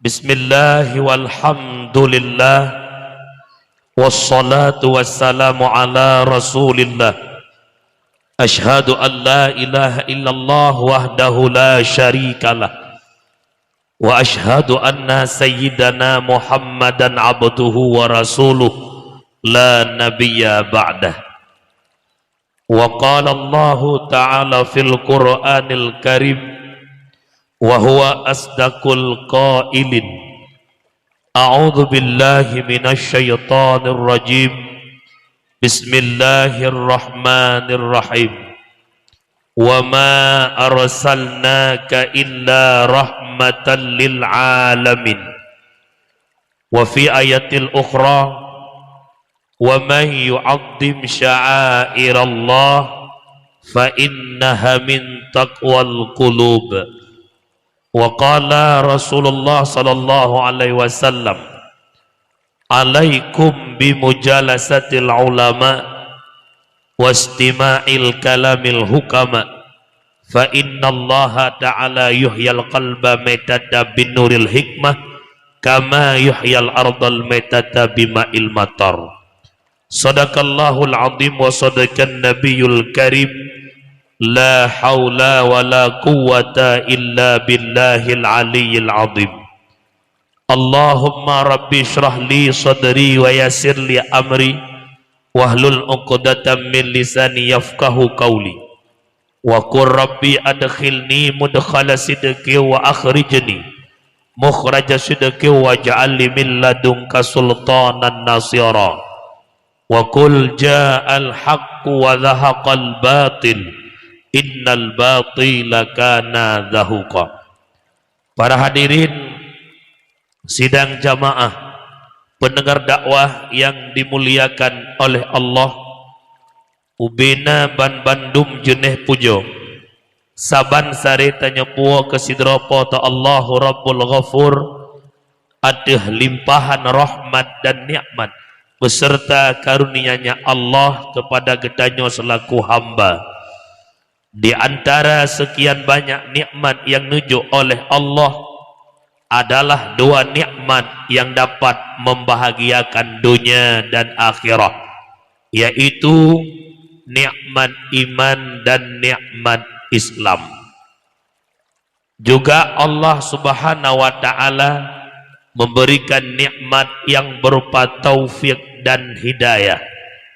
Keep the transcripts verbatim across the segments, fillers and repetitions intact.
Bismillah walhamdulillah. Wassalatu wassalamu ala Rasulillah. Asyhadu an la ilaha illallah wahdahu la syarikalah. Wa asyhadu anna sayyidana Muhammadan abduhu wa rasuluh la nabiyya ba'dah. Wa qala Allahu ta'ala fil Qur'anil Karim, wa huwa asdaqul qailin. A'udzu billahi minasy syaithanir rajim. Bismillahirrahmanirrahim. Wa ma arsalnaka illa rahmatan lil alamin. Wa fi ayatil ukhra, wa man yu'azzim sya'airallah fa innaha min taqwal qulub. Wa qala Rasulullah sallallahu alaihi wasallam, alaikum bimujalasatil ulama wastima'il kalamil hukama, fa innallaha ta'ala yuhyil qalba maitata binuril hikmah, kama yuhyil ardal maitata bima'il matar. Sadaqallahul azim wa sadaqan nabiyul karim. La haula wa la quwwata illa billahil aliyyil azim. Allahumma rabbi shrah li sadri wa yassir li amri, wahlul uqdatam min lisani yafqahu qawli. Wa qur rabbi adkhilni mudkhala sidqin wa akhrijni mukhraja sidqin waj'al li min ladunka sultanan nasira. Wa qul ja'al haqqu wa zahaqal batil, innal batila kana zahuqa. Para hadirin sidang jamaah, pendengar dakwah yang dimuliakan oleh Allah, ubena ban bandum jeuneh pujoe, saban saré tanyoe puwoe keu sidroe Po teu Allahu Rabbul Ghafur ateueh limpahan rahmat dan nikmat beserta karunia-Nya Allah kepada geutanyoe selaku hamba. Di antara sekian banyak nikmat yang neujok oleh Allah adalah dua nikmat yang dapat membahagiakan dunia dan akhirat, yaitu nikmat iman dan nikmat Islam. Juga Allah Subhanahu wa Ta'ala memberikan nikmat yang berupa taufik dan hidayah.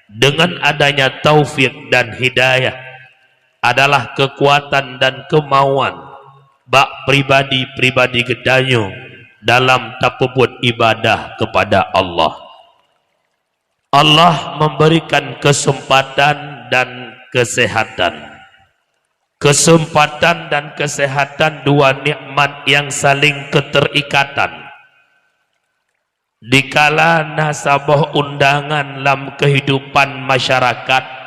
Dengan adanya taufik dan hidayah adalah kekuatan dan kemauan bak pribadi-pribadi geutanyoe dalam tapeubuet ibadah kepada Allah. Allah memberikan kesempatan dan kesehatan. Kesempatan dan kesehatan dua nikmat yang saling keterikatan. Dikala na saboh undangan lam kehidupan masyarakat,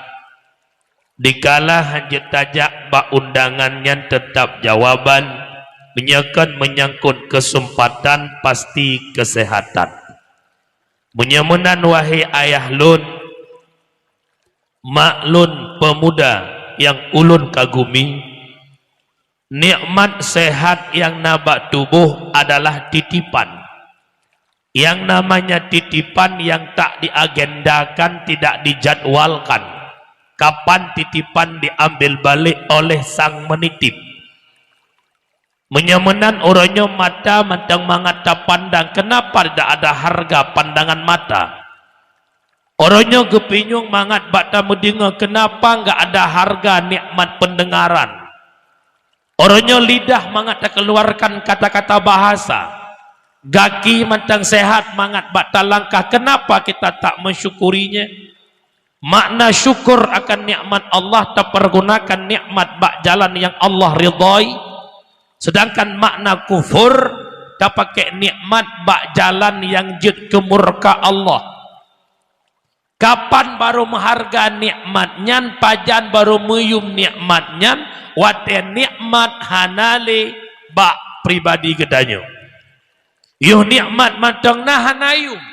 dikala hanjeuet tajak bak undangan nyan teutap jawaban, meunyoe kon menyangkut kesempatan pasti kesehatan. Meunyoe meunan, wahé ayah lôn, mak lôn, pemuda nyang ulôn kagumi, nikmat sehat nyang na bak tuboh adalah titipan. Nyang namanya titipan nyang tak diagendakan, tidak dijadwalkan kapan titipan diambil balik oleh sang menitip. Meunyoe meunan, uroe nyoe mata mantong mangat tapandang, kenapa tidak ada harga pandangan mata? Uroe nyoe geupinyueng mangat bak tameudeungoe, kenapa enggak ada harga nikmat pendengaran? Uroe nyoe lidah mangat takeuluarkan kata-kata bahasa, gaki mantong sehat mangat bak talangkah, kenapa kita tak mensyukurinya? Makna syukur akan nikmat Allah, tapergunakan nikmat bak jalan nyang Allah ridhai, sedangkan makna kufur, tapakée nikmat bak jalan nyang jeuet keu murka Allah. Kapan barô meuharga nikmat nyan, pajan barô meuyum nikmat nyan? Watée nikmat hana lé bak pribadi geutanyoe. Yoh nikmat mantong na, hana yum.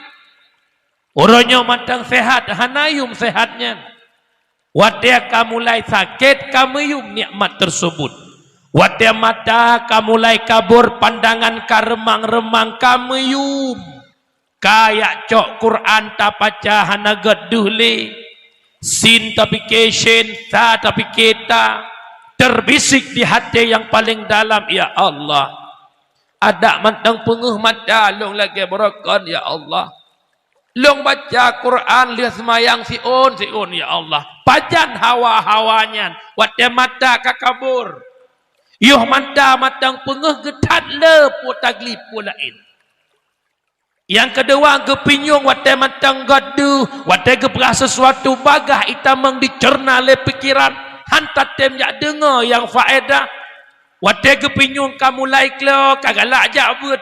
Uroe nyoe mantong sehat, hana yum sehat nyan. Watée ka mulai sakét, ka meuyum nikmat tersebut. Watée mata ka mulai kabur, pandangan ka reumang-reumang, ka meuyum. Ka jak cok Quran tapaca hana gét deuh lé. Sin tapike shin, ta tapike ta. Terbisik di hati yang paling dalam, "Ya Allah, adak mantong peungeuh mata lôn lagée beurokon, ya Allah. Lôn baca Quran lheueh seumayang siôn-siôn, ya Allah. Pajan hawa-hawa nyan watée mata ka kabur? Yoh mata mantong peungeuh geuthat le peue taglip peue laén." Nyang keudua, geupinyueng watée mantong gét deuh, watée geupeugah sesuatu bagah itamong dicerna lé pikeran, han tatem jak deungoe nyang faedah. Watée geupinyueng ka mulai klo, ka galak jak beuet.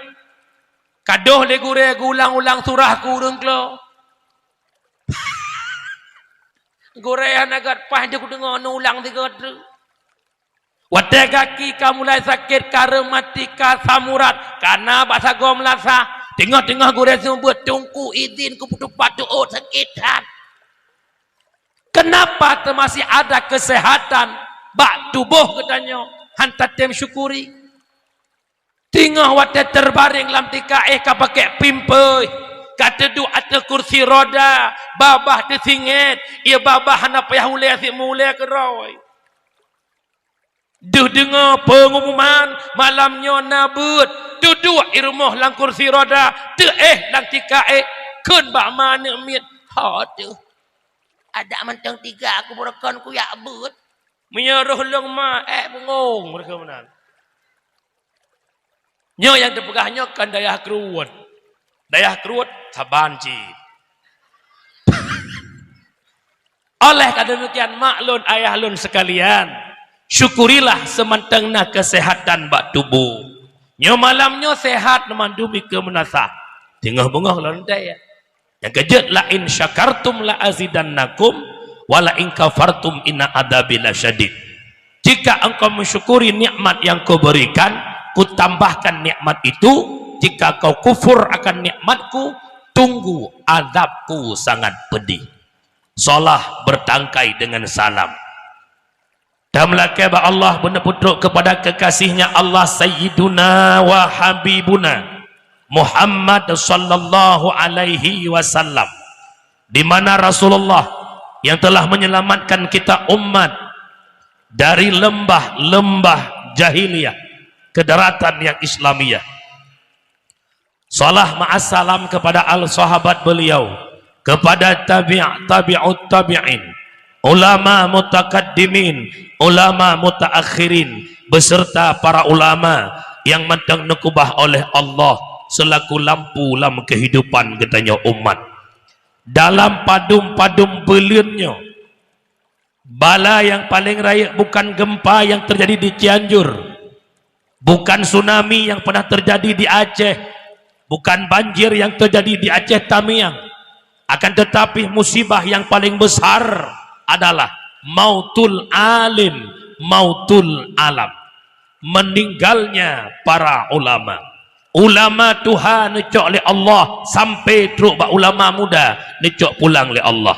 Kadoh lé gurée geuulang-ulang surah keu ureuëng klo. Gurée hana gét paih, jeuet kudeungoe neuulang sigoe treuk. Watée gaki ka mulai sakét, ka reumatik, ka samurat, ka na bak sagoe meulasah, teungoh-teungoh gurée seumeubeuet, "Teungku, idhin keu peutupat teuôt, sakét that." Kenapa teumasih ada kesehatan bak tuboh geutanyoe han tatem syukuri? Teungoh watée teubareng lam tika éh ka pakai pimpéh, ka teuduek ateueh kursi roda, babah teusingét, ie babah hana payah ulée, si meuulée keudroe. Deuh deungoe peungumuman, malam nyoe na beuet, teuduek i rumoh lam kursi roda, teuéh lam tika éh, kheun bak ma aneuk miet, "Ho teuh, adak mantong tiga aku beurokon kujak beuet." Meunyoe roh lôn ma, ék bungong, mereka meunan. Nyoe nyang teupeugah nyoe kan dayah kreuet. Dayah kreuet saban cit. Oleh ka demikian, mak lôn, ayah lôn sekalian, syukurilah seumantong na keuseuhatan bak tuboh. Nyoe malam nyoe seuhat, mandum ikeue meunasah. Teungoh beungoh lôn teuh. Nyang keujeuet, "La in syakartum la azidannakum, wa la in kafartum inna adzabi lasyadid." Jika engkau mensyukuri nikmat yang Kuberikan, Kutambahkan nikmat itu. Jika kau kufur akan nikmat-Ku, tunggu azab-Ku sangat pedih. Salah bertangkai dengan salam. Tameulakée bak Allah, beuneupeutreuk kepada kekasih-Nya Allah, Sayyiduna wa Habibuna Muhammad sallallahu alaihi wasallam, di mana Rasulullah yang telah menyelamatkan kita umat dari lembah-lembah jahiliyah ke daratan yang Islamiyah. Salam ma'assalam kepada al sahabat beliau, kepada tabi' tabi'ut tabi'in, ulama mutakaddimin, ulama mutaakhirin, beserta para ulama yang mantong neukeubah oleh Allah selaku lampu lam kehidupan geutanyoe umat. Dalam padum-padum buleuen nyoe, bala nyang paleng rayeuk bukan gempa nyang teujadi di Cianjur, bukan tsunami nyang pernah teujadi di Aceh, bukan banjir nyang teujadi di Aceh Tamiang, akan tetapi musibah nyang paleng besar adalah mautul alim, mautul alam, meninggalnya para ulama. Ulama tuha neucok lé Allah, sampai trok bak ulama muda neucok pulang lé Allah.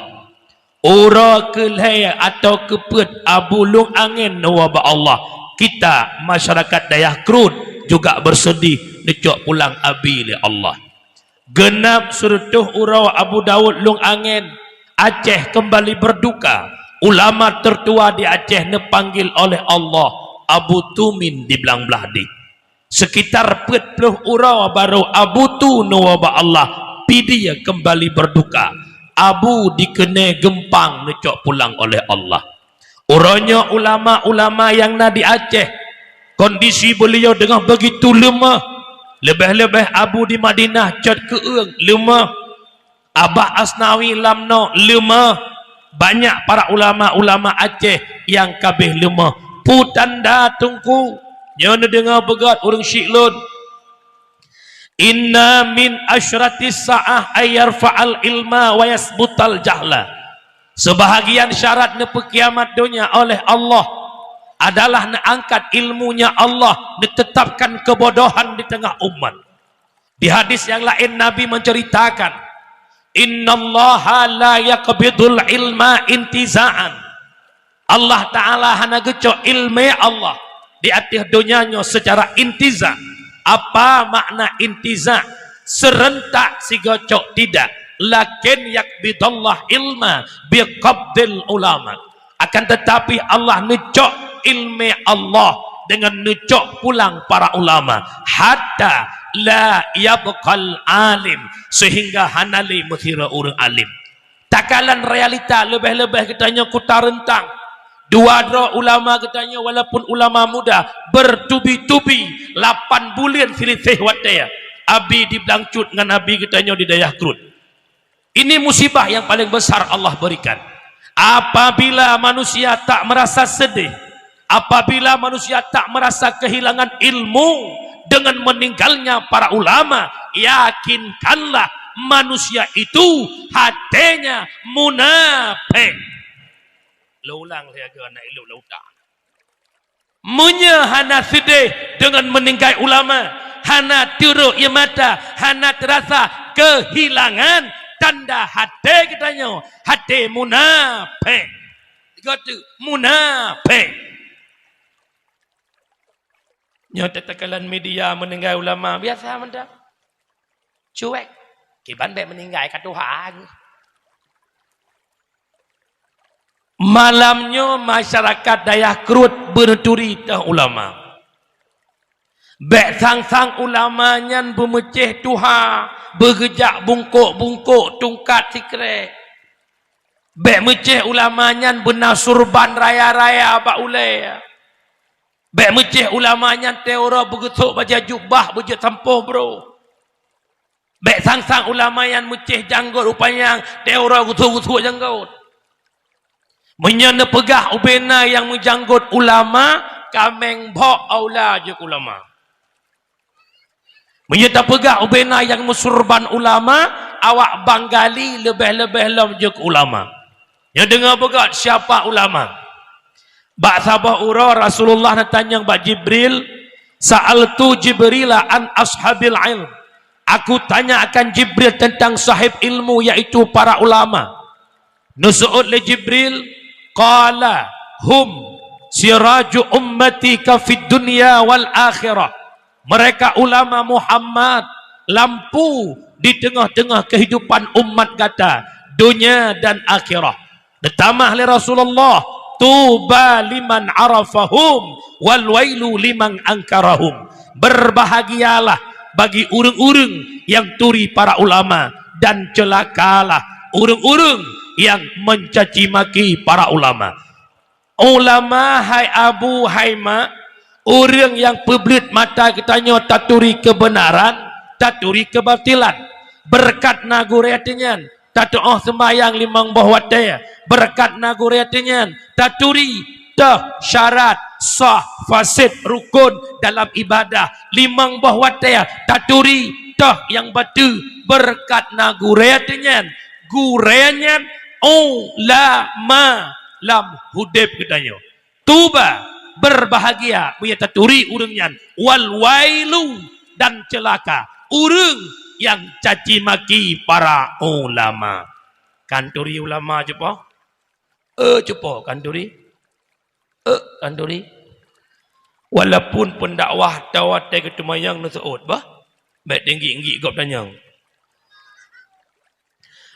Uroe keu lhée atawa keu peuet Abu Lung Angén neuwoe bak Allah, kita masyarakat dayah Krut juga bersedih neucok pulang Abi lé Allah. Geunab sireutoh uroe Abu Daud Lung Angén, Aceh kembali berduka. Ulama tertua di Aceh neupanggil oleh Allah, Abu Tumin di Blang Blahdeh. Sekitar peuet ploh uroe barô Abu Tu neuwoe bak Allah, Pidie kembali berduka. Abu dikeunée geumpang neucok pulang oleh Allah. Uroe nyoe ulama-ulama nyang na di Aceh, kondisi beuliau deungoh begitu leumoh. Leubeh-leubeh Abu di Madinah cot keueung leumoh. Abah Asnawi lam noe leumoh. Banyak para ulama-ulama Aceh nyang kabeh leumoh. Peue tanda, Teungku? Nyoe neudeungoe beugét ureuëng syiek lôn. "Inna min asyratis sa'ah ay yarfa'al ilma wa yasbutal jahla." Sebahagian syarat neupeukiamat donya oleh Allah adalah neuangkat ilmunya Allah, neutetapkan kebodohan di tengah umat. Di hadis yang lain Nabi menceritakan, "Innallaha la yaqbidul ilma intiza'an." Allah Ta'ala hana geucok ilmé Allah di ateueh donya nyoe secara intiza. Apa makna intiza? Serentak sigoe cok tidak. Lakin yaqbidallah ilma biqabdil ulama. Akan tetapi Allah neucok ilmu Allah dengan neucok pulang para ulama. Hatta la yabqal alim, sehingga hana lé meusira ureuëng alim. Takalon realita, leubeh-leubeh geutanyoe kuta reuntang. Dua droe ulama geutanyoe, walaupun ulama muda, bertubi-tubi lapan buleuen siliseh watée. Abi di Blangcut ngon abi geutanyoe di Dayah Krut. Ini musibah yang paling besar Allah berikan. Apabila manusia tak merasa sedih, apabila manusia tak merasa kehilangan ilmu dengan meninggalnya para ulama, yakinkanlah manusia itu hatinya munafik. Lôn ulang lé, anak ilok lam utak. Meunyoe hana seudeh deungon meuninggai ulama, hana teurok ie mata, hana teurasa keuhilangan, tanda hati geutanyoe hati munafik. Geutanyoe munafik. Nyoe teuka lam media meuninggai ulama, biasa mantong. Cuek. Kiban bék meuninggai ka tuha. Malam nyoe masyarakat Dayah Krut beunuturi teuh ulama. Bék sang-sang ulama nyan beumeucéh tuha, beugeujak bungkôk-bungkôk tungkat sikrek. Bék meucéh ulama nyan beuna surban raya-raya bak ulée. Bék meucéh ulama nyan teuh uroe beugeusok bajée jubah beujeuet sampoh broh. Bék sang-sang ulama nyan meucéh janggôt u panyang teuh uroe geusok-geusok janggôt. Meunyoe neupeugah ubena nyang meujanggot ulama, kaméng bhok aula jeuet ulama. Meunyoe tapeugah ubena nyang meusurban ulama, awak Bangali leubeh-leubeh lom jeuet ulama. Nyoe deungoe beugét siapa ulama. Bak saboh uroe Rasulullah neutanyong bak Jibril, "Sa'altu Jibrila an ashabil ilm." Aku tanya akan Jibril tentang sahib ilmu, yaitu para ulama. Neuseuôt lé Jibril, qala, "Hum siraju ummati ka fid dunya wal akhirah." Mereka ulama Muhammad, lampu di teungoh-teungoh keuhidupan umat gata, donya dan akhirah. Neutamah lé Rasulullah, "Tuba liman arafahum, wal wailu liman angkarahum." Berbahagialah bagi ureuëng-ureuëng nyang turi para ulama, dan ceulakalah ureuëng-ureuëng nyang mencaci maki para ulama. Ulama, hai abu, hai mak, ureuëng nyang peubleuet mata geutanyoe taturi keubeunaran, taturi keubatilan. Beureukat na gurée teuh nyan, tatuoh seumbahyang limong boh watée, beureukat na gurée teuh nyan, taturi teuh syarat sah fasid rukon dalam ibadah limong boh watée, taturi teuh nyang bateue. Beureukat na gurée teuh nyan, gurée nyan ulama lam udeb geutanyoe. Tuba, berbahagia, meunyoe taturi ureuëng nyan, wal wailu, dan ceulaka ureuëng nyang caci maki para ulama. Kan turi ulama cupo? Eh, cupo kan turi? Eh, kan turi? Walaupun pendakwah tawatée geuteumanyong neuseuôt bah, bék tinggi-tinggi gob tanyong.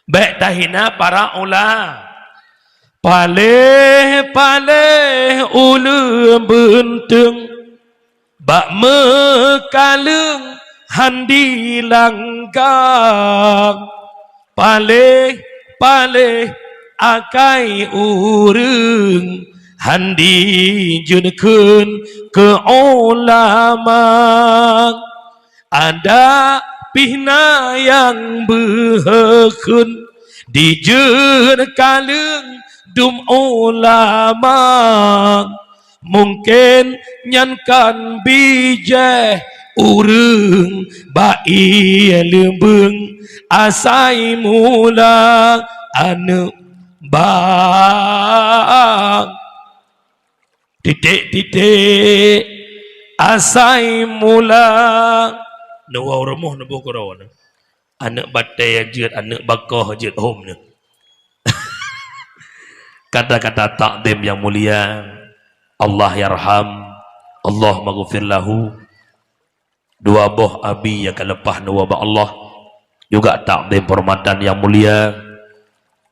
Bék tahina para ula. Paléh-paléh uleueng beunteung, bak meukaleueng handi langgang. Paléh-paléh akai ureuëng handi jeuet kheun keu ulama. Adak pih na nyang beuheukeuen dijeuet kaleueng dum ulama. Mungken nyan kan bijéh ureuëng bak ié leumbeueng asai mula aneuëk bang. Titik-titik asai mula. Neuwoe rumoh neuboh keudroe nyoe. Aneuëk batée jeuet, aneuëk bakoh jeuet hom nyoe. Kata-kata takdim yang mulia, Allah yarham, Allahumma ghfir lahu. Dua boh abi nyang ka leupah neuwoe bak Allah. Juga takzim penghormatan yang mulia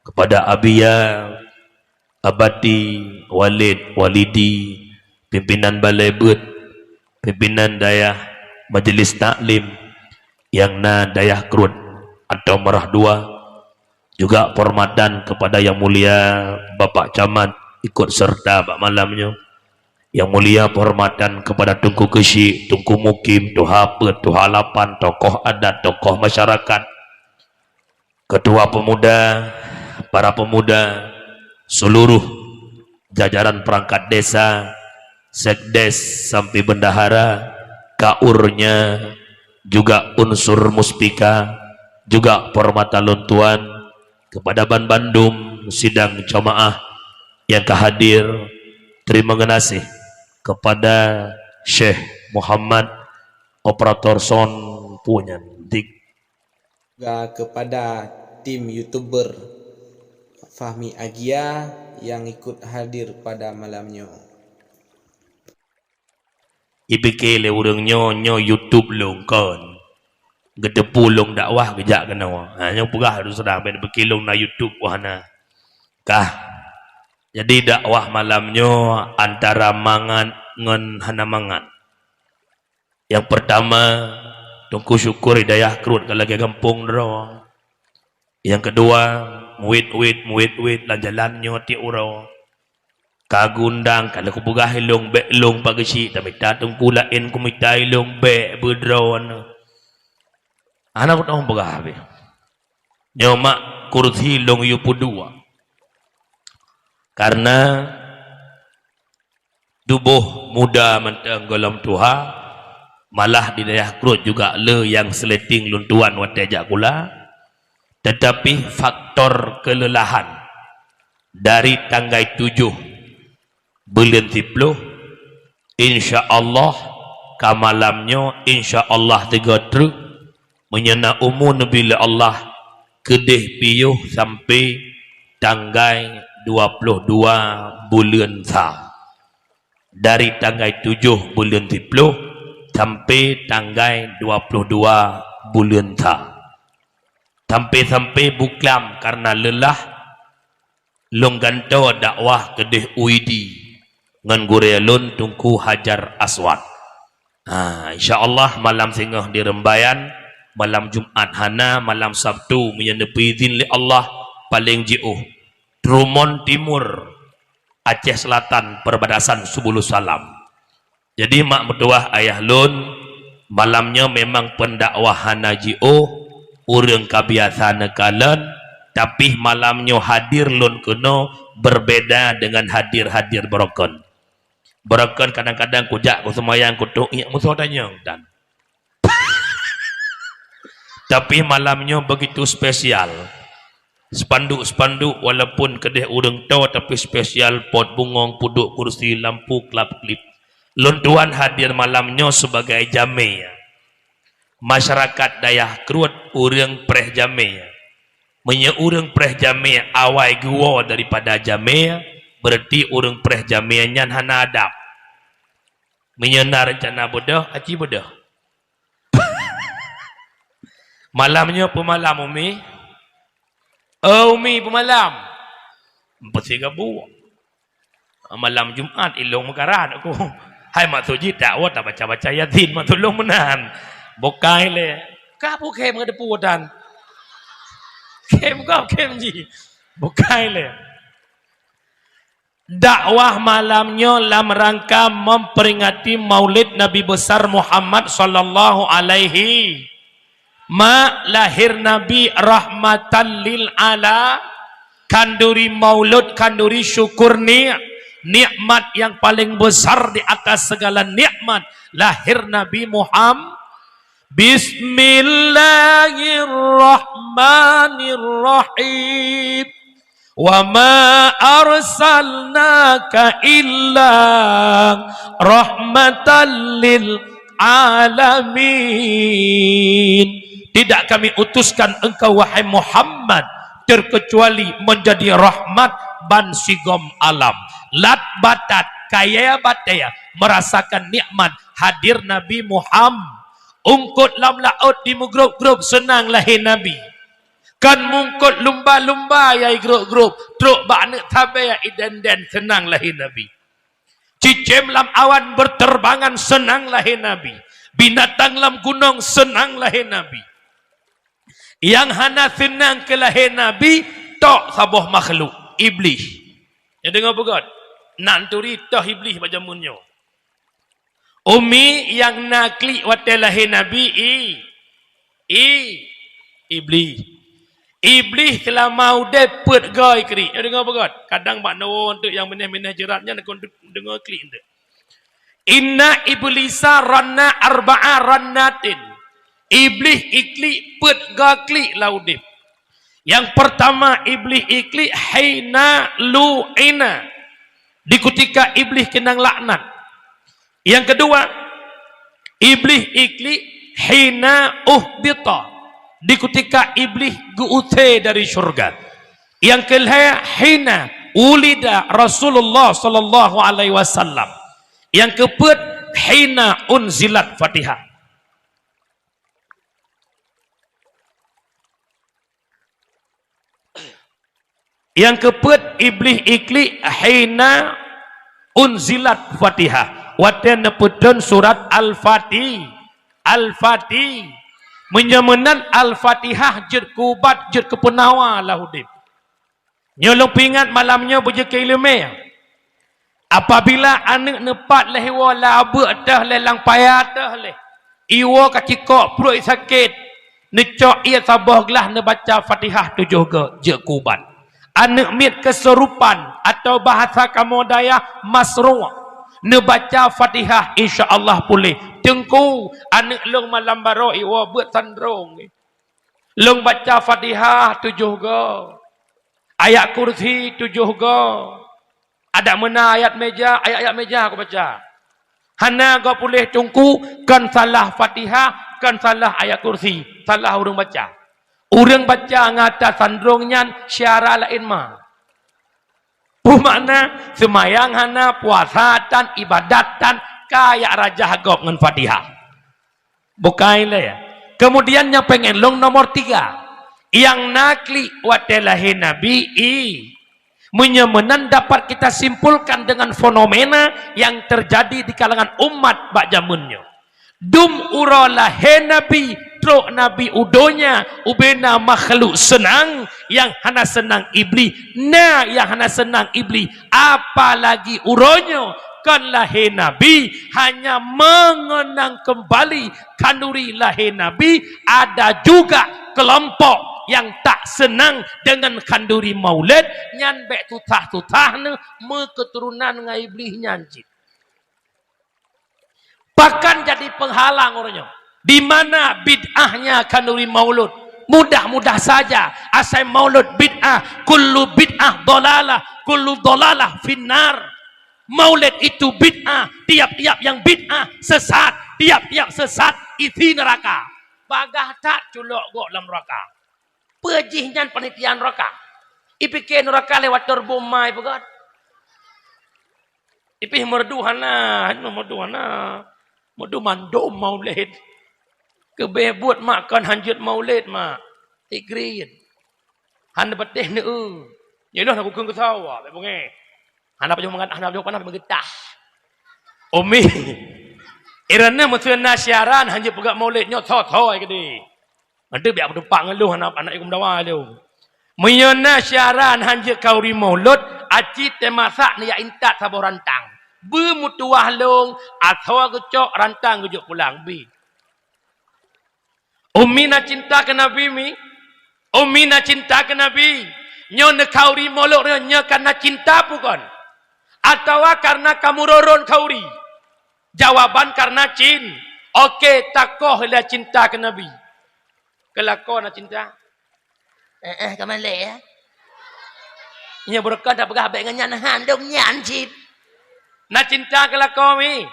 kepada Abiya, Abati, Walid, Walidi, pimpinan Balai Beuet, pimpinan Dayah Majlis Taklim nyang na Dayah Kruet atau Meurah Dua. Juga penghormatan kepada Yang Mulia Bapak Camat ikut serta bak malam nyoe. Yang Mulia penghormatan kepada Teungku Keuchik, Teungku Mukim, Tuha Peuet, Tuha Lapan, tokoh adat, tokoh masyarakat, ketua pemuda, para pemuda, seluruh jajaran perangkat desa, sekdes sampai bendahara, kaurnya, juga unsur muspika, juga penghormatan lôn tuan kepada ban bandum sidang jamaah nyang ka hadir. Terima kasih kepada Syekh Muhammad, operator sound punyan. Dik. Juga kepada tim YouTuber Fahmi Agia yang ikut hadir pada malam nyoe. Ipike lé ureuëng nyoe, nyoe YouTube lôn kon. Geuteupeue lôn dakwah geujak keunoe. Ha, nyoe peugah lôn seudang, bèk pike lôn na YouTube wah na. Kah. Jadi dakwah malam nyoe antara mangat ngon hana mangat. Yang pertama, Teungku Syukur Hidayah Kruet ka lagèe gampông droe. Yang kedua, muet-uet, muet-uet lam jalan nyoe tiep uroe. Ka geuundang, ka lheueh kupeugah ilông bèk lông pageusik, tamita teungku laén kumita ilông bèk beudroe. Hana kuteumé peugah habéh. Nyoe mak kursi lông yue peuduek. Karena tuboh muda mantong gohlom tuha, malah di Dayah Kruet juga le nyang seuleting lôn tuan watèe jak kula, tetapi faktor kelelahan dari tanggai tujoh buleuen siploh, insya Allah ka malam nyoe, insya Allah tiga truk, meunyoe na umu neubi lé Allah, keudeh piôh sampai tanggai dua ploh dua buleuen sa. Dari tanggai tujoh buleuen siploh sampai tanggai dua ploh dua buleuen sa. Sampai-sampai buklam karena lelah, lôn gantoe dakwah keudeh u Idi ngon gurèe lôn Teungku Hajar Aswad. Ha, insya Allah malam singoh di Reumbayan, malam Jumat hana, malam Sabtu meunyoe neupeuidhin lé Allah paleng jiôh. Trumon Timur, Aceh Selatan, perbatasan Subulus Salam. Jadi mak meutuwah ayah lôn, malam nyoe memang pendakwah hana jiôh, ureuëng ka biasa neukalon, tapi malam nyoe hadir lôn keunoe berbeda dengan hadir-hadir beurokon. Beurokon kadang-kadang kujak kuseumayang kutok iék musoh tanyong tan. Tapi malam nyoe begitu spesial. Spanduk-spanduk walaupun keudeh ureuëng toe tapi spesial, pot bungong, pudok kursi, lampu, klap-klip. Lôn tuan hadir malam nyoe sebagai jamé. Masyarakat Dayah Kruet ureuëng preh jamé. Meunyoe ureuëng preh jamé awai geuwoe daripada jamé, berarti ureuëng preh jamé nyan hana adab. Meunyoe na reuncana beudôh, aci beudôh. Malam nyoe peumalam, Umi? Oh, Umi peumalam. Peusigabu. Malam Jumat ilông meukarat aku. Hai maksud jih dakwah tabaca-baca Yasin, maksud lôn meunan. Bukai lé. Ka bukai meudeupu dan. Kem ka kem jih. Bukai lé. Dakwah malam nyoe lam rangka memperingati Maulid Nabi Besar Muhammad sallallahu alaihi, mak lahir Nabi rahmatan lil ala, khanduri maulud, khanduri syukur ni, nikmat yang paling besar di atas segala nikmat, lahir Nabi Muhammad. Bismillahirrahmanirrahim. Wa ma arsalnaka illa rahmatan lil alamin. Tidak kami utuskan engkau, wahai Muhammad, terkecuali menjadi rahmat ban sigom alam. Lat batat kayée batée, merasakan nikmat hadir Nabi Muhammad. Eungkôt lam laôt di meugrôp-grôp seunang lahé Nabi. Kon meungkôt lumba-lumba nyang igrôp-grôp, trôk bak aneuk tabée idendeng seunang lahé Nabi. Cicém lam awan beuterbangan seunang lahé Nabi. Binatang lam gunong seunang lahé Nabi. Nyang hana seunang keu lahé Nabi, tok saboh makhluk, Iblih. Nyoe deungoe beugét, nak turi toh Iblih bak jamén nyoe. Umi nyang na klik watée lahé Nabi, i, i, Iblih. Iblih seulama udeb peuet goe klik. Nyoe deungoe beugét. Kadang bak noe teuk nyang mineh-mineh jeurat nyan kon deungoe klik teuk. Inna iblisa ranna arba'a rannatin. Iblih iklik peuet goe klik lam udeb. Nyang peurtama Iblih iklik hina lu'ina. Di kutika Iblih keunong laknat. Nyang keudua, Iblih iklik hina uhbita, di kutika Iblih geu-use dari syurga. Nyang keulhée, hina wulida Rasulullah sallallahu alaihi wasallam. Nyang keupeuet, hina unzilat Fatihah. Nyang keupeuet Iblih iklik hina unzilat Fatihah. Watée neupeutrön surat Al-Fati-, Al-Fati-, meunyoe meunan Al-Fatihah jeuet keu ubat, jeuet keu peunawa lam udeb. Nyoe lôn peuingat malam nyoe beujeuet keu iéleumé. Apabila aneuk neupat lé iwoe lam abeuk teuh lé, lam paya teuh lé, iwoe ka cikok, pruet sakét, neucok ié saboh glah, neubaca Fatihah tujoh goe, jeuet keu ubat. Aneuk miet kesurupan atau bahasa kamoe dayah masruq, neubaca Fatihah, insya Allah puléh. Teungku, aneuk lôn malam baroe iwoe beuet sandrong. Lôn baca Fatihah tujoh goe. Ayat Kursi tujoh goe. Adak meunan ayat meja, ayat-ayat meja kubaca. Hana goe puléh Teungku, kon salah Fatihah, kon salah ayat Kursi, salah ureuëng baca. Ureuëng baca ngon ata sandrong nyan syara laén ma. Peue makna? Seumayang hana, puasa tan, ibadat tan, ka jak rajah gob ngon Fatihah. Bukai lé. Kemudian nyang pengen lôn nomor tiga. Nyang na klik watée lahé Nabi, i. Meunyoe meunan dapat kita simpulkan dengan fenomena yang terjadi di kalangan umat bak jamén nyoe. Dum uroe lahé Nabi, trok Nabi u donya, ubena makhluk seunang, nyang hana seunang Iblih, na nyang hana seunang Iblih, apalagi uroe nyoe kon lahé Nabi, hanya mengenang kembali khanduri lahé Nabi, ada juga kelompok yang tak senang dengan khanduri Maulid, nyan bék susah-susah neuh meuketurunan ngon Iblih nyan cit. Bahkan jadi penghalang uroe nyoe. Di mana bid'ahnya khanduri maulud? Mudah-mudah saja, asai maulud bid'ah, kullu bid'ah dhalalah, kullu dhalalah finnar. Maulid itu bid'ah, tiap-tiap yang bid'ah sesat, tiap-tiap sesat isi neraka. Bagah that culok gob lam neraka. Peue jih nyan panitia nuraka? Ipike nuraka lewat terbom mai peugah. Ipih merdu hana, hana merdu hana. Merdu mandum maulid. Keubeh buet mak kon hanjeuet maulid mak. Tikrit. Hana beuteh neu. Nyoe lôn aku kheun keu sawa, bék beungéh. Hana pajoh mangat, hana pajoh panas, meugeutah. Umi. Irana meuseue na siaran hanjeuet peugah maulid nyoe tho-tho ai keudeh. Nanti biak meutupak ngeuluh anak, anak ikum dawa lom. Meunyoe na siaran hanjeuet khanduri maulud, aci teumasak neujak intat saboh rantang. Beumeutuwah lông, asoe geucok rantang geujok pulang bi. Umi na cinta keu Nabi mi? Umi na cinta keu Nabi? Nyoe neukhanduri maulud nyoe, nyoe karena cinta bukon? Atawa karena kamu roron khanduri? Jawaban karena cin. Oke, takoh lé cinta keu Nabi. Keulakon na cinta? Eh, eh, ka malèe, ya? Nyoe beureukan tapeugah bék ngon nyan, han dong nyan cit. Na cinta keulakon mi?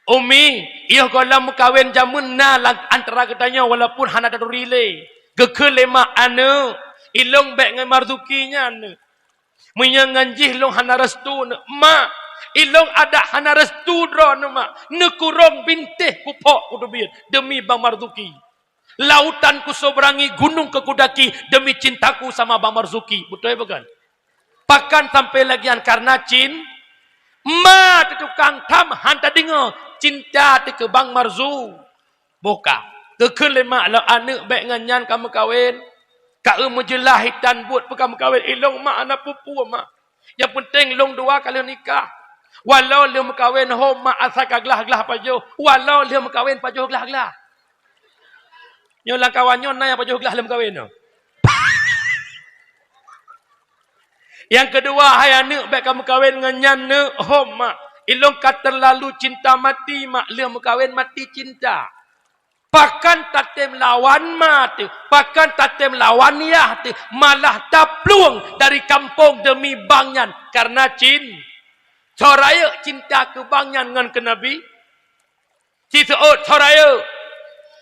Umi, yoh gohlom meukawen jameun na lam antara geutanyoe walaupun hana taturi lé. Geukheun lé mak aneuk, ilong bék ngon Marzuki nyan. Meunyoe ngon jih lôn hana restu, mak, Ilong adak hana restu droeneuh, mak. Neukurong bintéh kuphok kuteubiet demi Bang Marzuki. Lautan kusubrangi, gunong keu kudaki demi cintaku sama Bang Marzuki. Beutôi bukan? Pakon sampai lagée nyan? Karena cin-, ma teuh tukang tham han tadeungoe cinta teuh keu Bang Marzu. Boh ka. Geukheun lé mak lom, "Aneuk, bék ngon nyan kameukawen. Ka eu meujeulaih hitan buet peu kameukawen. Ilong mak hana peue-peue, mak. Nyang peunteng lôn dua ka lheueh nikah. Walau lheueh meukawen hom, mak, asai ka glah-glah pajoh. Walau lheueh meukawen pajoh glah-glah." Nyoe lam kawan nyoe na nyang pajoh glah lheueh meukawen nyoe. Nyang keudua, "Hai aneuk, bék kameukawen ngon nyan, neuk, hom, mak. Ilong ka teulalu cinta mati, mak, lheueh meukawen mati cinta." Pakon tatem lawan ma teuh, pakon tatem lawan yah teuh, malah taplueng dari kampong demi bang nyan karena cin-, soe rayeuk cinta keu bang nyan ngon keu Nabi? Siseuôt soe rayeuk,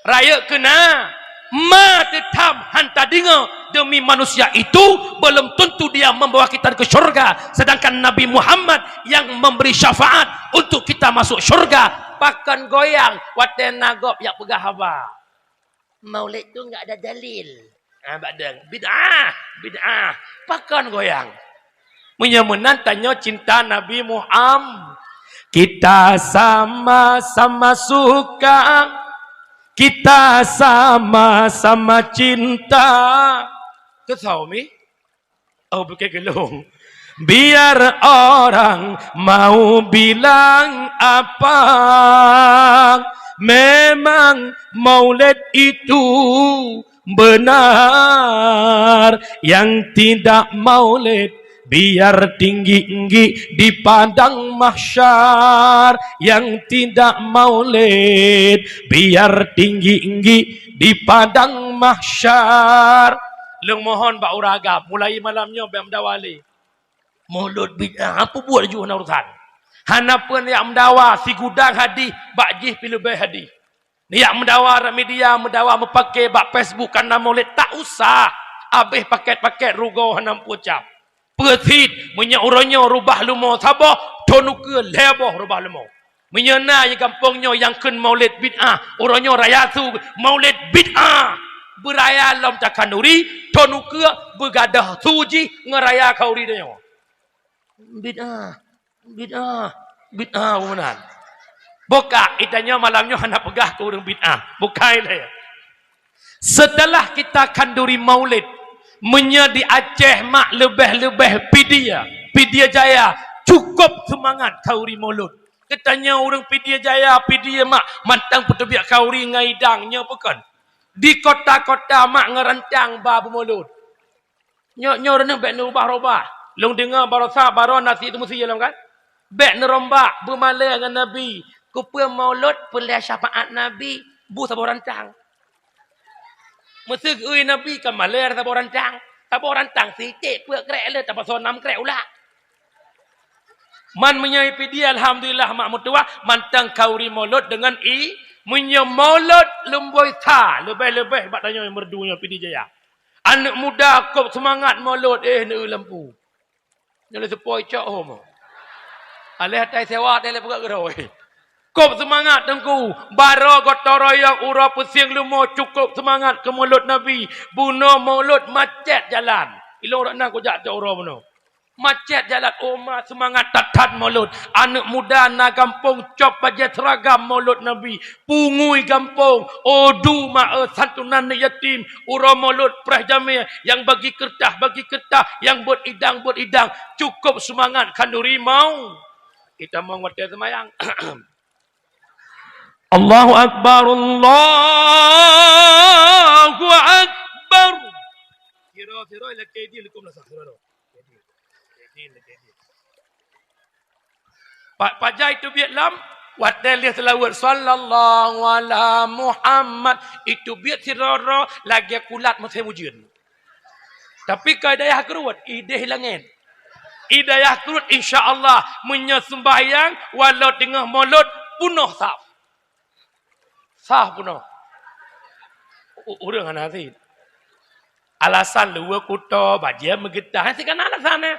rayeuk keu na, ma teuh tham han tadeungoe demi manusia itu belum tentu dia membawa kita ke syurga, sedangkan Nabi Muhammad yang memberi syafaat untuk kita masuk syurga. Pakon goyang watée na gob jak peugah haba? Maulid tu enggak ada dalil. Ah, bak deng. Bid'ah, bid'ah. Pakon goyang? Meunyoe meunan tanyoe cinta Nabi Muhammad. Kita sama-sama suka, kita sama-sama cinta. Keu soe mi? Oh, bukan gelong. Biar orang mau bilang apa, memang maulid itu benar. Yang tidak maulid, biar tinggi-tinggi di padang mahsyar. Yang tidak maulid, biar tinggi-tinggi di padang mahsyar. Lôn mohon bak ureueng agam, mulai malam nyoe bék meudawa lé. Maulud bid'ah, apa buet laju hana urusan. Hana peue neujak meudawa, sigudang hadih, bak jih pih leubeh hadih. Neujak meudawa lam media, meudawa meupaké bak Facebook kana maulid, tak usah. Abéh pakét-pakét rugoe hana meupucam. Peue cit, meunyoe uroe nyoe rubah leumo saboh, thon ukeue lhée boh rubah leumo. Meunyoe na di gampông nyoe nyang kheun maulid bid'ah, uroe nyoe raya su maulid bid'ah. Beuraya lom takhanduri, thon ukeue beugadôh su jih ngon raya khanduri tanyoe. Bid'ah, bid'ah, bid'ah, bunoe. Boh ka, geutanyoe malam nyoe hana peugah keu ureueng bid'ah. Bukai lé. Setelah kita khanduri maulid, meunyoe di Aceh mak leubeh-leubeh Pidie, Pidie Jaya, cukup seumangat khanduri maulud. Geutanyoe ureueng Pidie Jaya, Pidie mak mantong peuteubiet khanduri ngon idang, nyoe bukon. Di kota-kota mak ngon rantang ba beumulud. Nyoe, nyoe reuneueng bék neurubah-rubah. Lôn deungoe barosa baroe na si teumeusie lom kan? Bék neurombak, beumalée ngon Nabi. Keupeue maulud? Peureulée syafaat Nabi, bu saboh rantang. Meuseu geuui Nabi ka malée saboh rantang. Saboh rantang siték peuet krek le, tapasoe nam krek ulak. Man meunyoe Pidie, alhamdulillah, mak meutuwah, mantong khanduri maulud deungon i, meunyoe maulud lumboi sa, leubeh-leubeh bak tanyoe meurdu nyoe Pidie Jaya. Aneuk muda kop seumangat maulud, eh, neu lampu. Nyoe lé seupoi cok hom. Aléh atai sewa, atai lé peugah keudroe. Kop seumangat Teungku, baroe gotong royong uroe peusieng leumo cukop seumangat keu maulud Nabi. Bunoe maulud macet jalan. Ilong rot na kujak cok uroe bunoe. Macet jalan, oh ma seumangat that-that maulud. Aneuk muda na gampông cop bajée seuragam maulud Nabi. Pungui gampông, oh du ma-e santunan yatim. Uroe maulud preh jamé nyang bagi keureudah, bagi keureudah, nyang buet idang, buet idang. Cukop seumangat khanduri mau. Kita mong watée seumayang. Allahu Akbar, Allahu Akbar. Sira, sira, lakée di leukom nasah, sira, sira. Pa-, pajan iteubiet lom, watée lheueh seulaweuet, "Sallallahu ala Muhammad", iteubiet sidroe-droe lagée kulat musém ujeuen. Tapi ka i dayah keureuet, ideh langét. I dayah keureuet, insya Allah, meunyoe seumbahyang, walau teungoh maulud, peunoh saf. Sah peunoh. U-, ureueng hana sit. Alasan luweue kuto, bajée meugeutah, sit kana alasan, eh.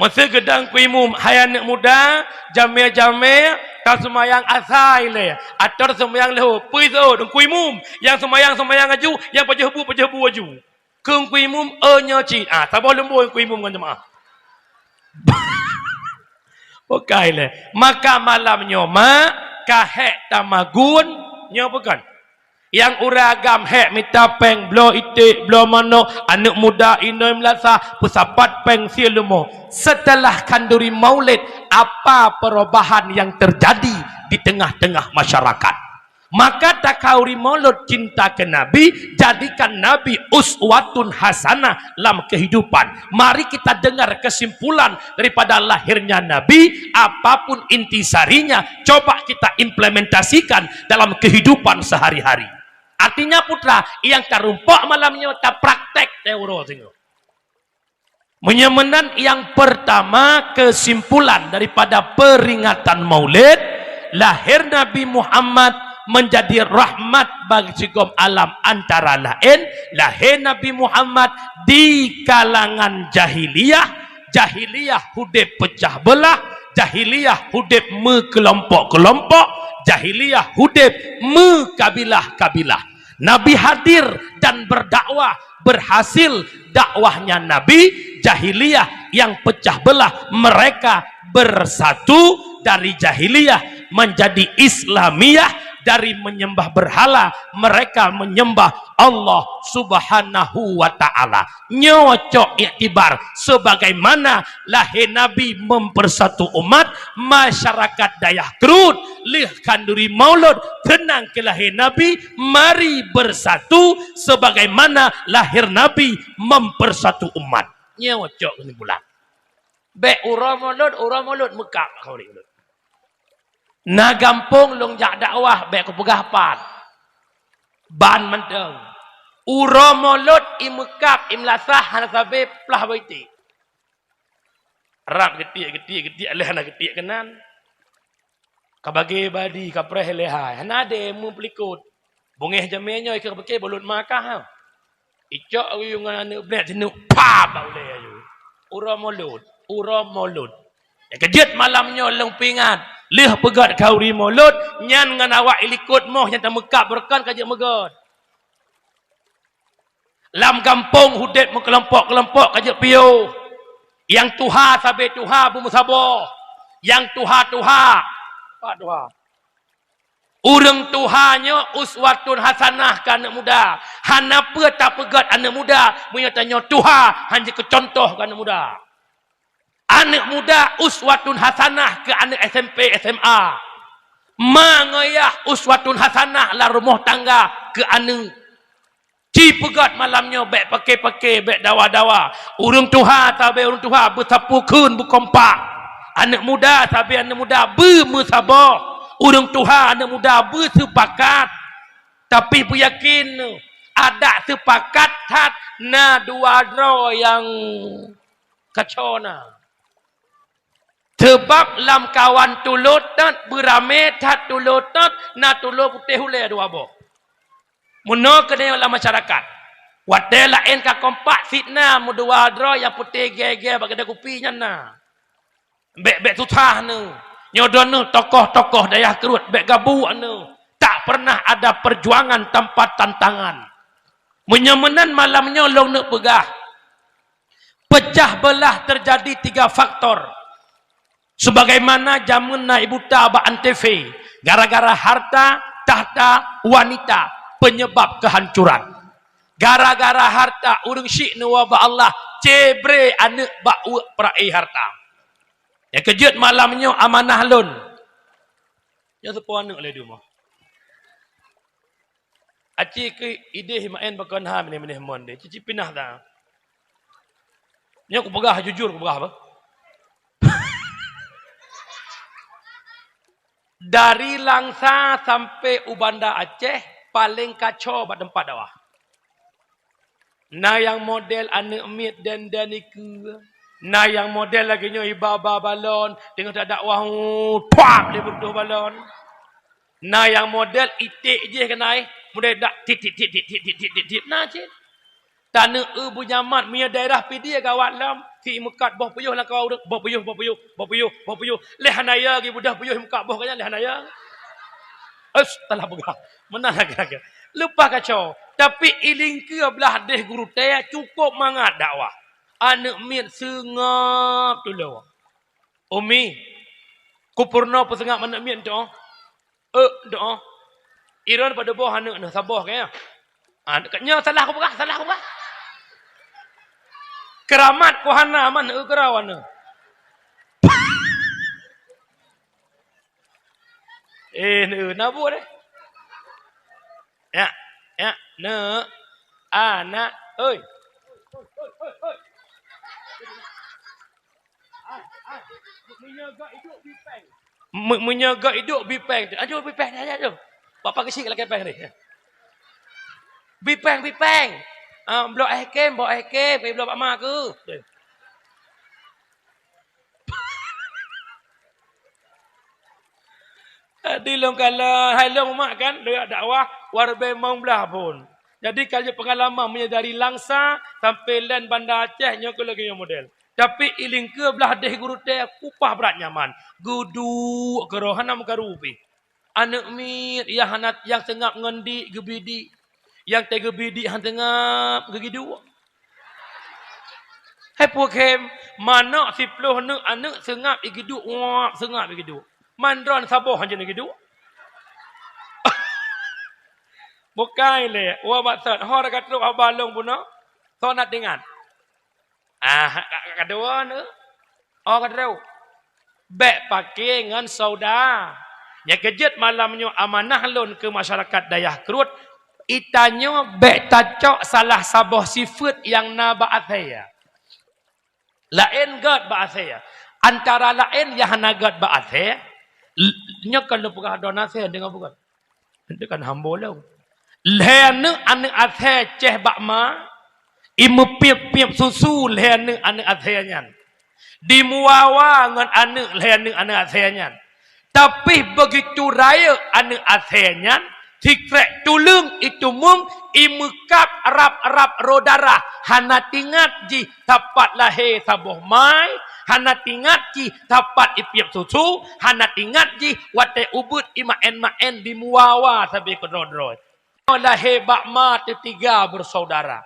Masa geudang Teungku Imum, hai aneuk muda, jamé-jamé, ka seumayang asai lé, atau seumayang leuhô, peue seuôt Teungku Imum, nyang seumayang-seumayang aju, nyang pajoh bu, pajoh bu aju. Keu Teungku Imum, "Oh, nyoe cit." Ah, saboh leumbôi Teungku Imum ngon jeumaáh. Bukai lé. Maka malam nyoe mak, ka hék tamagun, nyoe bukan. Nyang ureuëng agam hék mita péng, bloe iték, bloe manok, aneuk muda inong meulasah, peusapat péng sie leumo. Setelah khanduri maulid, apa perubahan yang terjadi di tengah-tengah masyarakat? Maka takhanduri maulud cinta ke Nabi, jadikan Nabi uswatun hasanah lam kehidupan. Mari kita dengar kesimpulan daripada lahirnya Nabi, apapun intisarinya, coba kita implementasikan dalam kehidupan sehari-hari. Artinya putra, nyang tarumpok malam nyoe tapraktek teuro singoh. Meunyoe meunan, nyang pertama, kesimpulan daripada peringatan Maulid, lahir Nabi Muhammad menjadi rahmat bagi sigom alam, antara laén lahé Nabi Muhammad di kalangan jahiliyah. Jahiliyah udeb peucah beulah, jahiliyah udeb meukelompok-kelompok, jahiliyah udeb meukabilah-kabilah. Nabi hadir dan berdakwah, berhasil dakwahnya Nabi, jahiliyah yang pecah belah, mereka bersatu dari jahiliyah menjadi Islamiyah, dari menyembah berhala, mereka menyembah Allah Subhanahu wa Ta'ala. Nyoe cok iktibar sebagaimana lahé Nabi mempersatu umat, masyarakat dayah Krut lheueh khanduri maulud, teunang keu lahé Nabi, mari bersatu sebagaimana lahir Nabi mempersatu umat. Nyoe cok kesimpulan. Bék uroe maulud, uroe maulud meukab khanduri maulud. Na gampông lôn jak dakwah, bék kupeugah pat. Ban mantong. Uroe maulud i meukab, i meulasah hana sabe plah boh iték. Rab geutiek, geutiek, geutiek, lheueh hana geutiek keunan. Ka bagé badi, ka preh lé hai. Hana adé meupeulikot. Beungéh jamé nyoe ka pike buleuen ma kah, ha. Icok ayue ngon aneuk blek sineuk, pam bak ulée ayue. Uroe maulud, uroe maulud. Nyang keujeuet malam nyoe lôn peuingat, lheueh peugét khanduri maulud, nyan ngon awak ilikot moh nyang tameukab beureukan ka jeuet meugét. Lam gampông udeb meukelompok-kelompok ka jeuet piôh. Nyang tuha sabe tuha beumeusaboh. Nyang tuha-tuha, pat tuha. Ureuëng tuha nyoe uswatun hasanah keu aneuk muda. Hana peue tapeugét aneuk muda, meunyoe tanyoe tuha hana jeuet keu cuntoh keu aneuk muda. Aneuk muda uswatun hasanah keu aneuk S M P, S M A. Ma ngon yah uswatun hasanah lam rumoh tangga keu aneuk. Ci peugét malam nyoe bék pake-pake, bék dawa-dawa. Ureuëng tuha sabe ureuëng tuha beusapeue kheun beukompak. Aneuk muda sabe aneuk muda beumeusaboh. Ureuëng tuha aneuk muda beuseupakat. Tapi beuyakin, adak seupakat that na dua droe nyang kaco na. Sabab lam kawan tulôt that, beuramé that tulôt that, na tulôt putéh ulée dua boh. Meunoe keunyoe lam masyarakat. Watée laén ka kompak, sit na meudua droe nyang putéh gée-gée bak keudée kupi nyan na. Bék-bék susah neuh. Nyoe droeneuh tokoh-tokoh dayah Krut, bék gabuek neuh. Tak pernah ada perjuangan tanpa tantangan. Meunyoe meunan malam nyoe lôn neuk peugah, pecah belah terjadi tiga faktor. Sebagaimana jameun na ibuta bak antv, gara-gara harta, tahta, wanita, penyebab kehancuran. Gara-gara harta, ureuëng syik neuwoe bak Allah, cebre aneuk bak uek peura'i harta. Nyang keujeuet malam nyoe amanah lôn. Nyoe sapeue aneuk lé dumoh. Aci keu idéh maén pakon ha minéh-minéh mon deh, cici pinah ta. Nyoe kupeugah jujur kupeugah apa? Dari Langsa sampai u Banda Aceh, paléng kaco bak teumpat dakwah. Na nyang model aneuk miet dan-dan ikeue. Na nyang model lagée nyoe iba-ba balon, teungoh tadakwah, uh, tuap lé beutôh balon. Na nyang model iték jih keunae, model dak tit, tit, tit. Na cit. Taneuk eu beunyaman, meunyoe daerah Pidie gawat lom, si imeukat boh puyôh lam kawa ureueng, boh puyôh, boh puyôh, boh puyôh, boh puyôh. Lé hana ya geubeudôh puyôh imeukat boh geuh nyan, lé hana ya. Us, salah peugah. Meunan lagèe-lagèe. Leupah kaco. Tapi i lingkeue blah deh gurutée cukôp mangat dakwah. Aneuk miet seungab tulông. Umi, kupeurunoe peuseungab aneuk miet nyoe. Eh, doa. Iron pada boh aneuk nyoe saboh kayèe. Ah, nyoe salah kupeugah, salah kupeugah. Keuramat ku hana man eu keurau aneuk. Eh, neu, na buet deh. Ya, ya, neu. Anak, oi. Me-, meunyoe gak iduek bipeng. Ajo bipeng, ajo, ajo. Bapak keuchik lakèe peng ni. Bipeng, bipeng. Ah, bloe éh kem, bloe éh kem, bloe bak ma keuh. Jadi lôn kalon, hai lôn mak kan, lôn jak dakwah, warbe mong blah phon. Jadi ka jeuet peungalaman meunyoe dari Langsa sampai len Banda Aceh nyoe keuh lagèe nyoe model. Tapi i lingkeue blah deh gurutée kupah brat nyaman. Geuduek keudroe hana meukaru pih. Aneuk miet nyang hana, nyang seungab ngon dik geubi dik. Nyang teuh geubi dik hana seungab geuduek. Hai pue khem, manok siploh neuk aneuk seungab igeuduek, wak seungab igeuduek. Man droen saboh hanjeuet igeuduek. Bukai lé, wa batsot, ho ka trok haba lôn bunoe, soe na teuingat. Ah, ka, ka, ka dua ni. Oh, ka trok. Bèk paké ngon sauda. Nyang keujeuet malam nyoe amanah lôn keu masyarakat Dayah Kruet, itanyoe bèk tacok salah saboh sifeuet nyang na bak asèe. Laén gèt bak asèe. Antara laén nyang hana gèt bak asèe, l-, nyoe kon lôn peugah droeneuh asèe deungon beugèt. Nyan kan hambo lôn. Lhèe aneuk, aneuk asèe ceh bak ma, imeupiep-piep susu lhèe aneuk, aneuk asèe nyan. Dimuawa ngon aneuk lhèe aneuk, aneuk asèe nyan. Tapi begitu rayeuk aneuk asèe nyan, sikrek tuleueng iteumeung, imeukab rab-rab roh darah, hana teuingat jih sapat lahé saboh mai, hana teuingat jih sapat ipiep susu, hana teuingat jih watèe ubeuet imaén-maén dimuawa sabe keudroe-droe. Lahé bak ma teutiga beusaudara.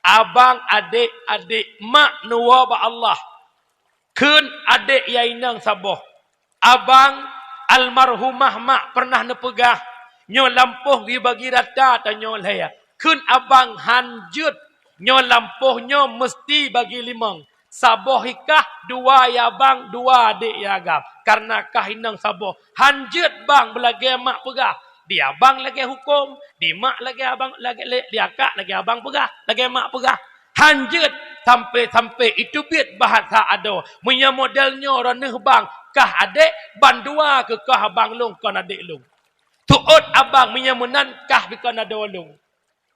Abang, adék, adék, mak neuwoe bak Allah. Kheun adék nyang inong saboh. Abang, almarhumah mak pernah neupeugah, nyoe lampôh geubagi rata tanyoe lhèe. Kheun abang, han jeuet, nyoe lampôh nyoe meuseuti bagi limong. Saboh i kah, dua i abang, dua adék i agam. Kareuna kah inong saboh. Han jeuet bang beulagèe mak peugah. Di abang lagèe hukôm, di mak lagèe abang, lagèe lé-, di akak lagèe abang peugah, lagèe mak peugah. Han jeuet, sampai-sampai iteubiet bahasa adoe. Meunyoe model nyoe droeneuh bang, kah adék, bandua keu kah abang lôn kon adék lôn. Teuôt abang, meunyoe meunan kah bukon adoe lôn.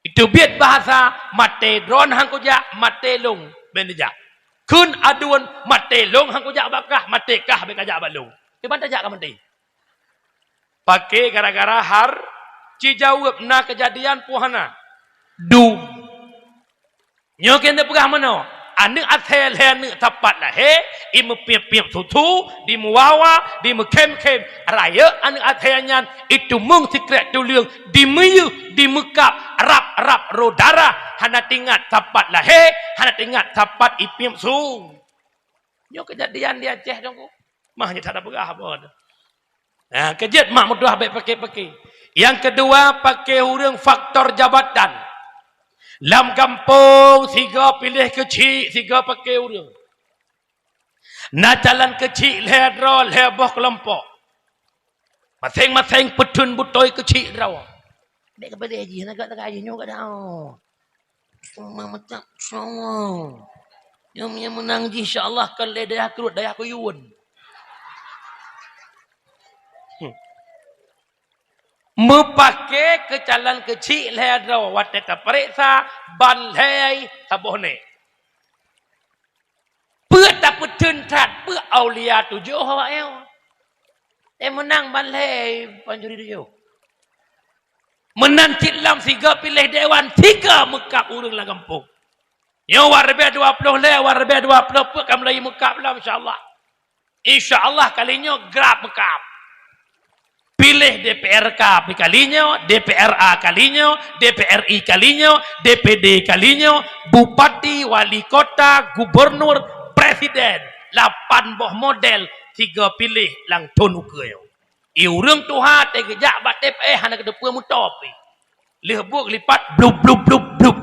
Iteubiet bahasa, maté droen han kujak, maté lôn bèk neujak. Kheun aduen, maté lôn han kujak bak kah, maté kah bèk kajak bak lôn. Kiban tajak ka maté. Paké gara-gara har, ci jaweueb na keujadian peue hana? Dum. Nyoe keuh neupeugah meunoe, aneuk asèe lhèe aneuk sapat lahé, imeupiep-piep susu, dimuawa, dimeukhem-khem. Rayeuk aneuk asèe nyan, iteumeung sikrek tuleueng, dimeuyeuh, dimeukab, rab-rab roh darah, hana teuingat sapat lahé, hana teuingat sapat ipiep su. Nyoe keujadian di Aceh, Teungku. Mah nyoe that peugah apa tu. Nah, keujeuet mak meutuah bèk paké-paké. Nyang keudua, paké ureueng faktor jabatan. Lam gampông, sigoe piléh keuchik, sigoe paké ureueng. Na calon keuchik lhèe droe, lhèe boh keulompok. Maséng-maséng peutheun beutôi keuchik droe. Bèk keupeudeh jih, na gata ka jih nyoe gata. Seumang macam sama. Nyang, nyang meunang jih, insya Allah, kon lé dayah Kruet, dayah Kuyun. Hmm. Meupaké keu calon keuchik lhèe droe watèe tapareksa ban lhèe saboh nèk. Peue tapeutheun that, peue aulia tujoh awak nyoe. Eh, meunang ban lhèe pancuri tujoh. Meunan cit lom sigoe piléh dewan, sigoe meukab ureueng lam gampông. Nyoe wareubiet dua ploh lhèe, wareubiet dua ploh peuet ka mulai meukab lom, insya Allah. Insya Allah kali nyoe grab meukab. Piléh D P R K kali nyoe, D P R A kali nyoe, D P R I kali nyoe, D P D kali nyoe, bupati, wali kota, gubernur, presiden, lapan boh model sigo piléh lam thon ukeue nyoe. I ureueng tuha teugeujak bak T P S hana geuteupeue meutop. Lheueh buet lipat blub blub blub blub.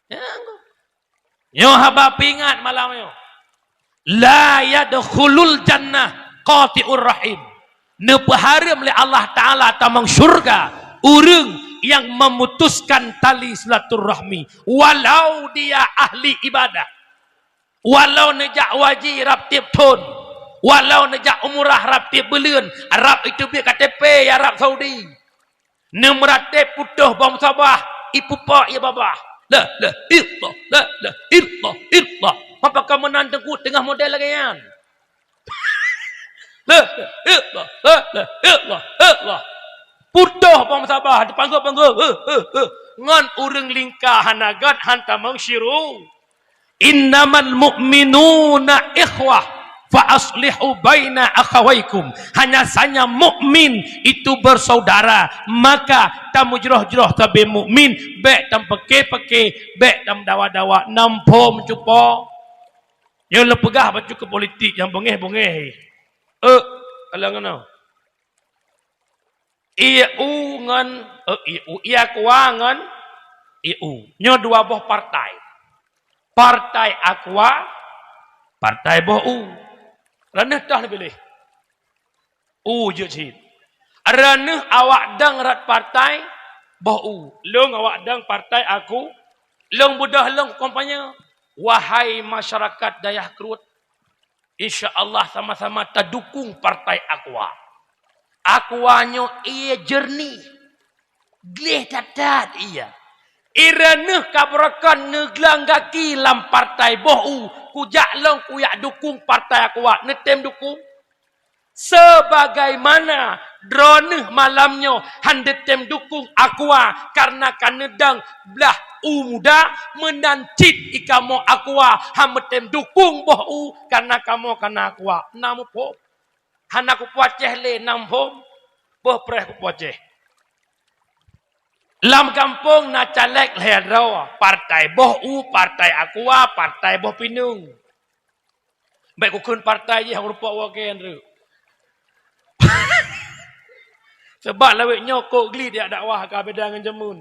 Ya, nyoe haba peuingat malam nyoe. La yadkhulul jannah qati'ur rahim. Neupeuhareuem lé Allah Taala tamong syurga ureueng nyang memutuskan tali silaturahmi, walau dia ahli ibadah. Walau neujak haji rab tieb thon, walau neujak umrah rab tieb buleuen, rab iteubiet K T P i Arab Saudi. Neumeuratéb putôh bom sabah, ipupok ie babah. La ilaha illallah, la ilaha illallah, illallah. Apa kamoe nan teungku teungoh model lagèe nyan? La ilaha illallah, la ilaha illallah, illallah. Putôh bom sabah, dipanggô-panggô, eh, eh, eh. Ngon ureueng lingka hana gèt, han tamong syuru. "Innamal mu'minuna ikhwah, fa aslihu baina akhawaikum." Hanya saja mukmin itu bersaudara, maka tamujroh-jroh sabe mukmin, bèk tampeuke-peuke, bèk tameudawa-dawa, nam phom cupo. Nyoe lôn peugah bacut keu politik nyang beungéh-beungéh. Eh, alang ngon I U ngon, eh, I U, I Akwa ngon I U. Nyoe dua boh partai. Partai Akwa, partai boh U. Reuneuh toh neupiléh. U jeuet cit. Reuneuh awak dang rot partai boh U. Lôn awak dang partai Aku. Lôn beudôh lôn kampanye. Wahai masyarakat Dayah Kreuet, insya Allah sama-sama tadukung partai Akwa. Akwa nyoe ie jeureunih, gleh that-that ie. I reuneuh ka beureukan neuglang gaki lam partai boh U, kujak lôn kuyak dukung partai Akwa, neutem dukung. Sebagaimana droeneuh malam nyoe han neutem dukung Akwa kareuna ka neudong blah U muda, meunan cit i kamoe Akwa han meutem dukung boh U kareuna kamoe ka na Akwa. Na muphom? Hana kupuacéh lé nam phom, boh preh kupuacéh. Lam gampông na caleg lhèe droe, partai boh U, partai Akwa, partai boh Pineung. Bèk kukheun partai jih, han kurumpok woe kèe, Andrew. Sabab lawét nyoe kok gliet jak dakwah ka beda ngon jameun.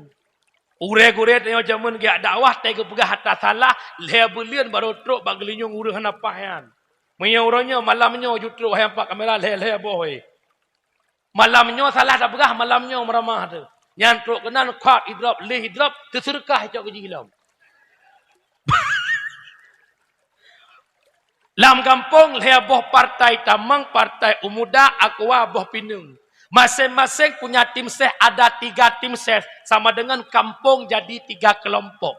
Gurèe-gurèe tanyoe jameun geujak dakwah, watèe geupeugah atra salah, lhèe buleuen barô trok bak geulinyueng ureueng hana paih nyan. Meunyoe uroe nyoe, malam nyoe ju trok hai ampat kamera lhèe-lhèe boh, weh. Malam nyoe salah tapeugah, malam nyoe meuramah teuh. Nyan trok keunan, khap idrop, lheuh idrop, teuseudeukah icok keu jih lom. Lam gampông lhèe boh partai tamong, partai U Muda, Akwa, boh Pineung. Maséng-maséng punya tim ses, ada tiga tim ses, sama dengan kampung jadi tiga kelompok.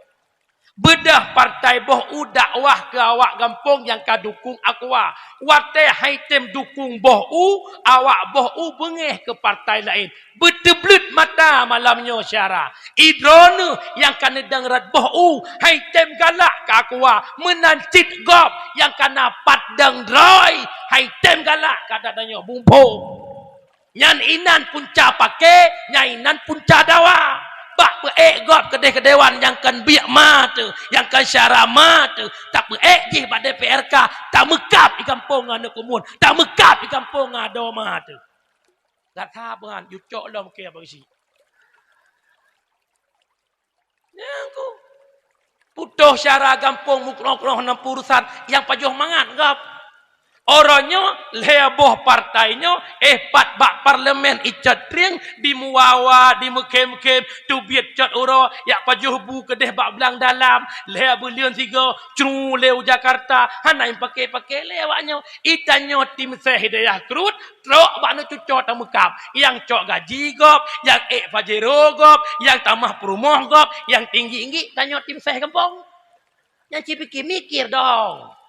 Beudôh partai boh U dakwah keu awak gampông nyang ka dukung Akwa. Watèe hai tem dukung boh U, awak boh U beungèh keu partai laén. Beuteubleuet mata malam nyoe syedara. I droeneuh nyang ka neudong rot boh U, hai tem galak keu Akwa, meunan cit gob nyang ka na pat dong droe, hai tem galak keu ata tanyoe bungphom. Nyan inan punca paké, nyan inan punca dawa. Bak peuék gob keudéh keu dewan nyang kon biek ma teuh, nyang kon syedara ma teuh, tapeuék jih bak D P R K, tameukab i gampông ngon aneuk keumuen, tameukab i gampông ngon adoe ma teuh. Gata beuhan, ju cok lom kèe bak geuchik. Nyang ku putôh syedara gampông meukeurong-keurong nam urusan nyang pajoh mangat gob. Uroe nyoe lhèe boh partai nyoe, eh, pat bak parlemen icot trieng, dimuwa-wa, dimeukhém-khém, teubiet cot uroe, jak pajoh bu keudéh bak blang dalam, lhèe buleuen sigoe, cru lé u Jakarta, hana nyang paké-paké lé awak nyoe. I tanyoe tim ses Hidayah Kreuet, trok bak neucuco tameukab, nyang cok gaji gob, nyang ék pajero gob, nyang tamah peurumoh gob, nyang tinggi-tinggi tanyoe tim ses gampông. Nyang cit pike mikir dong.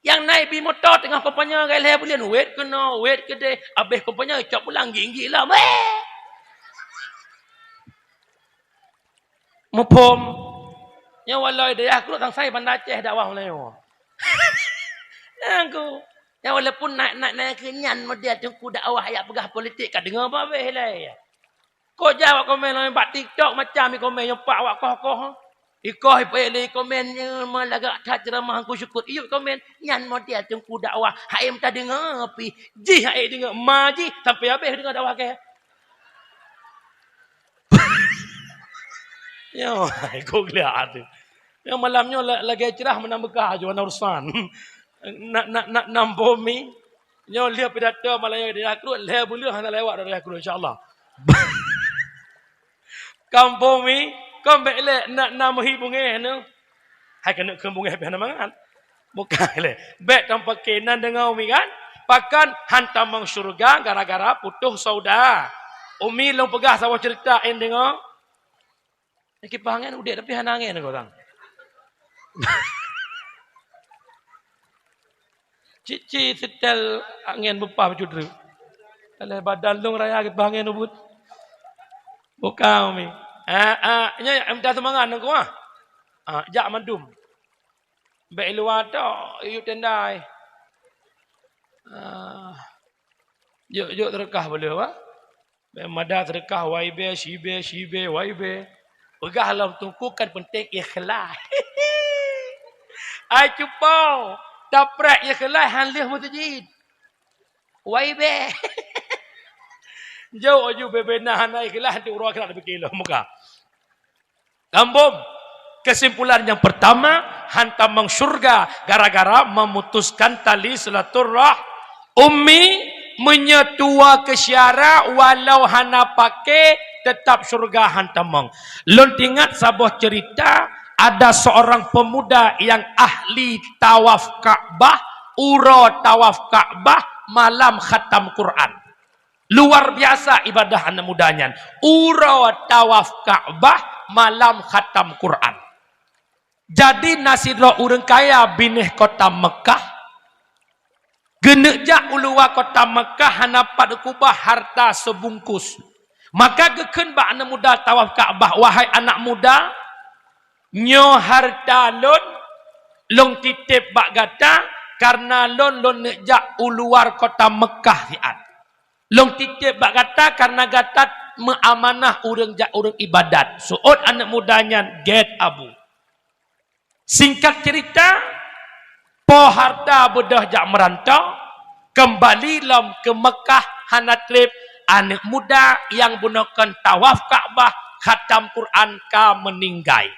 Nyang na ibi moto teungoh kampanye lhèe buleuen, wét keunoe, wét keudéh, abéh kampanye cok pulang tinggi-tinggi lom. Weh! Muphom. Nyoe walau di dayah Kruk sang sai Banda Aceh dakwah Meulayu. Nyan ku. Nyan walaupun na, na, na keu nyan model teungku dakwah jak peugah politik ka deungoe babeh lé. Kok jak awak komen lom bak TikTok macam i komen nyoe pak awak koh-koh. Ikoh ipayek lé komen nyoe meulagak that ceramah Teungku Syukur. Iyuk komen nyan model teungku dakwah. Hai meuta deungoe pi. Jih hai deungoe ma jih sampai habéh deungoe dakwah kèe. Nyoe, hai, kok geuliak tu. Nyoe malam nyoe la-, lagèe cerah meunan Mekah aju ana urusan. Nak, nak, nak nampung mi. Nyoe lheueh pidato malam nyoe di Dayah Kruk, lheueh buleuen hana lewat dari Dayah Kruk, insya Allah. Kampung mi, kon bèk lé nak na meuhi bungéh nyoe. Hai keuneuk kheun bungéh pih hana mangat. Bukan lé. Bèk tampa keunan deungoe umi kan? Pakon han tamong syeuruga gara-gara putôh sauda. Umi lôn peugah saboh ceurita en deungoe. Kipah angén udép tapi hana angén keu urang. Cit-cit setel angén beupah bacut treuk. Alah badan lôn raya kipah angén ubit. Bukan umi. Ah, ah, nyoe minta seumangat nang kuah. Ah, jak mandum. Bèk i luwa tok, iyup tenda ai. Ah. Jok-jok seudeukah boleh, bah. Bèk mada seudeukah Y B, si B, si B, Y B. Peugah lom teungku kan penting ikhlas. Ai cupo, tapreh ikhlas han lheueh meuseujid. Y B. Jok aju bebe na hana ikhlas tu uroe akhirat pike lom muka. Gambom. Kesimpulan yang pertama, han tamong syurga gara-gara memutuskan tali silaturrah-, ummi, meunyoe tuwoe keu syara, walau hana paké, tetap syurga han tamong. Lôn teuingat saboh cerita, ada seorang pemuda yang ahli tawaf Ka'bah, uroe tawaf Ka'bah, malam khatam Quran. Luar biasa ibadah aneuk muda nyan. Uroe tawaf Ka'bah, malam khatam Quran. Jadi, na sidroe ureueng kaya binéh kota Meukah, geuneuk jak u luwa kota Meukah hana pat geukubah harta seubungkus. Maka geukheun bak aneuk muda tawaf Ka'bah, "Wahai anak muda, nyoe harta lôn, lôn titép bak gata, kareuna lôn, lôn neuk jak u luwa kota Meukah siat." Lôn titép bak gata kareuna gata meuamanah ureueng jak ureueng ibadat. Seuôt aneuk muda nyan gét abu. Singkat cerita, po harta beudôh jak meuranto, keumbali lom keu Meukah hana trép, aneuk muda nyang bunoe kon tawaf Ka'bah, khatam Quran ka meuninggai.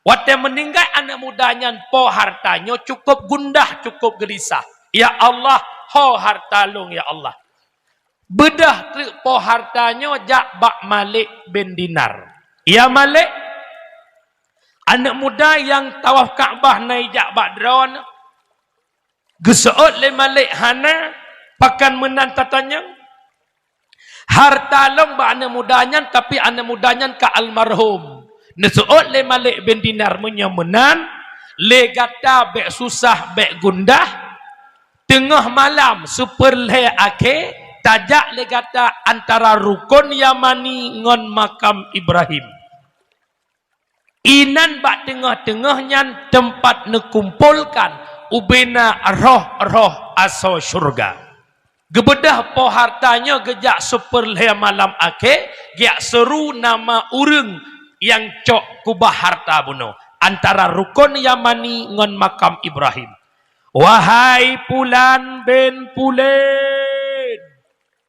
Watée meuninggai aneuk muda nyan, po harta nyoe cukôp gundah, cukôp geulisah. "Ya Allah, ho harta lôn, ya Allah." Beudôh treuk po harta nyoe jak bak Malik bin Dinar. "Ya Malik, aneuk muda nyang tawaf Ka'bah na ijak bak droeneuh." Geuseuôt lé Malik, "Hana, pakon meunan tatanyong?" "Harta lôn bak aneuk muda nyan, tapi aneuk muda nyan ka almarhum." Neuseuôt lé Malik bin Dinar, "Meunyoe meunan, lé gata bék susah, bék gundah. Teungoh malam, seupeurlhée akhé, tajak lé gata antara Rukon Yamani ngon Makam Ibrahim. Inan bak teungoh-teungoh nyan teumpat neukumpolkan ubena roh-roh asoe syeuruga." Geubeudôh po harta nyoe geujak seupeurlhée malam akhé, geujak seuru nama ureuëng nyang cok kubah harta bunoe antara Rukon Yamani ngon Makam Ibrahim. "Wahai Pulan bin Pulen!"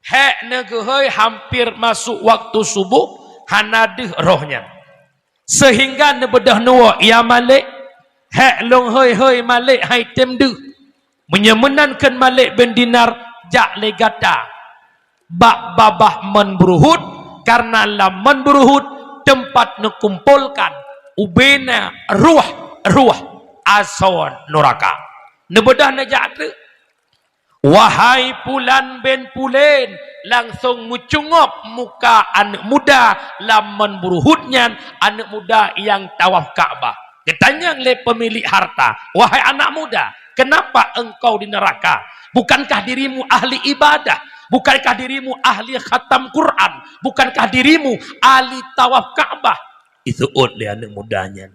Hék neugeuhôi hampir masuk waktu suboh, hana deuh roh nyan. Seuhingga neubeudôh neuwoe, "Ya Malik, hék lôn hôi-hôi Malik hai tem deuh." Meunyoe meunan kheun Malik bin Dinar, "Jak lé gata bak babah Mon Beuruhut, kareuna lam Mon Beuruhut teumpat neukumpolkan ubena ruah-ruah asoe nuraka." Neubeudôh neujak treuk. "Wahai Pulan bin Pulen!" Langsong meucungop muka aneuëk muda lam Mon Beuruhut nyan, aneuëk muda nyang tawaf Ka'bah. Geutanyong lé peumilék harta, "Wahai anak muda, kenapa engkau di neraka? Bukankah dirimu ahli ibadah? Bukankah dirimu ahli khatam Quran? Bukankah dirimu ahli tawaf Ka'bah?" Iseuôt lé aneuk muda nyan,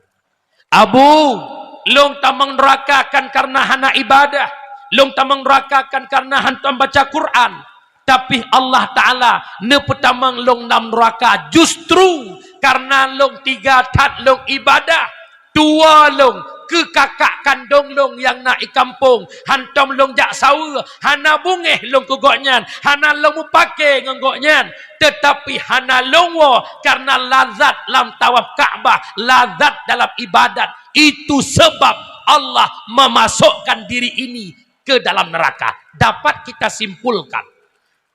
"Abu, lôn tamong neuraka kan kareuna hana ibadah. Lôn tamong neuraka kan kareuna hantom baca Quran. Tapi Allah Ta'ala neupeutamong lôn lam neuraka justru kareuna lôn tiga that lôn ibadah. Tuwoe lôn keu kakak kandong lôn nyang na i kampông, hantom lôn jak saweue, hana beungéh lôn keu gobnyan, hana lôn mupake ngon gobnyan, teutapi hana lôn woe kareuna lazat lam tawaf Ka'bah, lazat dalam ibadat. Itu sebab Allah memasukkan diri ini ke dalam neraka." Dapat kita simpulkan,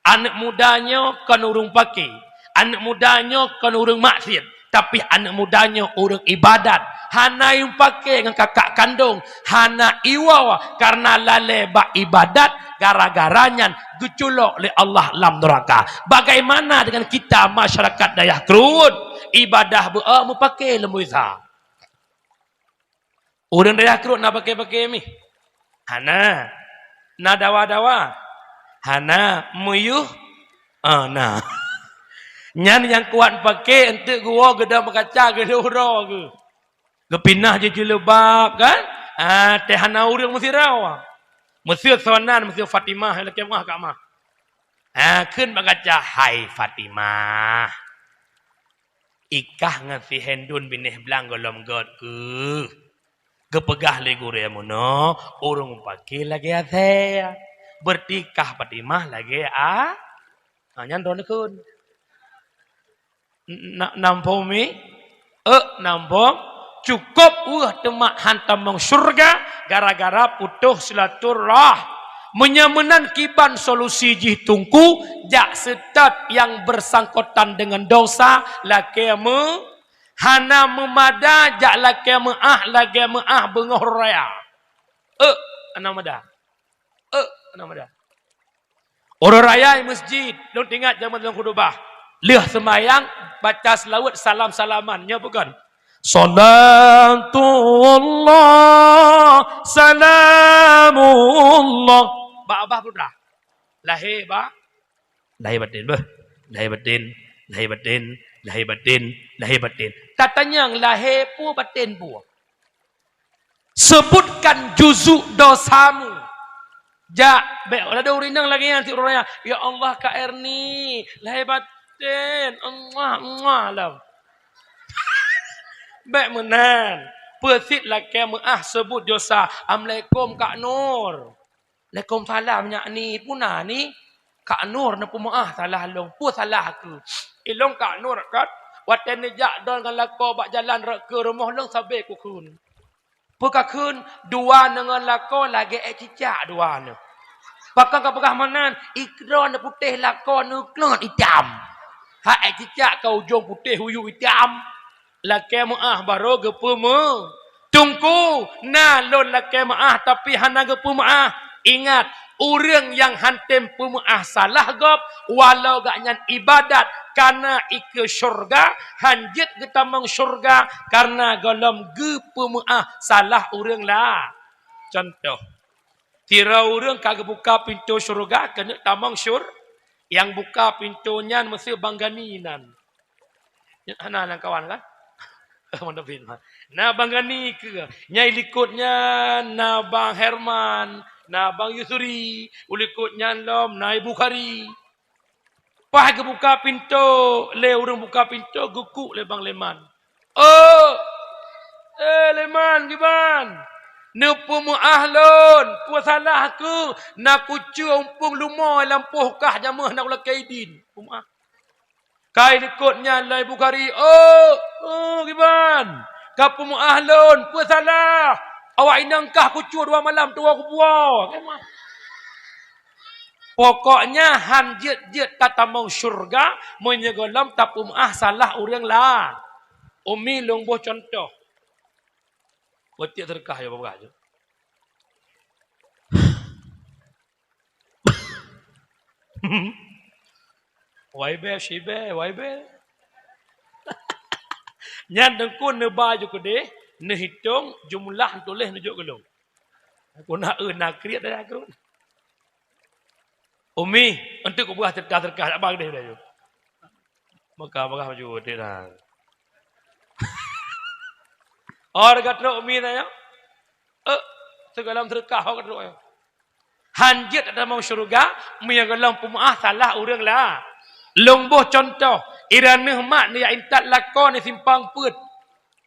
aneuk muda nyoe kon ureuëng pake, aneuk muda nyoe kon ureuëng maksiat, tapi aneuk muda nyoe ureuëng ibadat. Hana ieu pake ngon kakak kandong, hana iwoe kareuna lalée bak ibadat, gara-gara nyan geuculok lé Allah lam neuraka. Bagaimana dengan kita masyarakat Dayah Kruen? Ibadah beu mupake leumboi sa. Ureuëng Dayah Kruen na pake-pake mi? Hana. Na dawa-dawa? Hana. Meuyuh? Ah, na. Nyan nyang kuat pake enteuk geuwoe geudong meukaca geudong uroe geuh. Geupinah jih jilbab kan? Ah, teuh hana ureuëng meusirau. Meuseu sonan, meuseu Fatimah, lakée meuah kak mah. Ah, kheun bak kaca, "Hai Fatimah, ikah ngon si Hendun binéh blang gohlom göt keuh." Geupeugah lé gurée meunoe, ureuëng pake lagée asée. Berarti kah Fatimah lagée a-, ha, nyan droeneuh kheun. Na, nam phom mi? Euk, nam phom. Cukôp weueh teuma han tamong syeuruga gara-gara putôh silaturah-, meunyoe meunan kiban solusi jih Teungku, jak seutôt nyang bersangkutan deungon dosa, lakée meu-, hana meumada, jak lakée meuáh, lagée meuáh beungoh raya. Euk, hana meumada. Euk, hana meumada. Uroe raya i masjid, lôn teuingat jameun lôn khutubah. Lheueh seumayang, baca seulaweuet salam-salaman. Nyoe bukon? Salatullah, salamullah. Bak babah putra. Lahé bak? Lahé batin, beuh. Lahé batin, lahé batin, lahé batin, lahé batin. Tatanyong lahé peue batin peue? Sebutkan juzuk dosamu. Jak, bék, ladôm ureuëng inong lagée nyan, si ureuëng nyan, "Ya Allah, Kak Erni, lahé batin, Allah, Allah lom." Bék meunan. Peusit lakée meuáh seubut dosa, "Assalamualaikum, Kak Nur." "Waalaikumsalam, nyak ni, peue na ni?" "Kak Nur neupeumeuáh salah lôn." "Peue salah keuh?" "Ilôn Kak Nur kan, watée neujak dong ngon lakoe bak jalan rot keu rumoh lôn sabe kukheun." "Peue kakheun?" "Dua neungon lakoe lagée ék cicak dua neuh." "Pakon kapeugah meunan?" "Ikroe neuputéh lakoe neuklot itam. Ha ék cicak ka ujong putéh uyuek itam." Lakée meuáh barô geupeumeu-, Teungku, na lôn lakée meuáh tapi hana geupeumeuáh. Ingat, ureuëng nyang han tem peumeuáh salah gob, walau gobnyan ibadat, kana ikeue syeuruga, han jeuet geutamong syeuruga, karena gohlom geupeumeuáh salah ureuëng la-, contoh, sidroe ureuëng ka geubuka pintoe syeuruga keuneuk tamong syur-, nyang buka pintoe nyan meuseu Bang Gani nan. Hana lamkawan kan? Mantap, Fit. Na Bang Gani keu, nyang likot nyan na Bang Herman, na Bang Yusri, u likot nyan lom na Ibu Khari. Paih geubuka pintoe, lé ureuëng buka pintoe, geukuk lé Bang Leman. "Oh, eh, Leman, kiban? Neupeumeuáh lôn, peue salah keuh? Na kucue umpung lumoe lam poh kah jameuh na ulakée idin." Peumeuáh. Ka ilikot nyan lom Ibu Khari, "Oh, oh, kiban? Kapeumeuáh lôn, peue salah? Awak inong kah kucue dua malam tuwoe kupuwoe." Pokoknya han jeuet-jeuet tatamong syeuruga meunyoe gohlom tapeumeuáh salah ureuëng la-, Umi lôn boh contoh. Beutiek teureukah ya, babah. Waibe, sibe, waibe. Nyan Teungku neuba ju keudeh, neuhitong jumlah tuléh neujok keu lôn. Aku na eu na kriet dah aku. Umi, enteuk kupeugah teuka-teuka, tak bang deh dah ju. Maka, maka ju deh dah. Oh, ka trok umi tanyoe. Eh, sigohlom seudeukah ho ka trok nyoe. Han jeuet tatamong syeuruga, meunyoe gohlom peumeu'ah salah ureuëng la. Lôn boh cuntoh, i Ranuh mak neujak intat lakoe neusimpang peuet.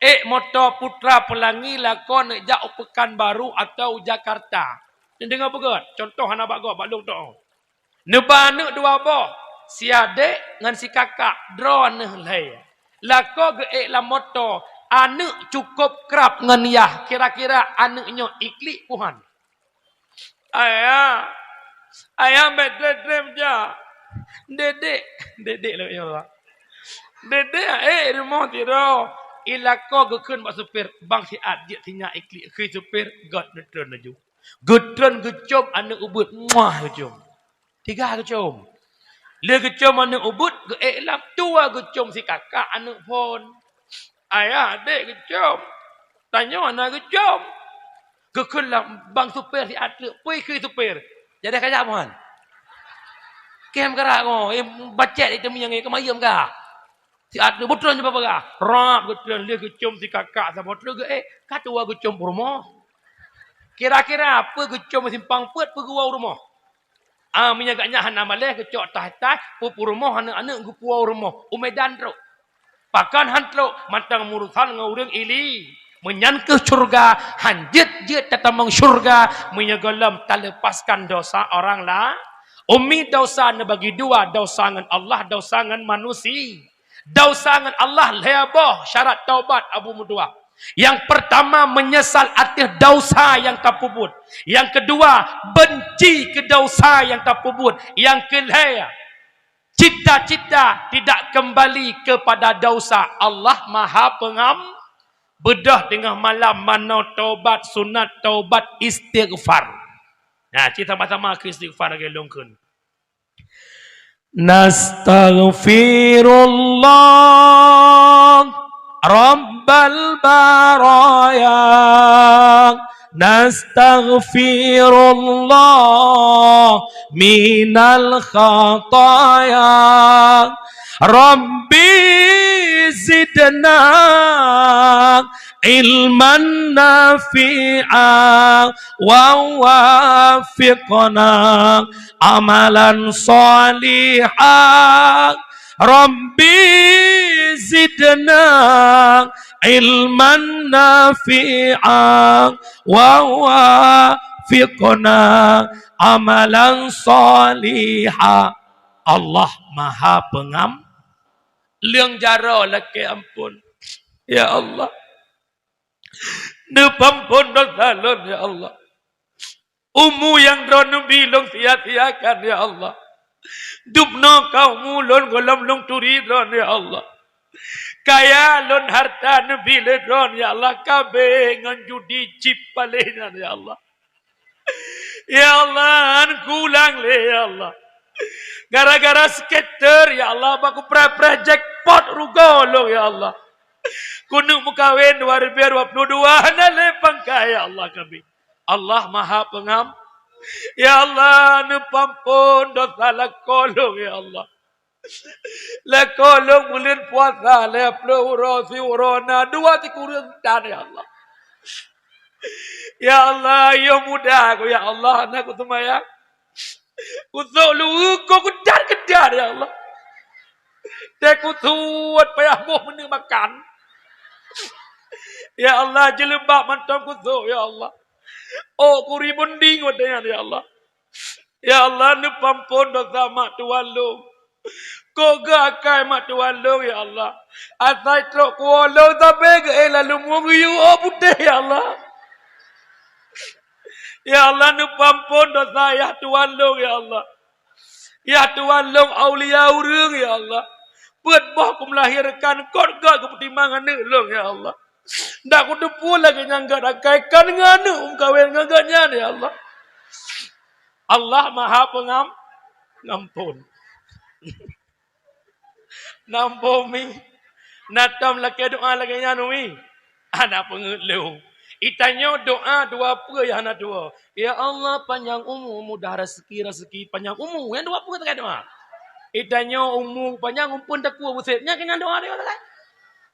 Ék moto Putra Pelangi lakoe neujak u Pekanbaru atawa u Jakarta. Neudeungoe beugét, cuntoh hana bak gob, bak lôn toh. Neuba aneuëk dua boh, si adék ngon si kakak, droeneuh lhée. Lakoe geuék lam moto, aneuëk cukôp krab ngon yah, kira-kira aneuëk nyoe iklik puhan. Ayah, ayah, bék treb-treb jak. Dedek, dedek lagée nyoe, Pak. Dedek, eh, rumoh tiroe. I lakoe geukheun bak supir, bang siat jeuet sinyak iklik, kheun supir, gét neutreun laju. Geutreun geucom aneuëk ubeuet, muah geucom. Tiga geucom. Lé geucom aneuëk ubeuet, geuék lam, dua geucom si kakak aneuëk phon. Ayah, adék geucom. Tanyoe hana geucom. Geukheun lam bang supir siat treuk, peue kheun supir. Jadi kajak mohan. Kem gerak ngo, eh, bacet itu minyak, eh, kemayam kah? Siat treuk beutreun je peugah. Rab geutreun lé geucom si kakak saboh treuk geuék, ka dua geucom peurumoh. Kira-kira peue geucom simpang peuet peugeuwoe u rumoh? Ah, meunyoe gobnyan hana malée geucok taih-taih, peue peurumoh aneuëk-aneuëk geupuwoe u rumoh, u Medan trok. Pakon han trok, mantong meurusan ngon ureuëng ili. Meunyan keuh syeuruga, han jeuet-jeuet tatamong syeuruga, meunyoe gohlom taleupaskan dosa orang la-, umi dosa neubagi dua, dosa ngon Allah, dosa ngon manusia. Dosa ngon Allah lhée boh syarat taubat Abu Meutuah. Nyang peurtama, meunyeusal ateueh dosa nyang tapeubuet. Nyang keudua, beunci keu dosa nyang tapeubuet. Nyang keulhée, cita-cita tidak kembali kepada dosa. Allah Maha Pengam-, beudôh teungoh malam manoe taubat, sunat taubat, istighfar. Nah, ci sama-sama keu istighfar lagée lôn kheun. Nastaghfirullah Rabbal baraya. Nastaghfirullah minal khataya. Rabbi zidna ilman nafi'a wa wafiqna amalan saliha. Rabbi zidna ilman nafi'a wa wafiqna amalan saliha. Allah Maha Pengam-, leueng jaroe lakée amphon. Ya Allah, neupeuamphon dosa lôn, ya Allah. Umu nyang droeneuh bi lôn sia-siakan, ya Allah. Dubnoe ka umu lôn gohlom lôn turi droen, ya Allah. Kaya lôn hareuta neubi lé droen, ya Allah, ka abéh ngon judi cit paléh nyan, ya Allah. Ya Allah, han kulang lé, ya Allah. Gara-gara skater, ya Allah, bah kupreh-preh jackpot rugoe lôn, ya Allah. Kuneuk meukawen dua ribu dua puluh dua, hana lé pangkai, ya Allah, kami. Allah Maha Pengam-, Ya Allah, neupeuamphon dosa lakoe lôn, ya Allah. Lakoe lôn buleuen puasa, lhée ploh uroe, siuroe na dua sikureueng tan, ya Allah. Ya Allah, yoh muda ku, ya Allah, hana kuseumayang. Kusok luweue ku keudat-keudat, ya Allah. Teuh kusuet payah boh meuneuk makan. Ya Allah, jilbab mantong kusok, ya Allah. Oh, ku rebonding watée nyan, ya Allah. Ya Allah, neupeuamphon dosa mak tuwan lôn. Kok geuakai mak tuwan lôn, ya Allah. Asai trok kuwoe lôn sabe geuék lam lumbông geuyue oh putéh, ya Allah. Ya Allah, neupeuamphon dosa yah tuwan lôn, ya Allah. Yah tuwan lôn aulia ureuëng, ya Allah. Peuet boh kumeulahérkan, kot gét geupeutimang aneuëk lôn, ya Allah. Dak kuteupeu lagée nyang gét akai kan ngon aneuëk meukawen ngon gét nyan, ya Allah. Allah Maha Pengam-, Pengampon. Nambo mi, na tom lakée doá lagée nyan, umi? Hana peungeuet lôn. Itanyoe doá dua peue nyang hana tuwoe. Ya Allah, panyang umu, mudah raseuki, raseuki panyang umu. Nyang dua peue takée doá. Itanyoe umu panyang, umpeuen takue busét. Nyan keuh nyang doá dua takée.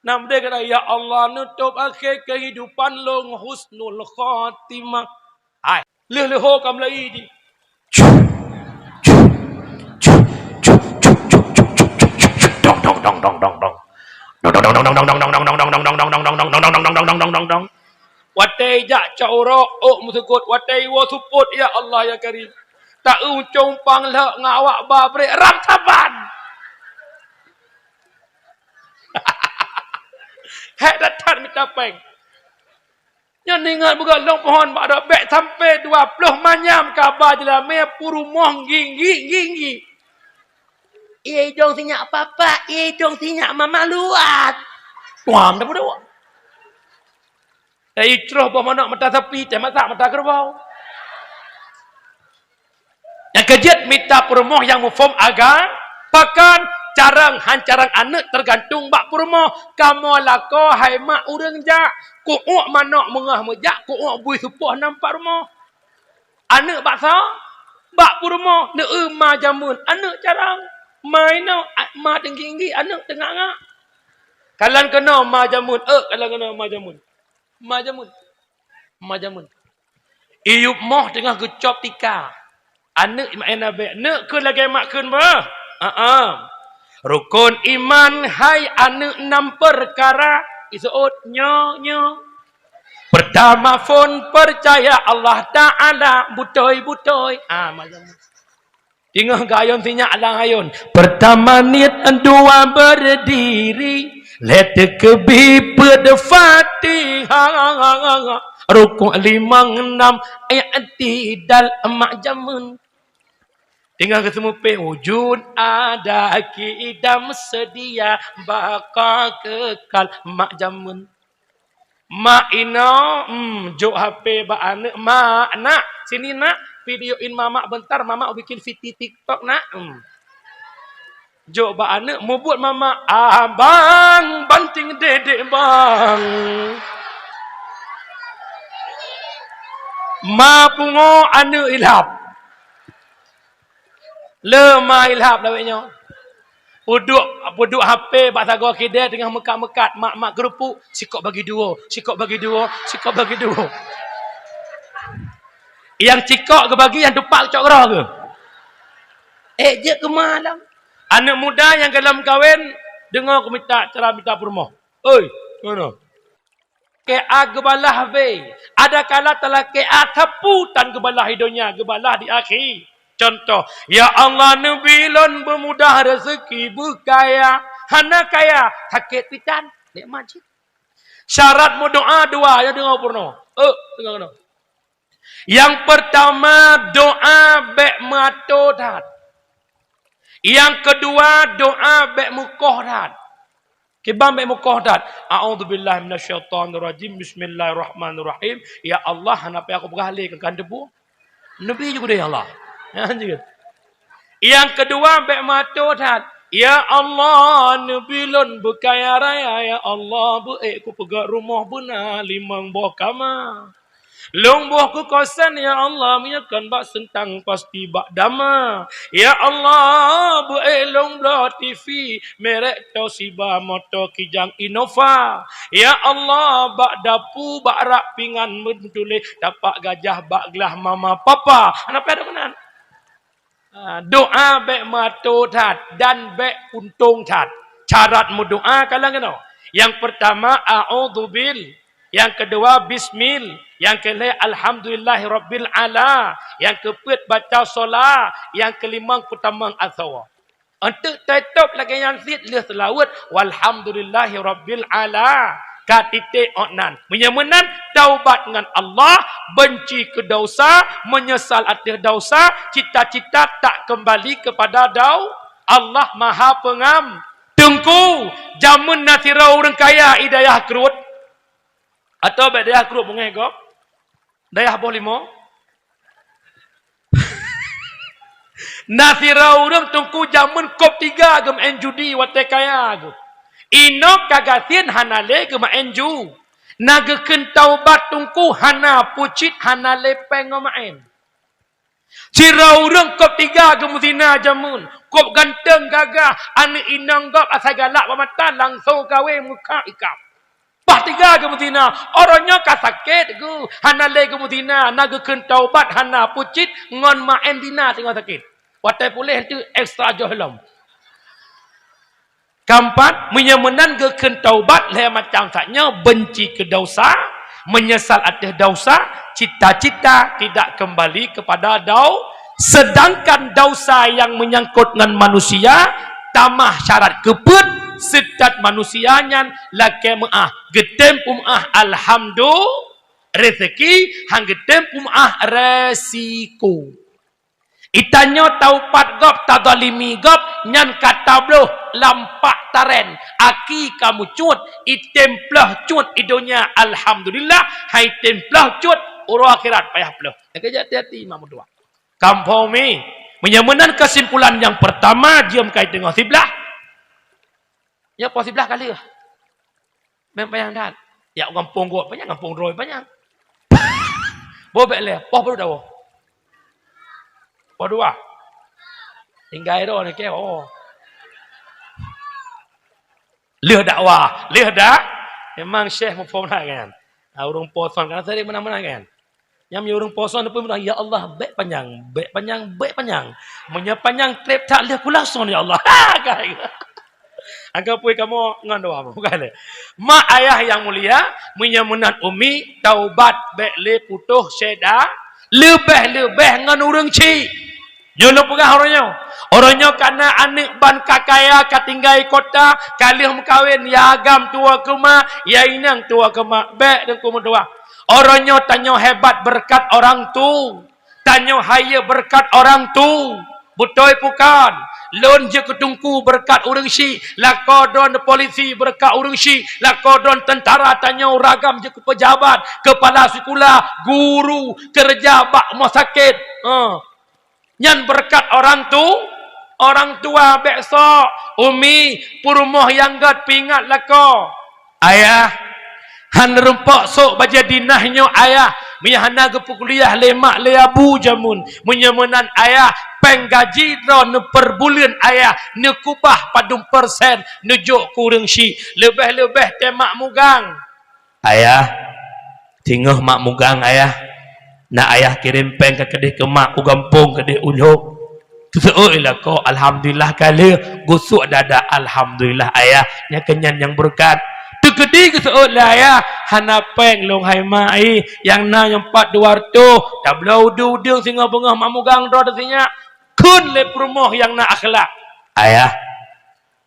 Nam deh kata, "Ya Allah, nutup akhé keuhidupan lôn husnul khotimah." Hai, lheueh leuho ka meulayi jih. Dong, dong, dong, dong, dong, dong. Dong, dong, dong, dong, dong, dong. Dong, dong, dong, dong, dong, dong, dong, dong. Watèe jak cok uroe, ôk meuseugot, watèe iwoe seupôt, ya Allah, ya Karim. Ta-eu uncong pang lhok ngon awak ba brek ram saban. Hék that-that mita péng. Nyoe ingat beugöt lôn pohon bak dok bèk sampai dua ploh manyam kaba jeulamé peurumoh gigi, gigi. Ie idong sinyak papa, ie idong sinyak mama luat. Tuam dah bodoh. Eh, troh boh manok mata sapi, teuh masak mata kerbau. Nyang keujeuet mita peurumoh nyang muphom aga-, pakan, carông han carông aneuk teugantung bak peurumoh. Kamoe lakoe hai mak ureueng jak, ku'uk manok meungoh meujak, ku'uk bui seupôt nam pat rumoh. Aneuk bak soe? Bak peurumoh, neu-eu ma jameun, aneuk carông. Ma inoe, a-, ma teunggi-inggi, aneuk teungak-ngak. Kalon keunoe ma jameun, eu, kalon keunoe ma jameun. Ma jameun. Ma jameun. Iyup moh teungoh geucop tika. Aneuk maén abék, neuk kheun lagèe mak kheun bah. Aa. Rukon iman hai aneuk nam peukara. Iseuôt nyoe, nyoe. Peurtama phon peucaya Allah Taala, beutôi-beutôi. Ah, ma jameun. Teungoh geuayôn sinyak lam ayôn. Peurtama niet, dua berdiri, lhèe teukeubie peuet Fatihah, rukuk limong nam i'tidal mak jameun. Teungoh geuseumeupéh wujud ada kidam seudia baqa keukal mak jameun. Mak inoe, hmm, jok H P bak aneuk, "Mak, nak, sini nak, videoin mamak bentar, mamak bikin V T TikTok nak." Hmm. Jok bak aneuk, mubuet mamak, "Abang, banting dedek bang." Ma pungo aneuk ilhab. Le ma ilhab lawét nyoe. Peuduek, peuduek H P bak sagoe keudè teungoh meukat-meukat, mak-mak keurupuk, "Sikok bagi duo, sikok bagi duo, sikok bagi duo." Nyang sikok geubagi, nyang tupak geucok keudroe geuh. Eh, jeuet keu ma lom. Aneuk muda nyang golom kawen, deungoe kumita cara mita peurumoh. Oi, ngono. Keu a geubalah bée. Adakala talakée a sapeue tan geubalah di donya, geubalah di akhi. Contoh, "Ya Allah, neubi lôn beumudah reuseuki beukaya." Hana kaya, sakét pitan, nikmat cit. Syarat meudoa dua, ya deungoe peurunoe. Eh, deungoe keunoe. Nyang peurtama, doa bék meuato that. Nyang keudua, doa bék mukoh that. Kiban bék mukoh that. "A'udzubillahi minasyaitonirrajim. Bismillahirrahmanirrahim. Ya Allah, hana payah kupeugah lé keu keuhan teupeu." Neubi ju keudeh Allah. Nyan jeuet. Nyang keudua bék meuato that. "Ya Allah, neubi lôn beukaya raya. Ya Allah, beuék kupeugöt rumoh beuna limong boh kama. Lôn boh keukosan, ya Allah, meunyoe kon bak seuntang pasti bak dama. Ya Allah, beuék lôn bloe T V merek Toshiba, moto Kijang Innova. Ya Allah, bak dapu, bak rak pingan meutuléh tapak gajah bak glah mama papa." Hana payah keunan. Ah, doa bék meuato that dan bék untông that. Syarat meudoa ka lagèe nyoe. Nyang peurtama, a'udzubil. Nyang keudua, bismil. Nyang keulhèe, alhamdulillahirabbil ala. Nyang keupeuet, baca sola. Nyang keulimong, peutamong asoe. Eunteuk tatôb lagèe nyan cit lheueh seulaweuet, "Walhamdulillahirabbil ala." Ka titék ôk nan. Meunyoe meunan, taubat ngon Allah, beunci keu desya, meunyeusal ateueh desya, cita-cita tak keumbali keupada dau-, Allah Maha Peungam. Teungku, jameun na sidroe ureueng kaya i dayah Kruet? Atau bak dayah Kruet bungéh gob? Dayah Boh Limo? Na sidroe ureueng teungku jameun kop tiga geumeu'en judi watèe kaya geuh. Inoe ka gasien hana lé geumeu'en ju. Na geukheun taubat teungku hana, peucit hana lé péng ngon meu'en. Sidroe ureueng kop tiga geumeutina jameun, Kôb ganteng gagah, aneuk inong gob asai galak bak mata, langsong kawé meukat ikab. Bah teuga geumeuzina, uroe nyoe ka sakét geuh, hana lé geumeuzina, na geukheun taubat, hana peucit ngon maén zina singoh sakét. Watèe puléh teuk ekstra joh lom. Keempat, meunyoe meunan geukheun taubat lhèe macam sak nyoe, benci keu dosa, menyesal ateueh dosa, cita-cita tidak kembali kepada dau-, sedangkan dosa yang menyangkut ngon manusia, tamah syarat keupeuet, seutat manusia nyan lakèe meu'ah, geutem peumeu'ah alhamdu-, rezeki, han geutem peumeu'ah resiko. Itanyoe taupat gob, tazalimi gob, nyan ka tabloh lam pak taren. Aki ka meucut, item ploh cut i donya, alhamdulillah, han item ploh cut uroe akhirat payah ploh. Nyang keu hati-hati mak meutuah. Kampung mi, meunyoe meunan kesimpulan nyang pertama, jeuem kai teungoh siblah. Nyoe poh siblah ka lheueh. Meunan panyang that. Yak gampông gob panyang, gampông droe panyang. Boh bèk lé, poh baru dawa. Poh dua. Tinggai droe ni ke, oh. Lheueh dakwah, lheueh dak. Memang syekh muphom that kan. Ah, ureueng poson kan, sering meunan-meunan kan. Nyang meunyoe ureueng poson neupeumeurah, "Ya Allah, bèk panyang, bèk panyang, bèk panyang. Meunyoe panyang trép that lheueh kulason, ya Allah." Ha, ka. Angka pui kamoe ngon doa, bukan lé. Mak ayah yang mulia, meunyoe meunan umi, taubat bèk lé putôh syeda, leubeh-leubeh ngon ureueng chik. Nyoe lôn peugah uroe nyoe. Uroe nyoe ka na aneuk ban ka kaya, ka tinggai kota, ka lheueh meukawen, ya agam tuwoe keu mak, ya inong tuwoe keu mak. Bèk Teungku meutuah. Uroe nyoe tanyoe hebat beureukat orang tu. Tanyoe hayeue beureukat orang tu. Beutôi bukan? Lôn jeuet keu teungku beureukat ureueng chik, lakoe droeneuh polisi beureukat ureueng chik, lakoe droeneuh teuntara, tanyoe ureueng agam jeuet keu peujabat, keupala sikula, guru, keureuja bak rumoh sakét. Ha. Nyan beureukat orang tu, orang tua. Bèk sok, umi, peurumoh nyang göt peuingat lakoe. Ayah, han rumpok sôk bajèe dinah nyoe ayah, meunyoe hana geupeukuliah lé mak lé abu jameun. Meunyoe meunan ayah, pèng gaji droeneuh per buleuen ayah, neukubah padum persen neujok keu ureueng chik, leubeh-leubeh teuh mak mugang. Ayah, singoh mak mugang ayah. Na ayah kirém pèng ka keudéh keu mak u gampông keudéh u lhok. Teuseuôt lakoe, alhamdulillah ka lheueh, geusuek dada, alhamdulillah ayah, nyan keuh nyan nyang beureukat. Teukeudi geuseuôt lé ayah, hana pèng lôn hai mak ih, nyang na nyoe pat dua reutôh, tabloe u deueng-deueng singoh beungoh mak mugang droe teuh sinyak, kheun lé peurumoh nyang na akhlak. Ayah,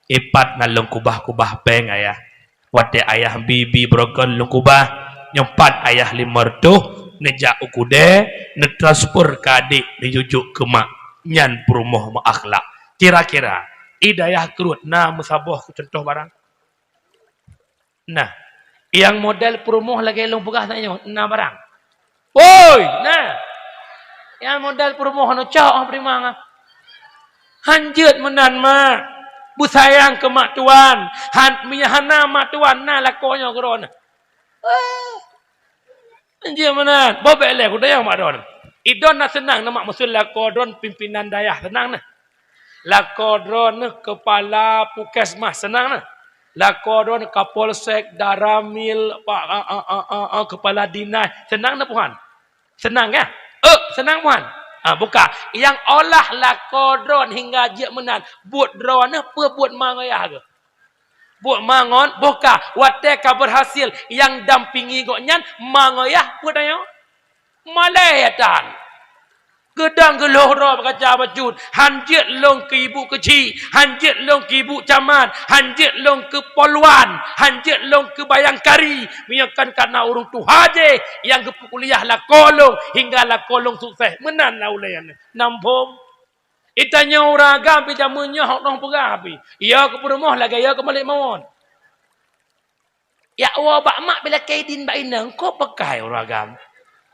ipat na lôn kubah-kubah pèng ayah. Watèe ayah bi-bi broken lôn kubah, nyoe pat ayah limong reutôh, neujak u keudè, neutransfer keu adék, neujok keu mak. Nyan peurumoh meuakhlak. Kira-kira, i dayah Keurut na meusaboh keu cuntoh barang? Nah, nyang model peurumoh lagèe lôn peugah tanyoe, na barang? Woi, nah. Nyang model peurumoh nyoe cok, oh, beurimong, ah. Han jeuet meunan, mak. Beusayang keu mak tuan. Han, meunyo hana mak tuan, na lakoe nyoe keu droeneuh. Ah. Han jeuet meunan. Boh bèk lé, kutanyong mak droeneuh. Idon na seunang na mak, meuseu lakoe droeneuh pimpinan dayah, seunang na. Lakoe droeneuh keupala puskesmas, seunang na. Lakoe droeneuh kapolsek, danramil, pa-, a, a, keupala dinas, seunang na puhan. Seunang, kan? Eh, seunang, Wan? Ah, buka. Nyang olah lakoe droeneuh hingga jeuet meunan, buet droeneuh peue buet mangoyah geuh? Buet mangon, buka. Watèe ka beurhasil, nyang dampingi gobnyan mangoyah peue tanyoe? Malèe tan. Geudong geulhoh droe bak kaca bacut, han jeuet lôn keu ibu keuchik, han jeuet lôn keu ibu camat, han jeuet lôn keu polwan, han jeuet lôn keu bayangkari, meunyoe kon kareuna ureueng tuha jih nyang geupeukuliah lakoe lôn hingga lakoe lôn sukses. Meunan lah ulèe nyan. Nam phom. Geutanyoe ureueng agam pih jameun nyoe hok nong peugah pih. Yo keu peurumoh lagèe yo keu malèe mawöt. Jak woe bak mak bila keu idin bak inong, kok peukai ureueng agam?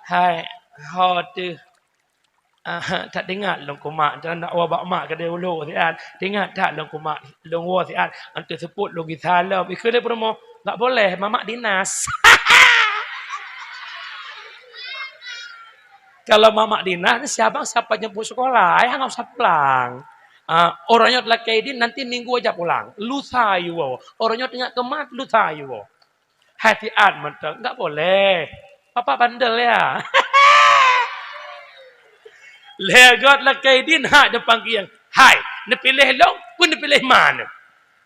Hai, ho teuh. Ah, that teuingat lôn keu mak, jangan nak woe bak mak keudéh ulo siat. Teuingat that lôn keu mak, lôn woe siat, antu seupôt lôn gisa lom. Ikheun lé peurumoh, "Enggak boleh, mamak dinas." Kalau mamak dinas, ni siapa, siapa jemput sekolah, ayah enggak usah pulang. Ah, orang nyoe lakée idin nanti minggu aja pulang. Lusa yue woe. Orang nyoe teuingat keumat, lusa yue woe. Hati-hati mantong, enggak boleh. Bapak bandel ya. Lhée göt lakée idin hak depan kieng. Hai, neupiléh lôn, pun neupiléh ma neuh.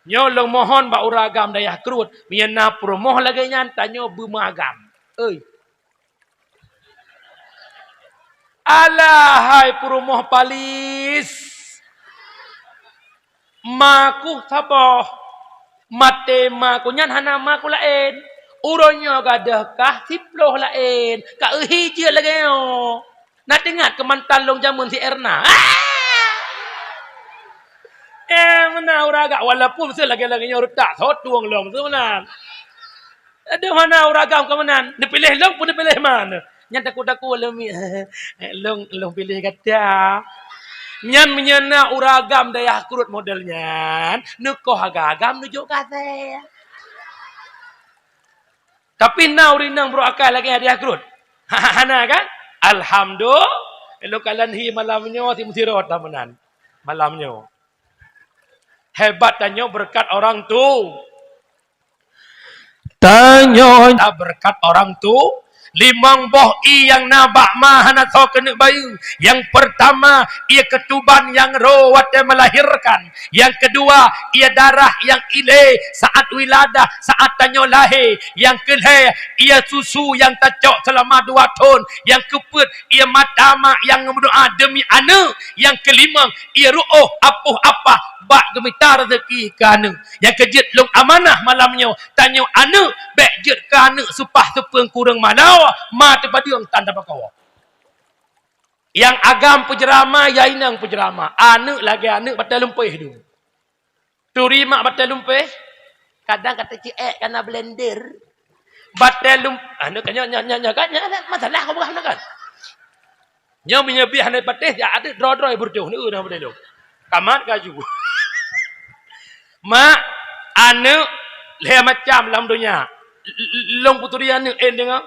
Nyoe lôn mohon bak ureueng agam dayah Krut, meunyoe na peurumoh lagée nyan, tanyoe beumeugam. Oi. Alah hai peurumoh palis. Ma kuh saboh. Maté ma kuh nyan hana ma kuh laén. Uroe nyoe gadôh kah siploh laén. Ka euhi jeuet lagée nyoe. Na teuingat keu mantan lôn jameun si Erna. Eh, meunan ureueng agam, walaupun seuh lagée-lagée nyoe reutak, sot tueng lom seuh meunan. Aduh, hana ureueng agam ka meunan. Neupiléh lôn pun neupiléh ma neuh. Nyan takot-takot lom, lôn, lôn piléh gata. Nyan meunyoe na ureueng agam dayah Krut model nyan, neukoh agam-agam neujok gasée. Tapi na ureueng inong brok akai lagée dayah Krut. Hana kan? Alhamdulillah. Lôn kalon hi malam nyoe si meusirot dah meunan. Malam nyoe. Hebat tanyoe beureukat orang tu. Tanyoe beureukat orang tu. Limong boh ie nyang na bak ma hana soe keuneuk bayeue. Nyang peurtama, ie keutuban nyang ro watée meulahirkan. Nyang keudua, ie darah nyang ilée saat wiladah, saat tanyoe lahé. Nyang keulhée, ie susu nyang tacok seulama dua thon. Nyang keupeuet, ie mata mak nyang meudoa deumi aneuëk. Nyang keulimong, ie ruoh apoh apah bak geumita rezeki keu aneuëk. Nyang keujeuet lôn amanah malam nyoe, tanyoe aneuëk bék jeuet keu aneuëk seupah seupeueng kureueng manoe, ma teupadeueng tan tapakoe. Nyang agam peujeurama, nyang inong peujeurama. Aneuëk lagée aneuëk batée lumpéh dum. Turi mak batée lumpéh, kadang ka teuciek kana blender. Batée lum-, aneuëk ka nyoe, nyoe, nyoe, nyoe kan, nyoe, nyoe, masalah kau peugah nyoe kan. Nyoe meunyoe biah hana patéh, ya ada droe-droe beureutoh, neu dah batée lom. Kamat kaju. Mak, aneuëk lhée macam lam donya. L-, l-, lôn peuturi aneuëk, eh, deungoe.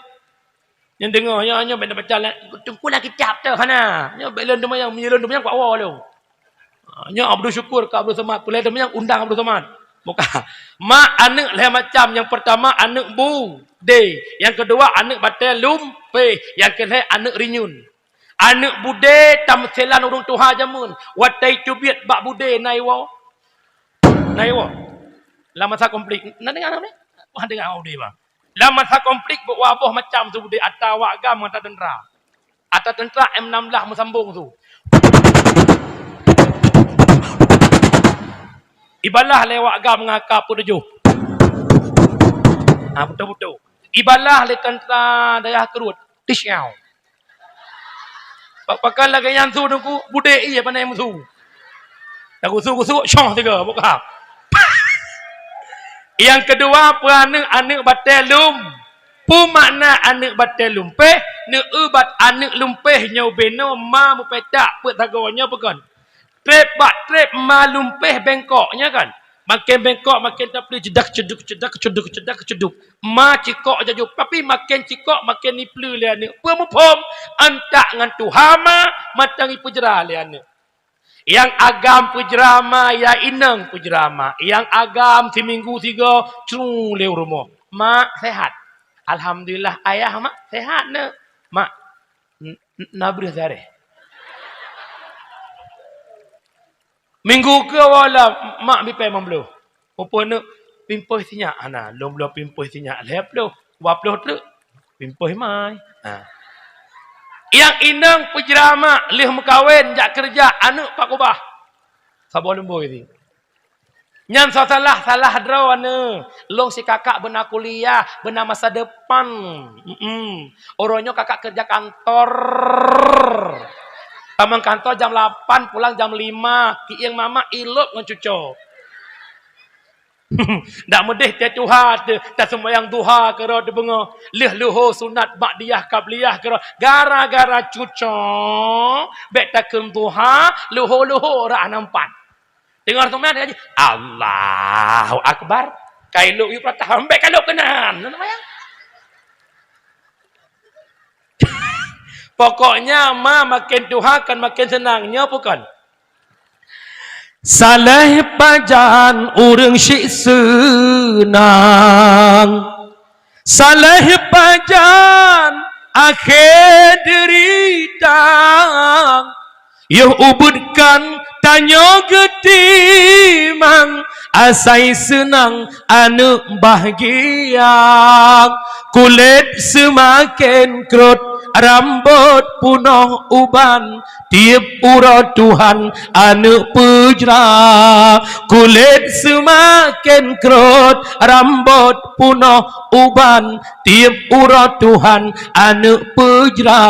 Nyang deungoe, nyoe, nyoe bék neubaca lam, teungku lam kitab teuh hana. Nyoe bék lôn teumayang, meunyoe lôn teumayang kuat woe lôn. Ha, nyoe Abdul Syukur keu Abdul Somad, peulée teumayang undang Abdul Somad. Buka. Mak aneuëk lhée macam, nyang peurtama aneuëk bu, dé. Nyang keudua aneuëk batée lumpéh, nyang keulhée aneuëk rinyun. Aneuëk bu dé tameuselan ureuëng tuha jameun, watée teubiet bak bu dé na iwoe. Na iwoe. Lam masa konflik, na deungoe na, wah deungoe bu dé bah. Lam masa konflik beuwah boh macam su bu dé, ata awak agam ngon ata teuntra. Ata teuntra M enam belas meusambong su. Ibalah lé awak agam ngon AK peuet tujoh. Ha, beutôi-beutôi. Ibalah lé teuntra dayah Krut. Tisyaw. Pak-, pakon lagée nyan su teungku, bu dé ie pane meusu. Tagusu-gusu, shoh sigoe, buka. Nyang keudua, peu aneuëk, aneuëk batée lum. Peue makna aneuëk batée lumpéh? Neuubat aneuëk lumpéh nyoe binoe ma meupetak peuet sagoe nyoe peukon. Treb bak treb ma lumpéh bengkok, nyan kan? Maken bengkok, maken tapli, cedak, ceduk, cedak, ceduk, cedak, ceduk. Ma cikok jaju, tapi maken cikok, maken nipli lé aneuëk. Peue muphom? Antak ngon tuha ma, mantong ipeujra lé aneuëk. Nyang agam peujra ma, nyang inong peujra ma. Nyang agam siminggu sigoe, cru lé u rumoh. Mak, sehat? Alhamdulillah, ayah, mak, sehat, neuk. Mak, N-, n-, na breueh siareh. Minggu keu awai lam, mak bipée limong ploh. Muphom neuk pimpôh sinyak hana, lôn bloe pimpôh sinyak lhée ploh, dua ploh treuk. Pimpôh mai. Ha. Nyang inong peujra mak lheueh meukawen jak keureuja aneuëk pat keubah. Saboh leumbôi si. Nyan soe salah, salah droeneuh. Lôn si kakak beuna kuliah, beuna masa depan. Mm-mm. Uroe nyoe kakak keureuja kantor. Tamong kantor jam lapan, pulang jam lima. Kieng mamak ilop ngon cuco. Dak meudeh teuh tuha teuh, taseumayang duha keudroe teubeungoh. Lheueh luho sunat ba'diyah qabliyah keudroe. Gara-gara cuco, bék takheun duha, luho-luho rah nampat. Deungoe seumayang, dia ji, "Allahu Akbar." Kai lok yue peurata, ambek kai lok keunan. Pokoknya, ma makin tuha kan makin senang. Nyoe bukan? Saléh pajan ureuëng syiek seunang, saléh pajan akhé deurita. Yoh ubeuet kan tanyoe geutimang, asai seunang aneuëk bahgia. Kulét seumaken krot, rambot punoh uban, tieb uroe Tuhan aneuëk peujra. Kulét seumaken krot, rambot punoh uban, tieb uroe Tuhan aneuëk peujra.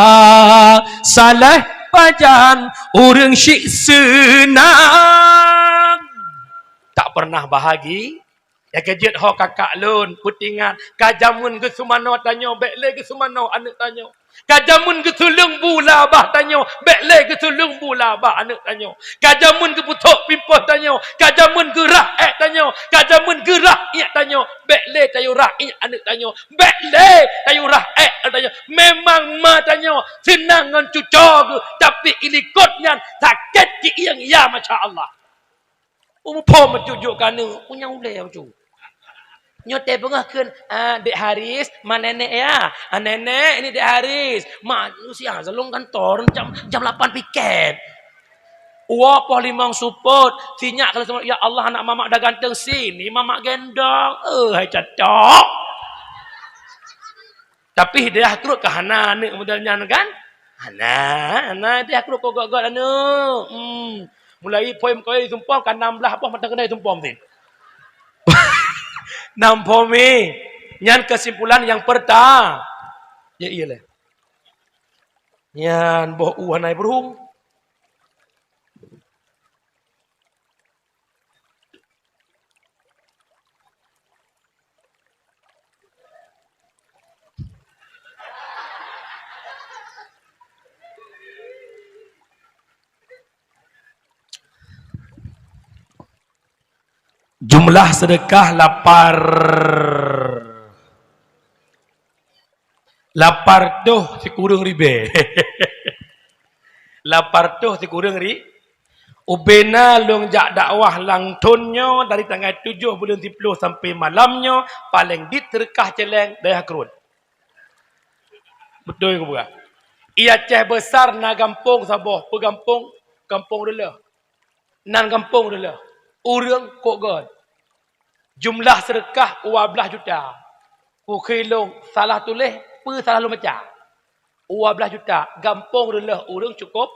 Saléh pajan ureuëng syiek seunang, tak pernah bahagi. Nyang keujeuet ho kakak lôn, peuingat, ka jameun geuseumanoe tanyoe, bék lé geuseumanoe aneuëk tanyoe. Ka jameun geuseuleueng bu lam babah tanyoe, bék lé geuseuleueng bu lam babah aneuëk tanyoe. Ka jameun geuputok pimpôh tanyoe, ka jameun geurhah ék tanyoe, ka jameun geurhah iék tanyoe, bék lé tayue rhah iék aneuëk tanyoe, bék lé tayue rhah ék aneuëk tanyoe. Memang ma tanyoe seunang ngon cucoe geuh, tapi i likot nyan sakét keuieng, ya masya Allah. Muphom bacut jok keu aneuëk, punya ulée bacut. Nyoe teuh beungoh kheun, "Ah, Dek Haris, ma nenek ya? Ah, nenek, ini Dek Haris." Mak, siang, salong kantor, jam, jam lapan piket. Uwa poh limong seupôt, sinyak kalau semua, "Ya Allah, anak mamak dah ganteng, sini mamak gendong." Eh, hai catok. Tapi dayah krot ka hana aneuëk model nyan kan? Hana, hana dayah krot keu göt-göt aneuëk. Hmm. Mulai phom keu sumpom ka enam belas boh mata keunai sumpom teuh. Enam phom nyan kesimpulan nyang peurta-, ya iya lé. Nyan boh u hana beuruhung. Jumlah sedekah lapar, lapar toh sikureueng ribée. Lapar toh sikureueng ri-, ubena lôn jak dakwah lam thon nyoe dari tanggai tujoh buleuen siploh sampai malam nyoe, paleng dit seudeukah céléng dayah krot. Beutôi kupeugah. I Aceh Besar na gampông saboh, peugampông, Gampông Reuleuh. Nan gampông Reuleuh. Ureuëng kok göt. Jumlah seudeukah dua blaih juta. Kukheun lôn salah tuléh, peue salah lôn baca. Dua blaih juta. Gampông Reuleuh ureuëng cukôp.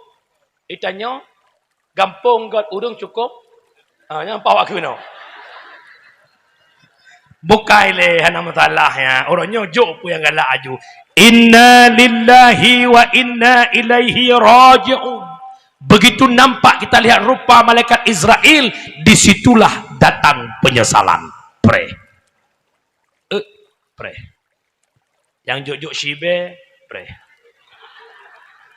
Itanyoe gampông göt ureuëng cukôp. Ah, nyang pawa keunoe. Bukai lé, hana masalah ya. Orang nyoe jok peue nyang galak aju. Inna lillahi wa inna ilaihi raji'un. Begitu nampak kita lihat rupa malaikat Israel, disitulah datang penyesalan. Preh. Eh, preh. Nyang jok-jok sibée, preh.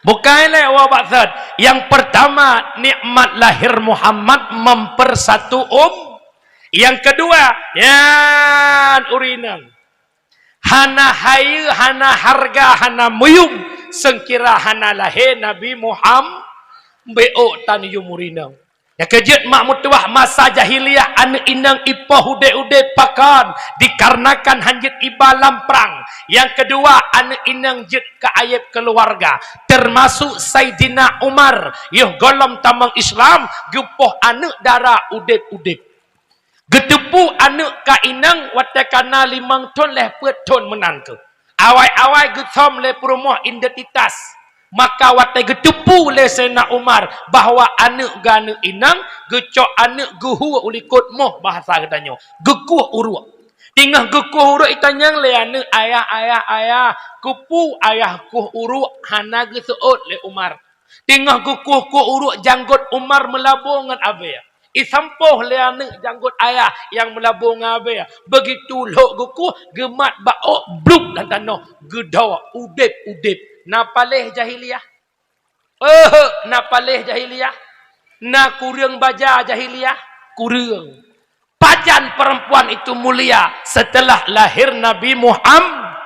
Bukai lé wa baksat. Yang pertama, nikmat lahir Muhammad mempersatu um. Yang kedua, nyan ureuëng inong. Hana hayeue, hana hareuga, hana meuyuem, seungkira hana lahé Nabi Muham-, beuôk tan yuem ureuëng inong. Nyang keujeuet mak meutuwah masa jahiliyah aneuëk inong ipoh udeb-udeb pakon, dikarenakan hanjeuet iba lam prang. Nyang keudua, aneuëk inong jeuet keu ayeb keuluwarga, teumasuk Saidina Umar, yoh gohlom tamong Islam, geupoh aneuëk dara udeb-udeb. Geuteupeue aneuëk ka inong watée ka na limong thon lhée peuet thon meunan kheueh. Awai-awai geusom lé peurumoh identitas. Maka watée geuteupeue lé Saidina Umar bahwa aneuëk geuh aneuëk inong, geucok aneuëk geuhue u likot moh bahasa geutanyoe, geukueh uruek. Teungoh geukueh uruek itanyong lé aneuëk, "Ayah, ayah, ayah, keupeue ayah kueh uruek?" Hana geuseuôt lé Umar. Teungoh geukueh-kueh uruek janggot Umar meulabô ngon abée. Isampôh lé aneuëk janggot ayah nyang meulabô ngon abée. Beugitu lhok geukueh, geumat bak ôk, blub lam tanoh, geudhoe udeb-udeb. Na paléh jahiliyah? Euheuek, na paléh jahiliyah? Na kureueng baja jahiliyah? Kureueng. Pajan perempuan itu mulia setelah lahir Nabi Muhammad.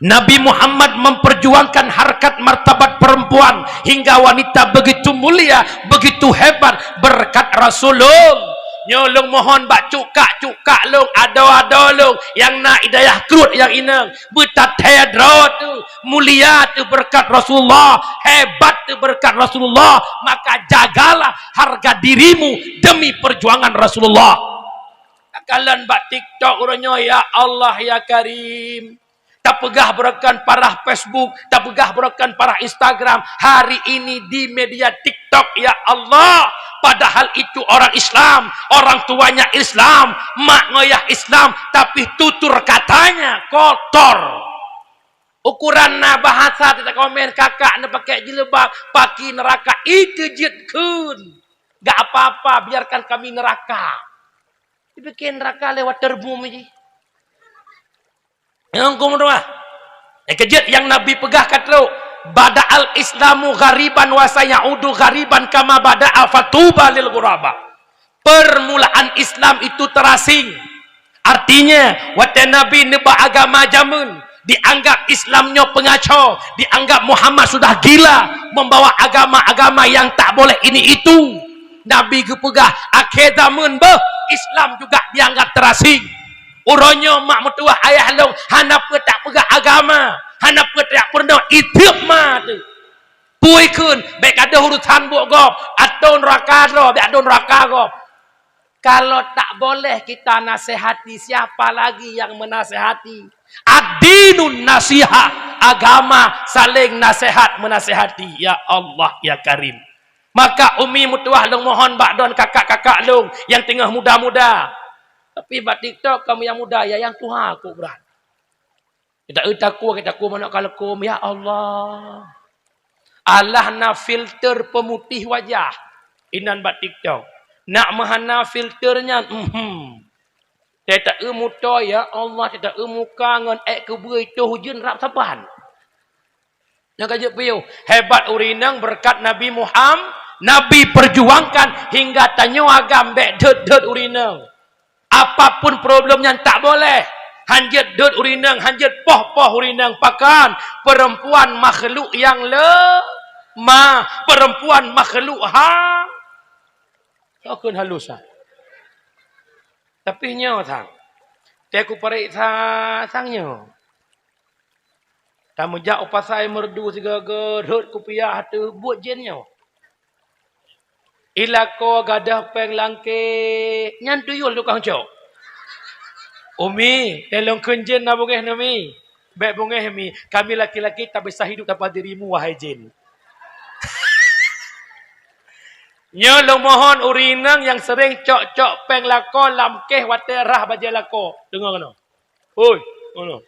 Nabi Muhammad memperjuangkan harkat martabat perempuan hingga wanita begitu mulia, begitu hebat berkat Rasulullah. Nyoe lôn mohon bak cukak-cukak lôn, adoe-adoe lôn nyang na i dayah krot nyang inong, beutathée droe teuh, mulia teuh berkat Rasulullah, hebat teuh berkat Rasulullah, maka jagalah harga dirimu demi perjuangan Rasulullah. Takalon bak TikTok uroe nyoe, ya Allah ya Karim. Tapeugah beureukan parah Facebook, tapeugah beureukan parah Instagram. Hari ini di media TikTok, ya Allah. Padahal itu orang Islam, orang tuanya Islam, mak ngoyah Islam, tapi tutur katanya kotor. Ukuran na bahasa teuka komen, kakak na pakai jilbab, paki neraka, itu jeuet kheun. Gak apa-apa, biarkan kami neraka. Dipike neraka lewat terbum ji. Nyang keu meutuah. Eh, keujeuet nyang Nabi peugah ka trok, "Bada'al Islamu ghariban wa sayaudu ghariban kama bada'a fatuba lil ghuraba." Permulaan Islam itu terasing. Artinya, watée Nabi neuba agama jameun, dianggap Islam nyoe peungaco, dianggap Muhammad sudah gila membawa agama-agama yang tak boleh ini itu. Nabi geupeugah, akhé zameun beuh, Islam juga dianggap terasing. Uroe nyoe mak meutuwah ayah lôn hana peue tapeugah agama, hana peue tapeurunoe, iteuek ma teuh. Peue kheun, bék gadoh urusan buet gob, ateueh neuraka droe, bék ateueh neuraka gob. Kalau tak boleh kita nasihati, siapa lagi yang menasihati? Ad-dinun nasihah, agama saling nasihat menasihati. Ya Allah, ya Karim. Maka umi meutuwah lôn mohon bak don kakak-kakak lôn nyang teungoh muda-muda. Tapi bak TikTok kamoe nyang muda, ya nyang tuha kok brat. Kita eu takue, kita takue manok ka leukom, ya Allah. Alah na filter pemutih wajah. Inan bak TikTok. Nak meuhana filter nyan, mhm. Teuta eu muto, ya Allah, teuta eu muka ngon ék keubeue itu hujeuen rab saban. Nyang ka jeuet piôh, hebat ureueng inong berkat Nabi Muhammad, Nabi perjuangkan hingga tanyoe agam bék dot-dot ureueng inong. Apapun problem nyan tak boleh. Hanjeuet dot ureueng inong, hanjeuet poh-poh ureueng inong, pakon? Perempuan makhluk yang lemah, perempuan makhluk ha. Sokon halus ah. Tapi nyoe sang. Teuku pareksa sang nyoe. Tameujak u pasai Meureudu sigoe-goe rhot kupiah teuh buet jén nyoe. Ilako gadoh péng langkée, nyan tuyul tukang cok. Umi, tolong kheun jén na beungéh na mi. Bék beungéh mi, kami laki-laki tak bisa hidup tanpa dirimu wahai jén. Nyoe lôn mohon ureueng inong nyang sering cok-cok péng lako lam kéh watée rhah bajée lako. Deungoe keunoe. Hoi, ngono.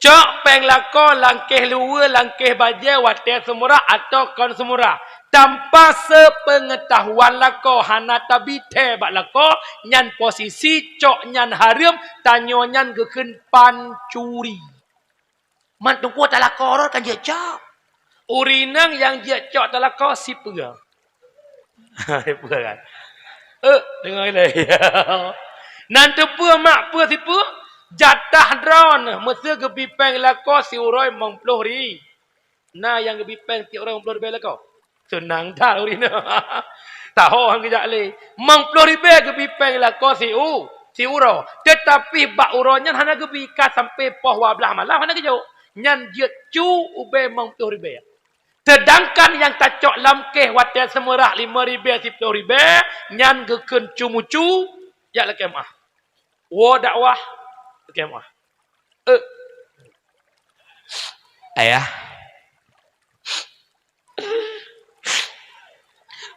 Cok péng lako lam kéh luweue lam kéh bajée watée seumurah atau kon seumurah. Tanpa sepeungetahuan lako hana tabi thée bak lako, nyan posisi cok nyan hareuem, tanyoe nyan geukheun pancuri. Man teungku talako rot kan jeuet cok. Ureueng inong nyang jeuet cok talako sipeue. Sipeue kan? Eh, deungoe lé. Nan teupeue mak peue sipeue? Jatah droeneuh meuseu geubi péng lako siuroe limong ploh ri. Na nyang geubi péng tiep uroe limong ploh ribée lako? Seunang that ureueng inong. Taho han geujak lé. Limong ploh ribée geubi péng lako siu, siuroe. Teutapi bak uroe nyan hana geubi ka sampai poh dua blaih malam hana geujok. Nyan jeuet cu ubée limong ploh ribée. Seudangkan nyang tacok lam kéh watée seumurah lima ribée siploh ribée, nyan geukheun cu mucu, jak lakée meuáh. Woe dakwah, lakée meuáh. Eh. Ayah.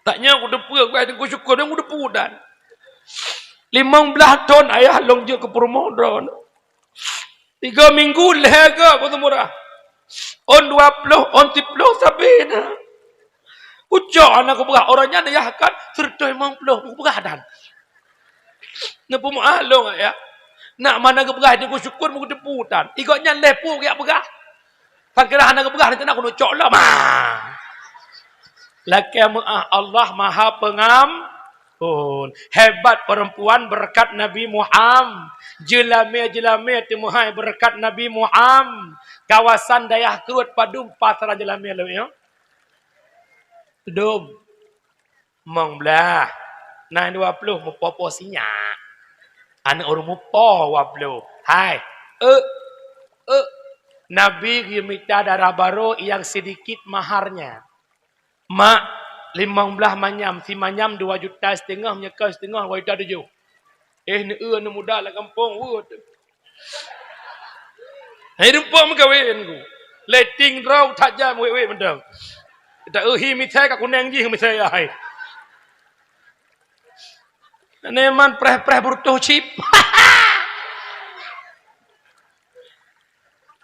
Tak nyoe kuteupeue, ku ai teungku syukur, dan kuteupeue dan. Limong blaih thon ayah lôn jeuet keu peurumoh droeneuh. Tiga minggu lhée goe keu seumurah. Ôn dua ploh, ôn siploh sabe na. Kucok hana kupeugah, uroe nyan yah kan seureutôh limong ploh kupeugah dan. Neupeumeuáh lôn ya. Nak mana geupeugah di kusyukur meuteupeu tan. Igoe nyan lhée pu geujak peugah. Pakira hana geupeugah nanti nak keuneuk cok lom. Ah. Lakée meuáh Allah Maha Pengam-, Pun. Hebat perempuan berkat Nabi Muhammad. Jeulamé-jeulamé teumeuhai berkat Nabi Muhammad. Kawasan Dayah Keurut padum pasaran jeulamé lom, ya? Dum. Mong blah. Nah, dua puluh mupo-po sinyak. Aneuk ureueng mupo dua puluh. Hai. Eh. Eh. Nabi geumita dara barô nyang sedikit maharnya. Mak, limong blah manyam, si manyam dua juta setengah, meunyoe kon setengah, dua juta tujoh. Eh, neueu aneuk muda lam gampông, weueh. Hai rumpok meukawen ku. Letting droe that jam wék-wék mantong. Kita uhi misai ka kuneng jih misai ai. Neman preh-preh burutoh chip.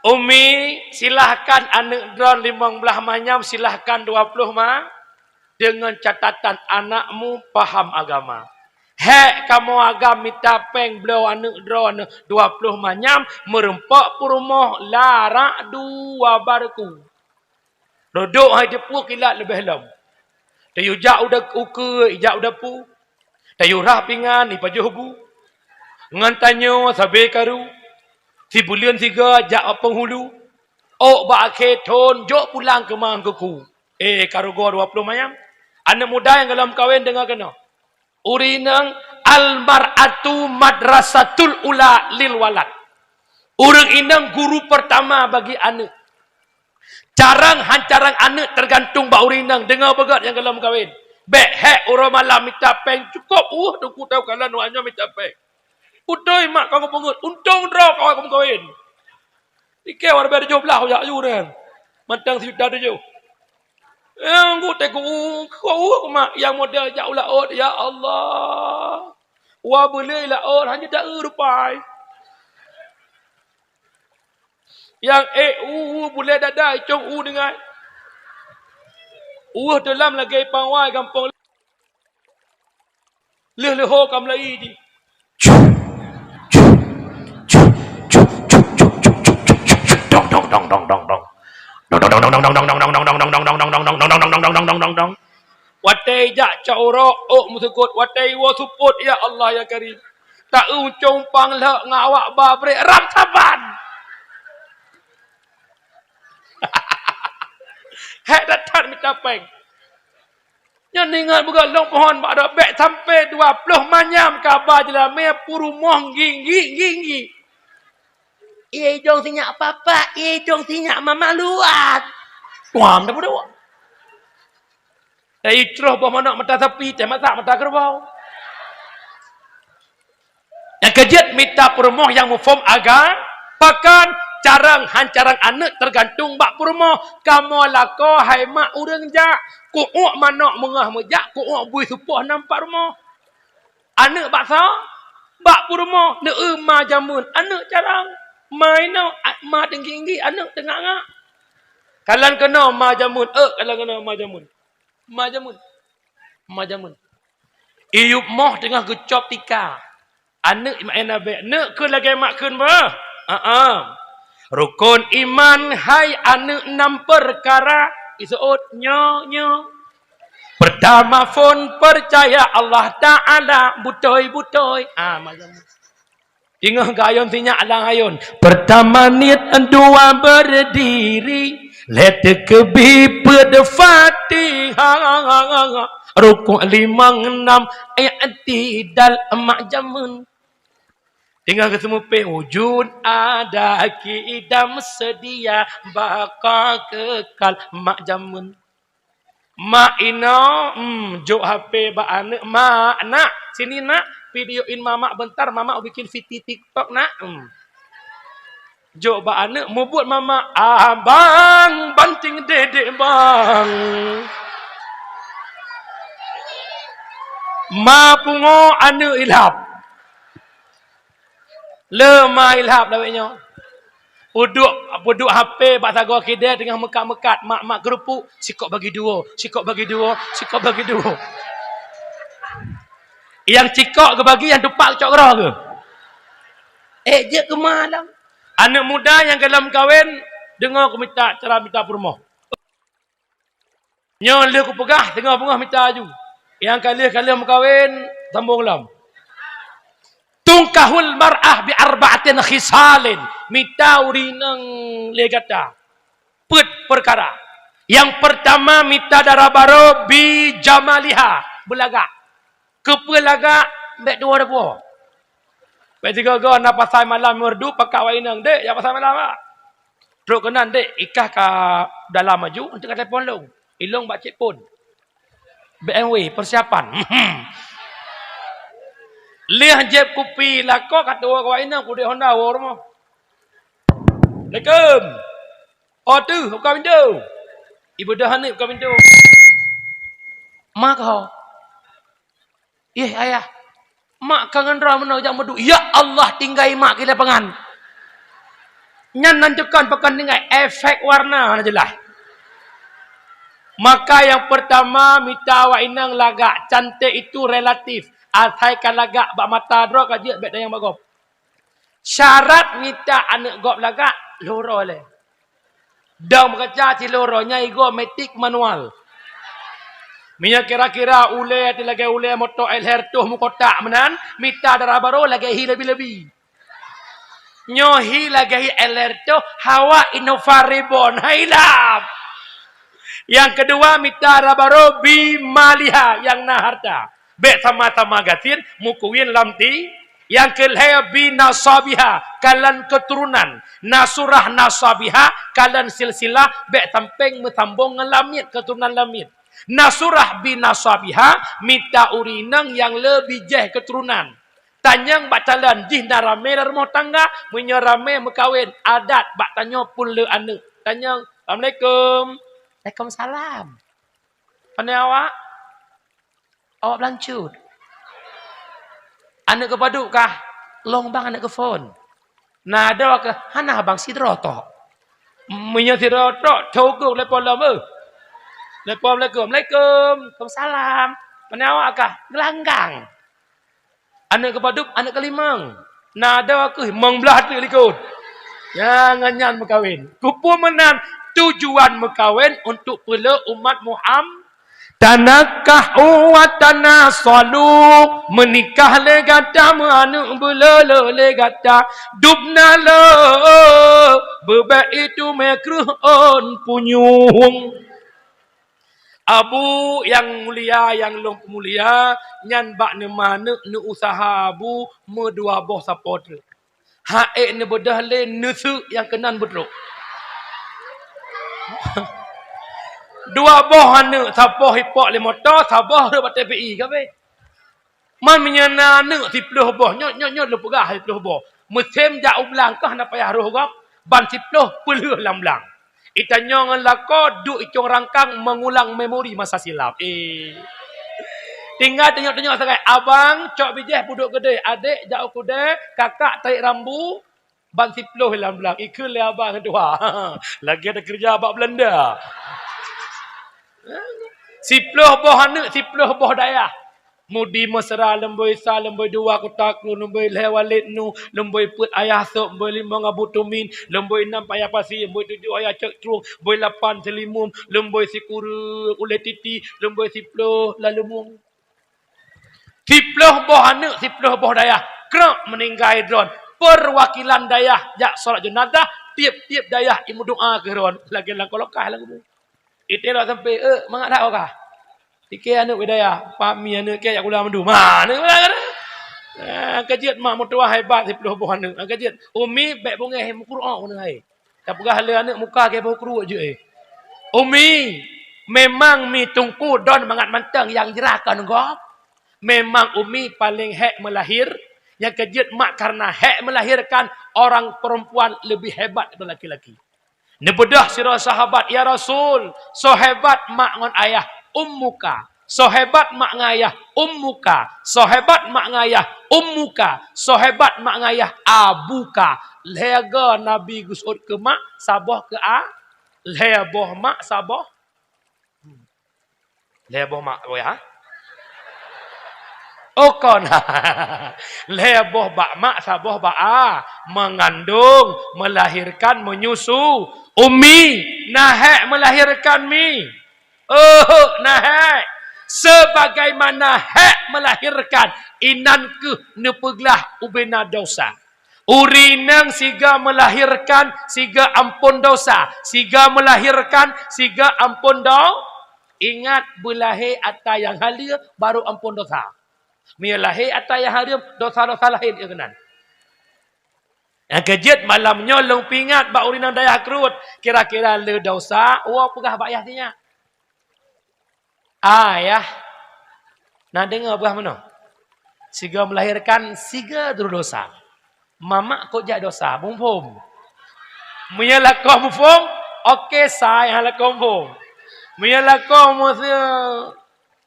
Umi, silahkan aneuk droe limong blah manyam, silahkan dua puluh ma, dengan catatan anakmu paham agama. Hék kamoe agam mita péng bloe aneuk droe dua puluh manyam, meurumpok peurumoh larak dua barku. Rodok hai teupeu kilat leubeh lom. Tayue jak u da-, ukeue, ijak u dapu. Tayue rhah pingan, ipajoh bu. Ngon tanyoe sabe karu. Sibuleuen siga jak u peunghulu. Ôk bak akhé thon jok pulang keumang keuku. Eh, karugo dua puluh manyam. Aneuk muda nyang golom kawen deungoe keunoe. Ureueng inong, al-mar'atu madrasatul ula lil walad. Ureueng inong guru pertama bagi aneuk. Carang han carang aneuk teugantung bak ureueng inong, deungoe beugét nyang golom kawen. Bék hék uroe malam mita péng, cukôp uh teungku tau kalon wak nyoe mita péng. Beutôi mak ka kupeungeut, untông droe kawan kumeukawen. Ikeu wareubiet tujoh blah ujak yu nyan. Mantong sijuta tujoh. Eh, ngut teuk ku, ku, ku mak nyang model jak u laôt, ya Allah. Wa beuleueh laôt hana taeu rupai. Nyang ék u, u bulèe dada icong u deungon. Ueh teulam lagèe pawai gampông. Lheueh leuho ka meulayi jih. Dong, dong, dong, dong. Dong, dong, dong, dong, dong. Watèe jak cok uroe, ôk meuseukôt, watèe iwoe seupôt, ya Allah, ya Karim. Taeu uncong pang lhok ngon awak ba brek ram saban. Hék that-that mita péng. Nyan ingat beugöt lôn pohon bak dok bèk sampai dua ploh manyam kaba jeulamé peurumoh gigi-gigi. Ie idong sinyak papa, ie idong sinyak mama luat. Tuam dah bodoh. Dari troh boh manok mata sapi, teh masak mata kerbau. Nyang keujeuet mita peurumoh nyang muphom aga, pakon carông han carông aneuk teugantung bak peurumoh. Kamoe lakoe hai mak ureueng jak, ku'uek manok meungoh meujak, ku'uek bui supoh nam pat rumoh. Aneuk bak soe? Bak peurumoh, neueu ma jameun. Aneuk carông, ma inoe, a-, ma teunggi-inggi, aneuk teungak-ngak. Kalon keunoe ma jameun, eu, kalon keunoe ma jameun. Ma jameun. Ma jameun. Iyup moh teungoh geucop tika. Aneuk mak ina bèk, neuk keu lagèe mak kheun bah. Aa. Rukon iman hai aneuk nam peukara. Iseuôt nyoe, nyoe. Pertama phon percaya Allah Taala, beutôi-beutôi. Ah, ma jameun. Teungoh geuayôn sinyak lam ayôn. Pertama niet, dua berdiri, lhèe teukeubi peuet Fatihah, rukuk limong nam i'tidal mak jameun. Teungoh geuseumupéng wujud ada kidam sedia baqa kekal mak jameun. Mak inoe, em, jok H P bak aneuk, "Mak, nak, sini nak, videoin mamak bentar, mamak bikin VT TikTok nak." Em. Jok bak aneuk, mubuet mamak, "Abang, banting dedek bang." Ma pungo aneuk ilhab. Le ma ilhab lawét nyoe. Peuduek, peuduek H P bak sagoe keudè teungoh meukat-meukat, mak-mak keureupuk, "Sikok bagi dua, sikok bagi dua, sikok bagi dua." Nyang sikok geubagi, nyang tupak cok keudroe geuh. Eh, jeuet keu ma lom. Aneuk muda nyang golom kawen, deungoe kumita cara mita peurumoh. Nyoe lheueh kupeugah, teungoh beungoh mita aju. Nyang ka lheueh-ka lheueh meukawen, sambong lom. Tunkahul mar'ah bi arba'atin khisalin. Mita ureueng inong lé gata. Peuet peukara. Nyang peurtama, mita dara barô bi jamaliha, beulagak. Keupeue lagak? Bèk tuwoe-tuwoe. Bèk sigoe-goe na pasai malam Meureudu, pakat awak inong, "Dek, jak pasai malam, Pak." Trok keunan, "Dek, i kah ka dalam aju, eunteuk ka telepon lôn. Ilôn bak checkpoint. B M W, persiapan." Lheueh jieb kupi lakoe, ka tuwoe keu awak inong, kudéh Honda woe rumoh. "Assalamualaikum." "Oh, teuh, buka pintoe." Ibeudôh aneuk buka pintoe. "Ma kah?" "Yeh, ayah." "Mak ka ngon droe meunoe jak Meureudu." "Ya Allah, tinggai mak di lapangan." Nyan nan teukon pakon tinggai, efek warna na jeulaih. Maka nyang peurtama, mita awak inong lagak. Cantik itu relatif. Asai ka lagak bak mata droe ka jeuet, bèk tanyong bak gob. Syarat mita aneuk gob lagak, lheuh uroe lé. Dong meukaca ciloro nyan igoe matik manual. Meunyoe kira-kira ulèe lagèe ulèe moto L R toh meukotak meunan, mita dara barô lagèe hi lebi-lebi. Nyoe hi lagèe hi L R toh, hawa Innova Reborn, hai lap. Nyang keudua, mita dara barô bi maliha, nyang na harta. Bèk sama-sama gasien, meukuwin lam ti. Nyang keulhèe, bi nasabiha, kalon keuturonan. Nasurah nasabiha, kalon silsilah, bèk sampéng meusambong ngon lamiet, keuturonan lamiet. Nasurah bi nasabiha, mita ureueng inong nyang le bijèh keuturonan. Tanyong bak calon jih na ramè lam rumoh tangga, meunyoe ramè meukawen, adat bak tanyoe phôn le aneuk. Tanyong, "Assalamualaikum." "Waalaikumsalam." "Pane awak?" "Awak blancut." "Aneuk keupadub kah?" "Lôn bang aneuk keuphôn." "Na droe keuh?" "Hana bang, sidroe tok." "Meunyoe sidroe tok, cukôp telepon lom, eh. Telepon, "Assalamualaikum." "Waalaikumsalam." "Pane awak kah?" "Geulanggang." "Aneuk keupadub, aneuk keulimong?" "Na droe keuh?" "Limong blaih teuk likot." Nyang nyan meukawen. Keupeue meunan? Tujuan meukawen untuk peuleueh umat Muham-, "Tanakahu wa tanasalu." Meunikah lé gata, meuaneuk beulolo lé gata. Dubna lo, beubèk itu meukreuh ôn punyueng. Abu nyang mulia, nyang lôn peumulia, nyan bak neuma aneuk neuusaha abu meudua boh sapo treuk. Ha'ék neubeudôh lé neuseuk nyang keunan beutrok. Dua boh aneuk, saboh ipok lé moto, saboh rhot bak T P I, ka abéh. Man meunyoe na aneuk siploh boh, nyoe, nyoe, nyoe lôn peugah siploh boh. Meusém jak u blang keuh hana payah roh gob, ban siploh peulheueh lam blang. Itanyoe ngon lakoe duek icong rangkang mengulang memori masa silam. Eh. Tinggai tanyong-tanyong sagai, "Abang, cok bijéh peuduek keudéh, adék jak u keudè, kakak tarék rambu." Ban siploh lam blang, ikheun lé abang dua. Lagèe takeureuja bak Belanda. Siploh boh aneuk, siploh boh dayah. Mudi Mesra, leumbôi sa, leumbôi dua Kota Kru, leumbôi lhèe Walid Nu, leumbôi peuet Ayah Sop, leumbôi limong Abu Tumin, leumbôi nam Paya Pasi, leumbôi tujoh Ayah Cot Trueng, leumbôi lapan Seulimum, leumbôi sikureueng Ulèe Titi, leumbôi siploh Laleumeung. Siploh boh aneuk, siploh boh dayah, krok meuninggai droen. Perwakilan dayah jak solat jenazah, tiep-tiep dayah imeudoa keu droen lagèe lam kolokah lam kubu. Itém lom sampoe, "Eh, mangat that kah?" Pike aneuk dayah, "Pak Mi aneuk kèe jak gula mandum." Ha, aneuk gula mandum. Ah, ka jeuet mak meutuah hebat siploh boh aneuk. Ah, ka jeuet, "Umi, bèk beungèh meukurok aneuk hai." Tapeugah lé aneuk muka kèe boh kruek jeuet, eh. "Umi, memang Mi Teungku don mangat mantong nyang jrah kon gob. Memang Umi paléng hék meulahé, nyang ka jeuet mak kareuna hék melahirkan orang perempuan lebih hebat daripada laki-laki." Neubeudôh sidroe sahabat, "Ya Rasul, soe hebat mak ngon ayah?" "Ummuka." "Soe hebat mak ngon ayah?" "Ummuka." "Soe hebat mak ngon ayah?" "Ummuka." "Soe hebat mak ngon ayah?" "Abuka." Lhèe go Nabi geuseuôt keu mak, saboh keu a-, lhèe boh mak, saboh. Lhèe boh mak, boh ya? Oh, kon. Lhèe boh bak mak, saboh bak a. Mengandung, melahirkan, menyusu. Umi, na hék melahirkan Mi? Oh, na hék. Sebagaimana hek melahirkan, inan keuh neupeuglah ubena dosa. Ureueng inong siga melahirkan, siga ampon dosa. Siga melahirkan, siga ampon do-, ingat, beulahé ata nyang haleue, baru ampon dosa. Meunyoe lahé ata nyang hareuem, dosa-dosa laén keunan. Nyang keujeuet malam nyoe lôn peuingat bak ureueng inong dayah keureuut, kira-kira le dosa, woe peugah bak yah sinyak. Ah, yah. Na deungoe peugah meunoe. Siga melahirkan, siga droe dosa. Mamak kok jak dosa, muphom. Meunyoe lakoe muphom, oke, sai, ha, lakoe muphom. Meunyoe lakoe meusu-,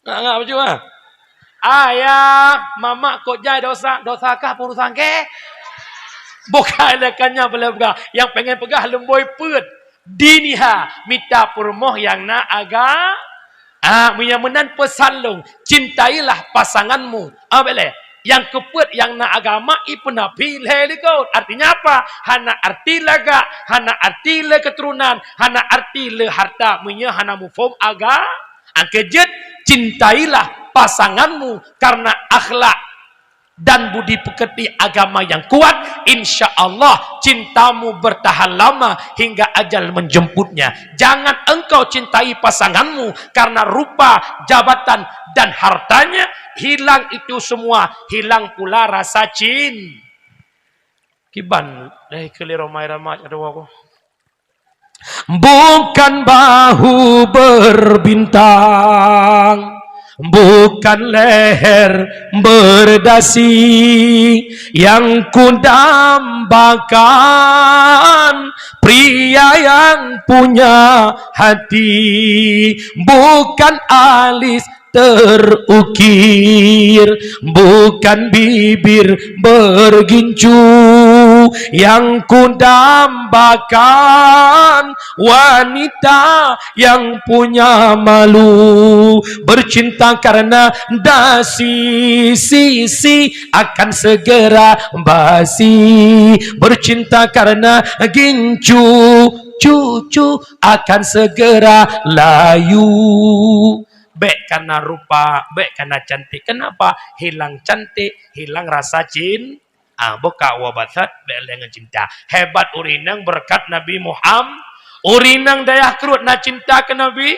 ngak-ngak bacut, ah. Ayah, mamak kok jai dosa, dosa kah peurusan keh? Bukan, lé kan nyan boleh peugah. Nyang pengen peugah leumboi peuet. Diniha, mita peurumoh nyang na aga-, ah, meunyoe meunan peusan lôn, cintailah pasanganmu. Ah, boleh. Nyang keupeuet nyang na agama, ipeunapi lhée likot. Artinya apa? Hana arti lagak, hana arti le keuturonan, hana arti le harta, meunyoe hana muphom aga-, nyang keujeuet, cintailah pasanganmu karena akhlak dan budi peukeuti agama nyang kuat, insya Allah cintamu bertahan lama hingga ajal menjemputnya. Jangan engkau cintai pasanganmu karena rupa, jabatan, dan hartanya, hilang itu semua, hilang pula rasa cin-, kiban, eh, keu lé ramai-ramai, aduh, aku. Bukan bahu berbintang, bukan leher berdasi yang kudambakan, pria yang punya hati, bukan alis terukir, bukan bibir bergincu yang kudambakan, wanita yang punya malu. Bercinta karena dasi, sisi akan segera basi. Bercinta karena gincu, cucu akan segera layu. Bék karena rupa, bék karena cantik. Kenapa? Hilang cantik, hilang rasa cin-, ah, buka wa basat, bék lé ngon cinta. Hebat ureueng inong beureukat Nabi Muham-, ureueng inong dayah keureuut na cinta keu Nabi,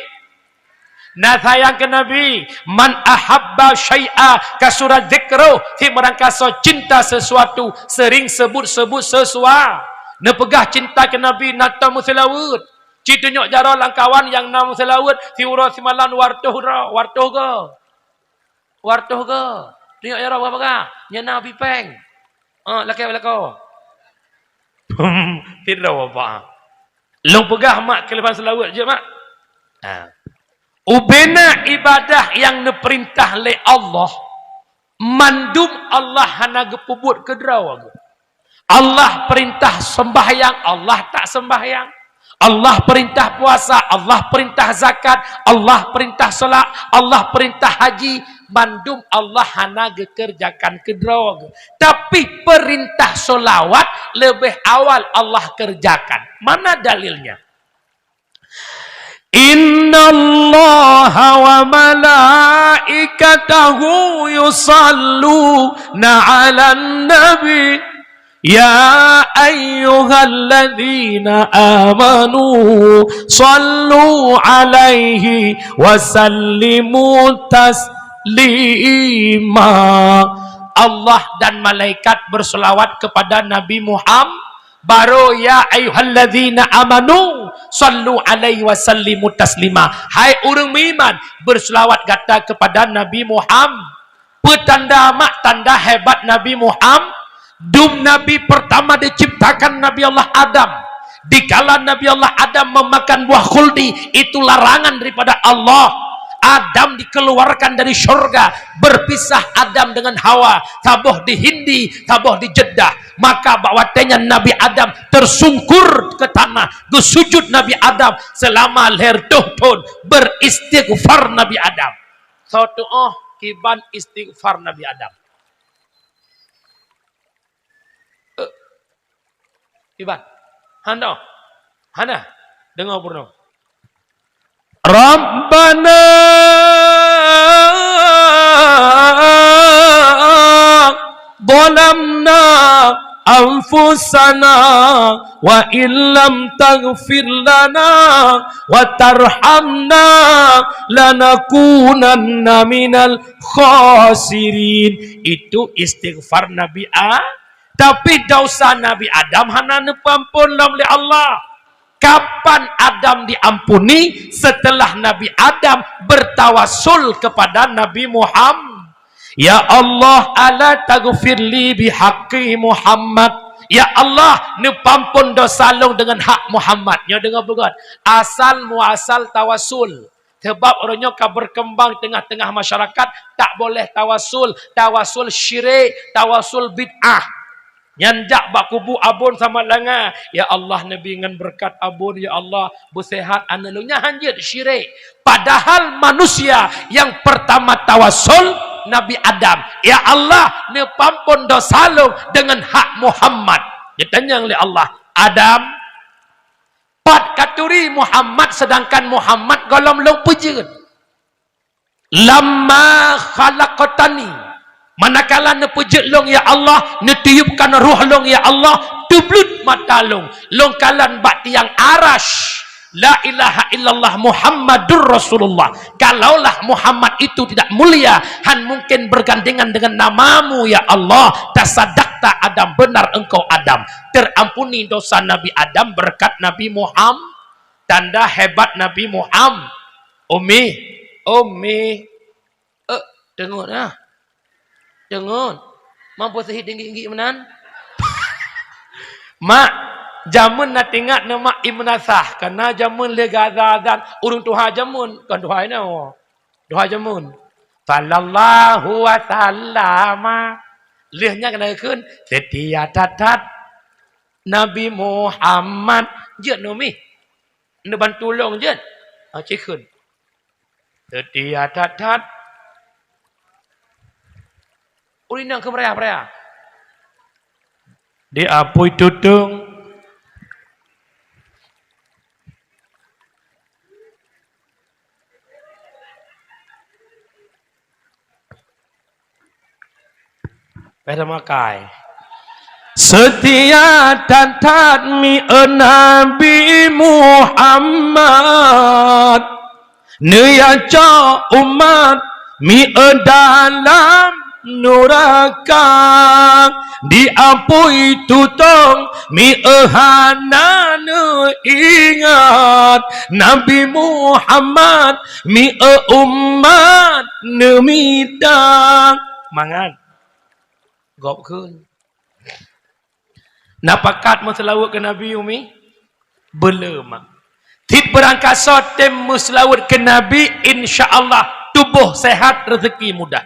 na sayang keu Nabi. Man ahabba syai'a kasura dzikruh, si meurangkasoe cinta sesuatu, sering sebut-sebut sesua-, neupeugah cinta keu Nabi, na tom meuseulaweuet. Cit tunyok jaroe lam kawan nyang na meuseulaweuet, siuroe simalam dua reutôh droe, dua reutôh go. Dua reutôh go. Tunyok jaroe peugah-peugah, nyan na bipeng. Ah, lakée lakoe. Sidroe bapak. Lôn peugah mak keuleubah seulaweuet jeuet, mak. Ah. Ubena ibadah nyang neupeurintah lé Allah, mandum Allah hana geupeubuet keu droe geuh. Allah peurintah sembahyang, Allah tak sembahyang. Allah peurintah puasa, Allah peurintah zakat, Allah peurintah solat, Allah peurintah haji, mandum Allah hana geukeureujakan keu droe geuh. Tapi peurintah solawat leubeh awal Allah keureujakan. Mana dalilnya? Innallaha wa malaikatahu yusalluna 'alan nabi. Ya ayyuhalladzina amanu sallu 'alaihi wa sallimu taslima. Allah dan malaikat berselawat kepada Nabi Muhammad. Baru, "Ya ayyuhalladzina amanu, sallu alaihi wa sallimu taslima." Hai ureuëng meuiman, beuseulawat gata keupada Nabi Muham-, peutanda mak tanda hebat Nabi Muham-, dum Nabi pertama diciptakan Nabi Allah Adam. Dikala Nabi Allah Adam memakan buah khuldi, itu larangan daripada Allah. Adam dikeluarkan dari syurga, berpisah Adam dengan Hawa, saboh di Hindi, saboh di Jeddah. Maka bak watée nyan Nabi Adam tersungkur ke tanah, geusujut Nabi Adam selama lhée reutôh thon, beristighfar Nabi Adam. Soe tuoh kiban istighfar Nabi Adam? Eh, kiban? Hana. Hana. Deungoe peurunoe. Rabbana zalamna anfusana wa illam taghfir lana wa tarhamna lanakunanna minal khasirin. Itu istighfar Nabi A-, tapi dosa Nabi Adam hana neupeuampon lom lé Allah. Kapan Adam diampuni? Setelah Nabi Adam bertawasul kepada Nabi Muhammad. Ya Allah, ala taghfirli bihaqqi Muhammad. Ya Allah, neupeuampon dosa lôn dengan hak Muhammad. Nyoe deungoe beugöt. Asal muasal tawasul. Sebab uroe nyoe ka berkembang tengah-tengah masyarakat, tak boleh tawasul, tawasul syirik, tawasul bid'ah. Nyan jak bak kubu abon sama langa, "Ya Allah, neubi ngon beureukat abon, ya Allah, beusehat aneuk lôn." Nyan hanjeuet syirik. Padahal manusia yang pertama tawasul Nabi Adam, "Ya Allah, neupeuampon dosa lôn dengan hak Muhammad." Geutanyong lé Allah, "Adam, pat katuri Muhammad, sedangkan Muhammad gohlom lôn peujeuet?" "Lamma khalaqtani, manakala neupeujeuet lôn, ya Allah, neutiupkan roh lôn, ya Allah, teubleut mata lôn, lôn kalon bak tiang Arasy, la ilaha illallah Muhammadur Rasulullah. Kalaulah Muhammad itu tidak mulia, han mungkin bergandengan dengan nama-Mu, ya Allah. Tasadaqta Adam, benar engkau Adam." Terampuni dosa Nabi Adam berkat Nabi Muhammad. Tanda hebat Nabi Muhammad. Umi, Umi. Eh, deungon ah. Deungon. Mampu seuhi tinggi-tinggi meunan? Mak, jameun na tingat neuh mak, i meunasah, karena jameun lé gaza-gaza ureuëng tuha jameun, kon tuha inoe. Tuha jameun. Sallallahu wa sallama. Lheueh nyan keunan geukheun, "Seutia that-that Nabi Muhammad." Jeuet neuh mih. Neubantu lôn jeuet. Ha, cikheun. Seutia that-that. Ureuëng inong keu meuraya-meuraya. Di apui tutong. Peh tamakai. Seutia that-that mieu Nabi Muhammad, neuyaco umat mieu dalam nuraka, di apui tutong mieu hana neuingat, Nabi Muhammad mieu umat neumita. Mangat. Gob kheun. Na pakat meuseulaweuet keu Nabi, Umi? Beuleum. Cit beurangkasoe tem meuseulaweuet keu Nabi, insya Allah tuboh sehat, reuzeki mudah.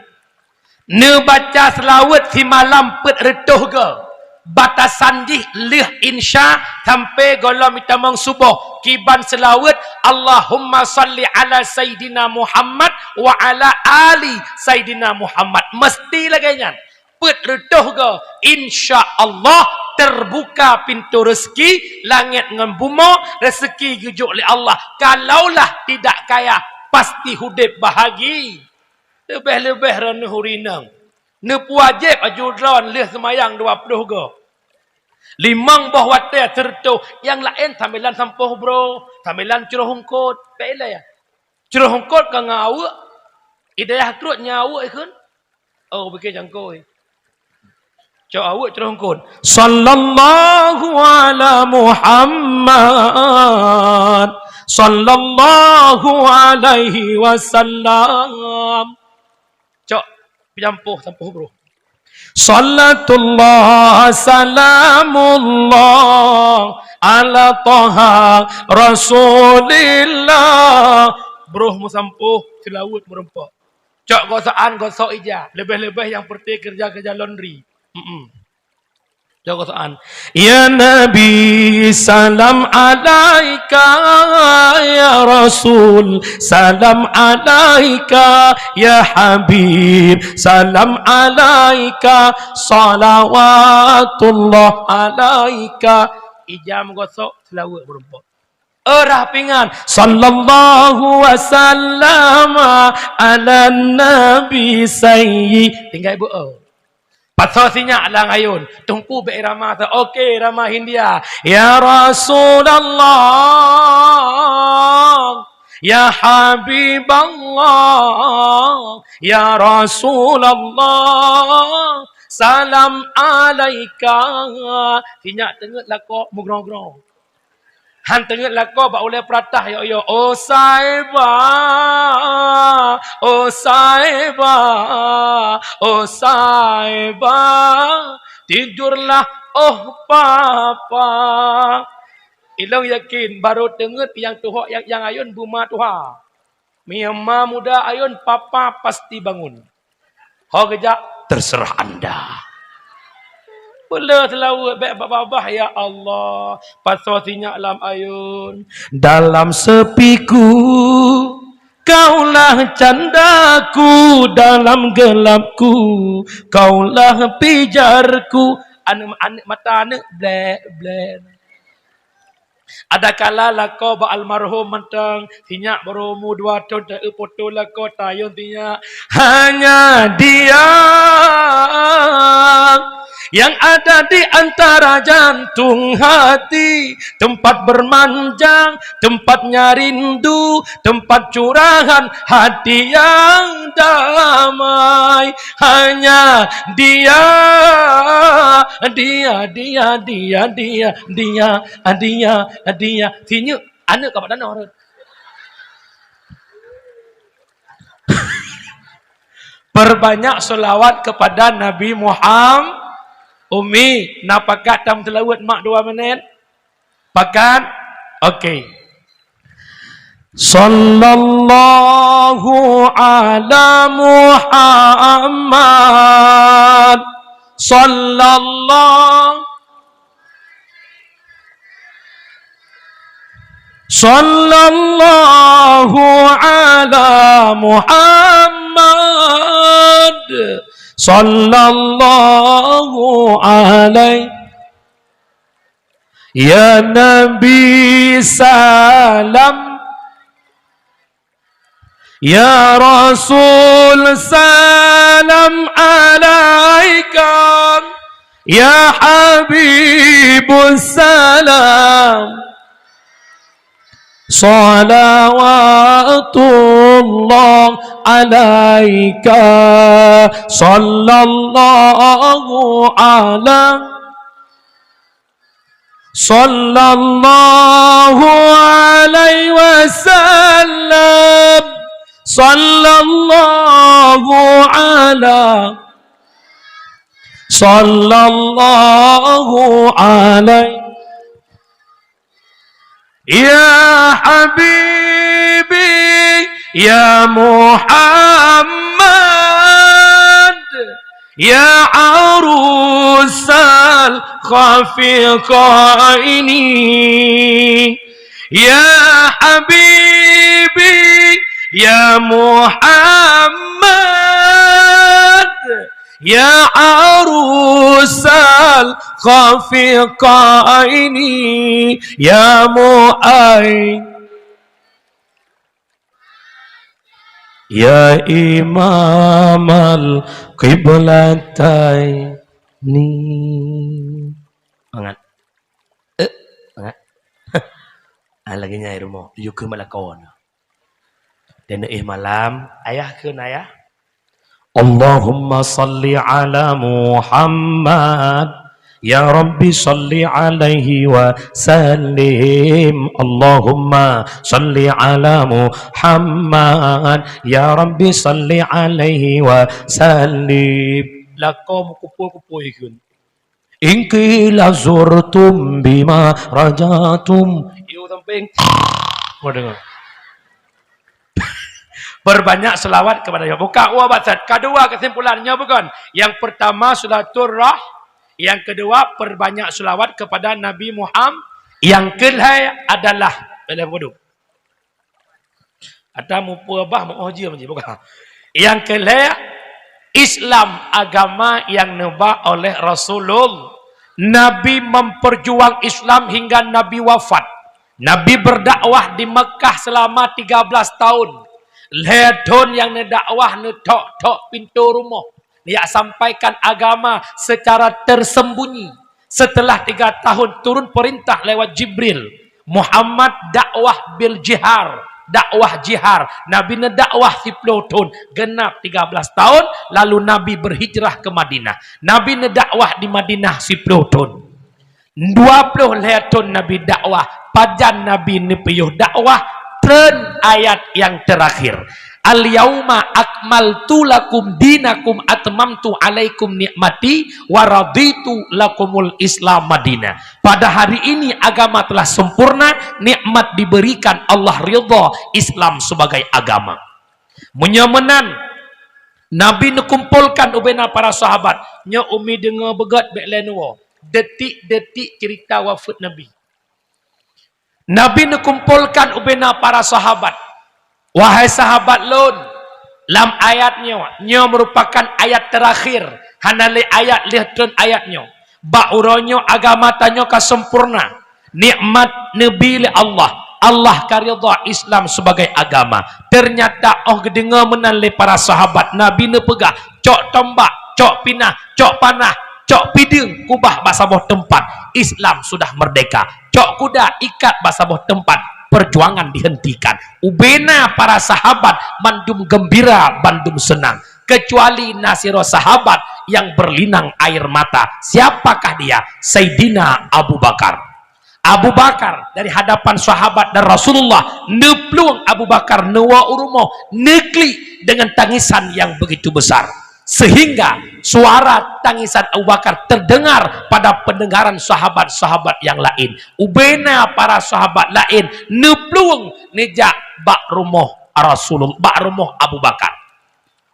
Neubaca seulaweuet simalam peuet reutôh goe. Batasan jih lheueh insya sampai gohlom itamong suboh. Kiban seulaweuet, Allahumma salli ala Sayyidina Muhammad wa ala ali Sayyidina Muhammad. Meusti lagée nyan. Peuet reutôh goe, insya Allah teubuka pintoe reuzeki, langét ngon bumoe, reuzeki geujok lé Allah. Kalaulah tidak kaya, pasti udeb bahagi. Leubeh-leubeh droeneuh ureuëng inong. Neupuwajéb aju droe lheueh seumayang dua ploh goe. Limong boh watée seureutôh, nyang laén sambilan sampoh broh, sambilan croh eungkôt. Ka ilée ya? Croh eungkôt ka ngon aweuek. I dayah trok nyan aweuek ikheun. Oh, bike jangkôi. Cok aweuek cok rungkun. Sallallahu ala Muhammad. Sallallahu alaihi wasallam. Cok jampoh sampoh broh. Salatullah salamullah ala Taha Rasulillah. Broh meusampoh, seulaweuet meureumpok. Cok gosok-an gosok ija, leubeh-leubeh nyang peureuté keureuja-keureuja laundry. Mm-mm. Cok gosok-an. Ya Nabi, salam alaika, ya Rasul, salam alaika, ya Habib, salam alaika, salawatullah alaika. Ija meugosok, seulaweuet meureumpok. Eurah pingan, sallallahu wasallam ala nabi sayyi. Tinggai bu, oh. Pasoe sinyak lam ayun, teungku bèk irama sa-, oke, irama Hindia. Ya Rasulullah, ya Habiballah, ya Rasulullah, salam alaika. Sinyak teungeut lakoe meugrong-grong. Han teungeut lakoe bak ulèe peuratah, yo, yo. Oh saiba, oh saiba, oh saiba, tidurlah, oh papa. Ilôn yakin barô teungeut nyang tuha, nyang, nyang ayôn beuma tuha. Meunyo ma muda ayôn, papa pasti bangun. Ho geujak, terserah anda. Peuleueh seulaweuet bèk babah-babah, ya Allah. Pasoe sinyak lam ayôn. Dalam sepiku, kaulah candaku. Dalam gelapku, kaulah pijarku. Aneuk, aneuk mata aneuk, blèk, blèk. Adakala lakoe bak almarhum mantong, sinyak barô umu dua thôn, ta-eu poto lakoe tayôn sinyak. Hanya dia yang ada di antara jantung hati, tempat bermanja, tempatnya rindu, tempat curahan hati yang damai. Hanya dia, dia, dia, dia, dia, dia. Adia, adia, sinyak aneuk ka bak tanoh rot. Perbanyak selawat kepada Nabi Muhammad. Umi, na pakat tam seulaweuet mak dua minit? Pakat? Oke. Sallallahu ala Muhammad. Sallallahu Sallallahu ala Muhammad. Sallallahu alaihi. Ya Nabi salam. Ya Rasul salam alaika, ya Habibus salam salawatullah alaika, sallallahu ala Sallallahu alaihi wasallam. Sallallahu ala. Sallallahu alaihi. Ya habibi, ya Muhammad. Ya arusal khafiqaini, ya habibi, ya Muhammad, ya arusal khafiqaini, ya muai. Ya imamal qiblataini. Mangat. Eh, mangat. Ah, lagèe nyan rumoh, yue keuh malakon. Dan eh malam, ayah kheun ayah. Allahumma salli ala Muhammad. Ya Rabbi salli alaihi wa sallim. Allahumma salli ala Muhammad. Ya Rabbi salli alaihi wa sallim. Lakoe meukupôi-kupôi kheun. In qila zurtum bima rajatum. Yue sampéng. Mau dengar. Perbanyak selawat kepada Nabi. Buka wa basat. Kedua kesimpulannya bukan. Yang pertama silaturah. Yang kedua perbanyak selawat kepada Nabi Muhammad. Yang kelhèe adalah. Boleh bodoh. Ata mupeue bah meu'oh jeuem jih, bukan. Nyang keu lhèe, Islam agama nyang neuba oleh Rasulullah. Nabi memperjuang Islam hingga Nabi wafat. Nabi berdakwah di Mekah selama tiga belas tahun. Lhèe thôn nyang neudakwah neuthok-thok pintoe rumoh. Yak sampaikan agama secara tersembunyi. Setelah tiga tahun turun perintah lewat Jibril, Muhammad dakwah bil jihar, dakwah jihar. Nabi neudakwah siploh thon, genap tiga belas tahun, lalu Nabi berhijrah ke Madinah. Nabi neudakwah di Madinah siploh thon. Dua ploh lhèe thon Nabi dakwah, pajan Nabi neupiôh dakwah, treun ayat nyang teurakhir. "Al-yauma akmaltu lakum dinakum atmamtu alaikum ni'mati wa raditu lakumul Islam madina." Pada hari ini agama telah sempurna, nikmat diberikan, Allah ridha, Islam sebagai agama. Meunyoe meunan, Nabi neukumpolkan ubena para sahabat. Nyoe umi deungoe beugöt bèk lé neuwoe. Detik-detik cerita wafeuet Nabi. Nabi neukumpolkan ubena para sahabat. "Wahai sahabat lôn, lam ayat nyoe, nyoe merupakan ayat teurakhir, hana lé ayat lheuh treun ayat nyoe. Bak uroe nyoe agama tanyoe ka sempurna. Nikmat neubi lé Allah. Allah ka ridha Islam sebagai agama." Ternyata 'oh geudeungoe meunan lé para sahabat, Nabi neupeugah, "Cok tombak, cok pinah, cok panah, cok pideueng, kubah bak saboh teumpat. Islam sudah merdeka. Cok kuda, ikat bak saboh teumpat. Perjuangan dihentikan." Ubena para sahabat mandum gembira, mandum seunang. Kecuali na sidroe sahabat nyang berlinang air mata. Siapakah dia? Saidina Abu Bakar. Abu Bakar dari hadapan sahabat dan Rasulullah, neuplueng Abu Bakar neuwoe u rumoh, neuklik dengan tangisan yang begitu besar. Sehingga suara tangisan Abu Bakar terdengar pada pendengaran sahabat-sahabat yang lain. Ubena para sahabat lain neuplueng neujak bak rumoh Rasulul-, bak rumoh Abu Bakar.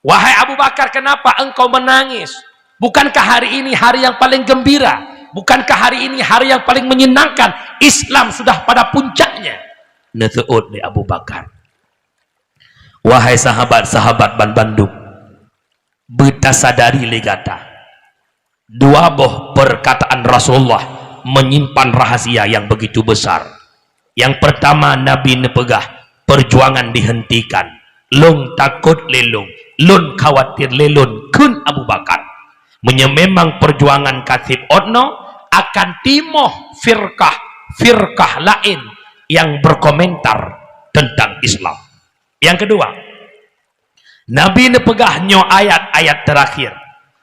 "Wahai Abu Bakar, kenapa engkau menangis? Bukankah hari ini hari yang paling gembira? Bukankah hari ini hari yang paling menyenangkan? Islam sudah pada puncaknya." Neuseuôt lé Abu Bakar, "Wahai sahabat-sahabat ban bandum, beutasadari lé gata, dua boh perkataan Rasulullah menyimpan rahasia yang begitu besar. Yang pertama, Nabi neupeugah, 'Perjuangan dihentikan. Lôn takot lé lôn, lôn khawatir lé lôn,' kheun Abu Bakar. Meunyoe memang perjuangan ka sép 'oh noe, akan timoh firqah-firqah laén nyang berkomentar tentang Islam." Yang kedua, Nabi neupeugah nyoe ayat-ayat terakhir.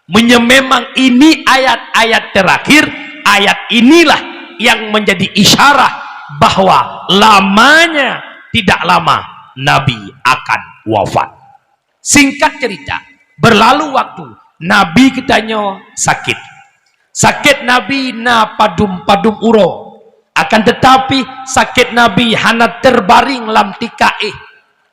Meunyoe memang ini ayat-ayat terakhir, ayat inilah yang menjadi isyarah bahwa lamanya tidak lama Nabi akan wafat. Singkat cerita, berlalu waktu, Nabi geutanyoe sakét. Sakét Nabi na padum-padum uroe. Akan tetapi, sakét Nabi hana terbaring lam tika éh.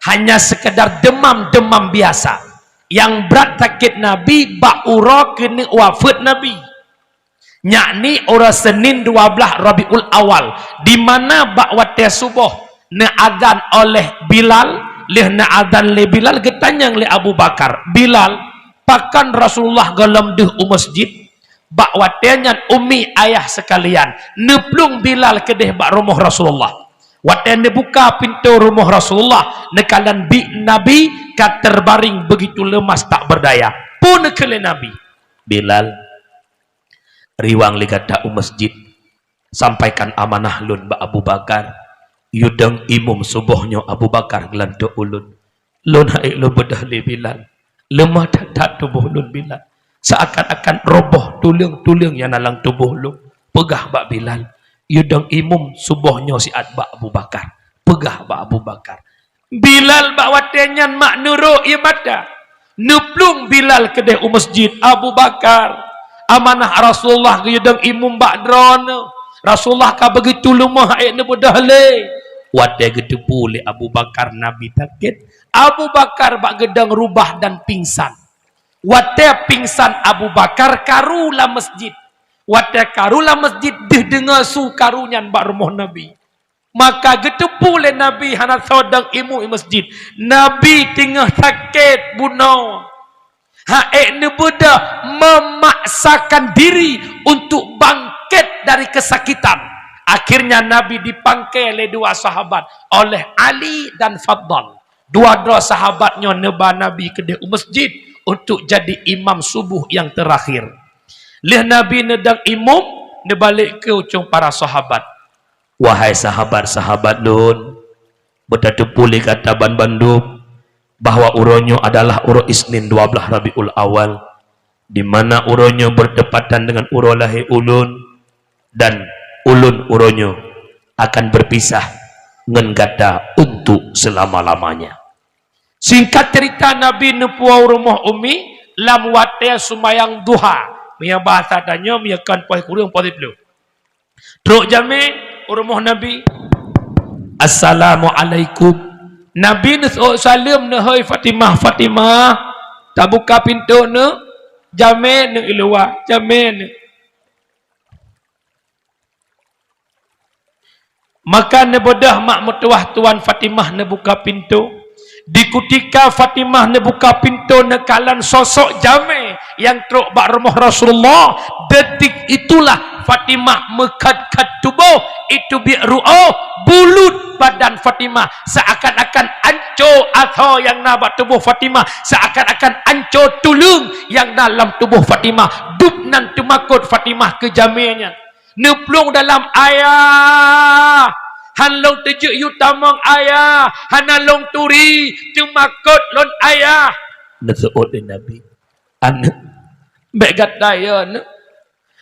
Hanya sekedar demam-demam biasa. Nyang brat sakét Nabi bak uroe keuneuk wafeuet Nabi, yakni uroe Senin dua blaih Rabiul Awal, di mana bak watée suboh neuazan oleh Bilal. Lheueh neuazan lé Bilal, geutanyong lé Abu Bakar, "Bilal, pakon Rasulullah gohlom deuh u masjid?" Bak watée nyan, ummi ayah sekalian, neuplueng Bilal keudeh bak rumoh Rasulullah. Watée neubuka pintoe rumoh Rasulullah, neukalon biek Nabi ka terbaring begitu lemas tak berdaya. Peue neukheun lé Nabi, "Bilal, riwang lé gata u masjid, sampaikan amanah lôn bak Abu Bakar. Yue dong imum suboh nyoe Abu Bakar geulantoe ulôn. Lôn han ék lôn beudôh lé Bilal. Leumah that-that tuboh lôn Bilal. Seuakan-akan roboh tuleueng-tuleueng nyang na lam tuboh lôn. Peugah bak Bilal, yue dong imum suboh nyoe siat bak Abu Bakar. Peugah bak Abu Bakar." Bilal bak watée nyan mak neurok ie mata. Neuplueng Bilal keudeh u masjid, "Abu Bakar, amanah Rasulullah geuyue dong imum bak droeneuh. Rasulullah ka begitu leumoh han ék neubeudôh lé." Watée geuteupeue lé Abu Bakar Nabi sakét, Abu Bakar bak geudong rubah dan pingsan. Watée pingsan Abu Bakar, karu lam masjid. Watée karu lam masjid, deuh deungoe su karu nyan bak rumoh Nabi. Maka geuteupeue lé Nabi hana soe dong imum u masjid. Nabi teungoh sakét bunoe. Han ék neubeudôh, memaksakan diri untuk bangkit dari kesakitan. Akhirnya Nabi dipangkai lé dua sahabat, oleh Ali dan Fadl. Dua droe sahabat nyoe neuba Nabi keudeh u masjid. untuk jadi imam subuh yang terakhir. Lheueh Nabi neudong imum, neubalek keu ucung para sahabat. "Wahai sahabat-sahabat lôn, beutateupeue lé gata banmandum bahwa uroe nyoe adalah uroe Isnin dua blaih Rabiul Awal, di mana uroe nyoe bertepatan dengan uroe lahé ulôn, dan ulôn uroe nyoe akan berpisah ngon gata untuk selama-lamanya." Singkat cerita, Nabi neupuwoe u rumoh Ummi lam watée seumayang duha. Meunyoe bahasa tanyoe, meunyoe kon poh kureueng poh siplôh. Trok jamé u rumoh Nabi. "Assalamualaikum." Nabi neuseuôt saleuem, "Neuhôi Fatimah, Fatimah, tabuka pintoe neuh, jamé neuh i luwa, jamé neuh." Maka neubeudôh mak meutuwah tuan Fatimah neubuka pintoe. Di kutika Fatimah neubuka pintoe, neukalon sosok jamé nyang trok bak rumoh Rasulullah. Detik itulah Fatimah meukat-kat tuboh, itu biek ruoh, bulut badan Fatimah, seakan-akan anco asoe nyang na bak tuboh Fatimah, seakan-akan anco tuleueng nyang na lam tuboh Fatimah. Dub nan teumakot Fatimah keu jamé nyan. Neuplueng dalam, "Ayah, han lôn teujeuet yue tamong, Ayah, hana lôn turi, teumakot lôn, Ayah." Neuseuôt lé Nabi, "Aneuk, bék gata yö, neuk.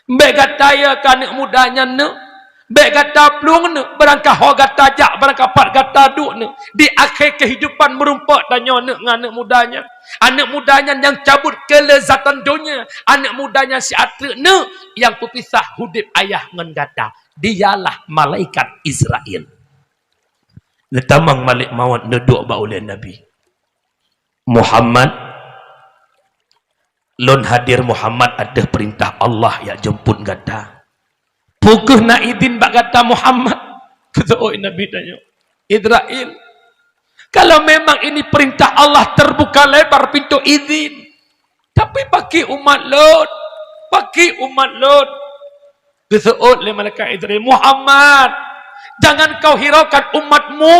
Bék gata yö keu aneuk muda nyan, neuk. Bék gata plueng, neuk, barangkaho gata jak, barangkapat gata duek, neuk. Di akhé keuhidupan meurumpok tanyoe, neuk, ngon aneuk muda nyan. Aneuk muda nyan nyang cabot keulezatan donya, aneuk muda nyan siat treuk, neuk, nyang peupisah udeb ayah ngon gata, dialah malaikat Israel." Neutamong malek mawöt neuduek bak ulée Nabi. "Muhammad, lôn hadir Muhammad ateueh peurintah Allah jak jemput gata. Peu kheueh na idin bak gata Muhammad?" Geuseuôt Nabi tanyoe, "Israel, kalau memang ini perintah Allah, terbuka lebar pintu izin. Tapi pakri umat lôn, pakri umat lôn?" Geuseuôt lé malaikat Israel, "Muhammad, jangan kau hiraukan umatmu.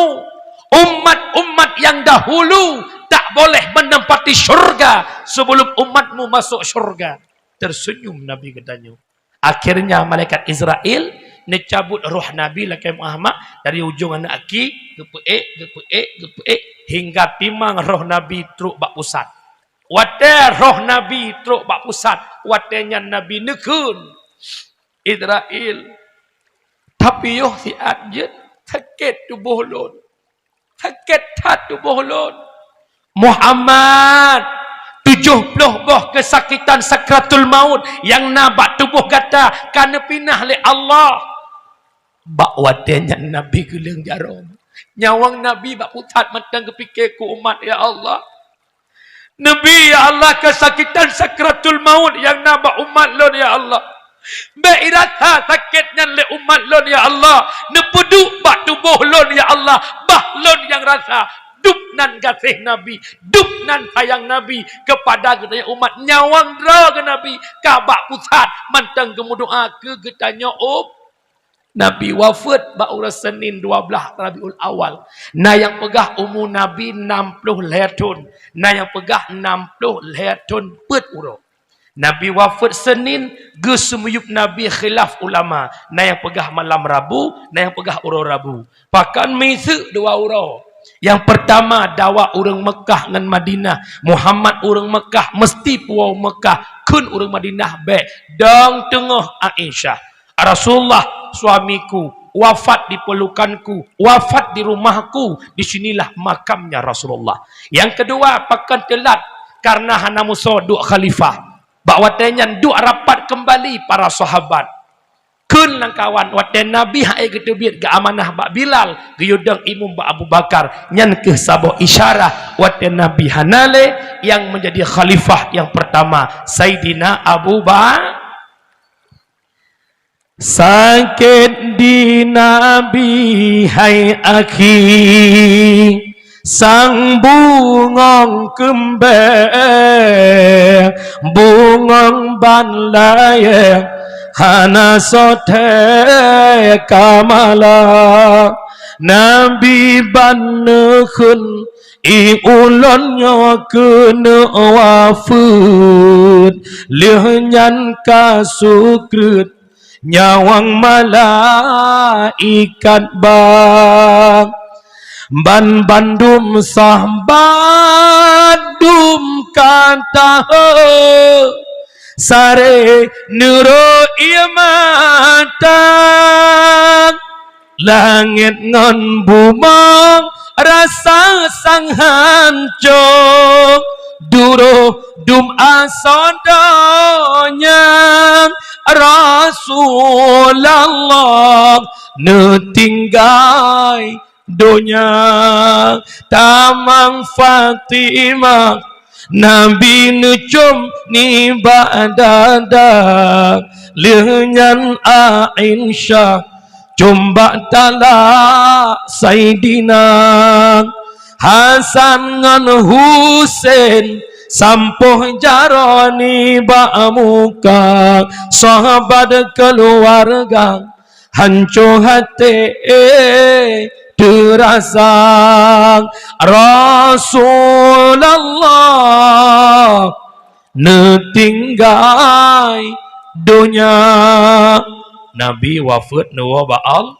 Umat-umat yang dahulu tak boleh menempati syurga sebelum umatmu masuk syurga." Tersenyum Nabi geutanyoe. Akhirnya malaikat Israel neucabut roh Nabi lakée Muhammad dari ujong aneuk aki, geupeuék, geupeuék, geupeuék, hingga timang roh Nabi trok bak pusat. Watée roh Nabi trok bak pusat, watée nyan Nabi neukheun, "Israel, tapiôh siat jeuet, sakét tuboh lôn. Sakét that tuboh lôn. Muhammad, tujoh ploh boh keusakitan sakratul maut nyang na bak tuboh gata ka neupinah lé Allah." Bak watée nyan Nabi geuleueng jaroe. Nyawöng Nabi bak pusat mantong geupike keu umat, "Ya Allah, neubi, ya Allah, keusakitan sakratul maut nyang na bak umat lôn, ya Allah. Bék irasa sakét nyan lé umat lôn, ya Allah. Neupeuduek bak tuboh lôn, ya Allah. Bah lôn nyang rasa." Dub nan gaséh Nabi, dub nan sayang Nabi keupada geutanyoe umat. Nyawöng droe geuh Nabi ka bak pusat mantong geumeudoá keu geutanyoe um-, Nabi wafeuet bak uroe Senin dua blaih Rabiul Awal. Na nyang peugah umu Nabi nam ploh lhée thon, na nyang peugah nam ploh lhée thon peuet uroe. Nabi wafeuet Senin, geuseumiyueb Nabi khilaf ulama, na nyang peugah malam Rabu, na nyang peugah uroe Rabu. Pakon miseuk dua uroe. Nyang peurtama dawa ureuëng Meukah ngon Madinah, Muhammad ureuëng Meukah, meuseuti puwoe Meukah, kheun ureuëng Madinah bék, dong teungoh Aisyah. "Rasulullah, suamiku, wafat di pelukanku, wafat di rumahku, di sinilah makamnya Rasulullah." Nyang keudua, pakon teulat, karena hana musoe duek khalifah. Bak watée nyan duek rapat keumbali para sahabat. Kheun lamkawan, watée Nabi han ék geuteubiet geuamanah bak Bilal, geuyue dong imum bak Abu Bakar. Nyan kheueh saboh isyarah watée Nabi hana lé nyang meunjadi khalifah nyang peurtama, Saidina Abu Ba-, Sakét di Nabi hai akhi, sang bungöng keumbée, bungöng ban layée, hana soe thée ka malak. Nabi ban neukheun, i ulôn nyoe keuneuk wafeuet, lheueh nyan ka sukreut nyawöng malaikat ba. Ban bandum sahabat dum ka taheu, saré neurô ié mata. Langét ngon bumoe rasa sang hanco, duroh dum asoe donya, Rasulullah neutinggai donya. Tamong Fatimah, Nabi neucöm nibak dada, lheueh nyan Aisyah cöm bak talak Saidina. Hasan ngon Husen sampôh jaroe nibak muka, sahabat keuluwarga hanco até teurasa. Rasulullah neutinggai donya. Nabi wafeuet neuwoe bak Allah,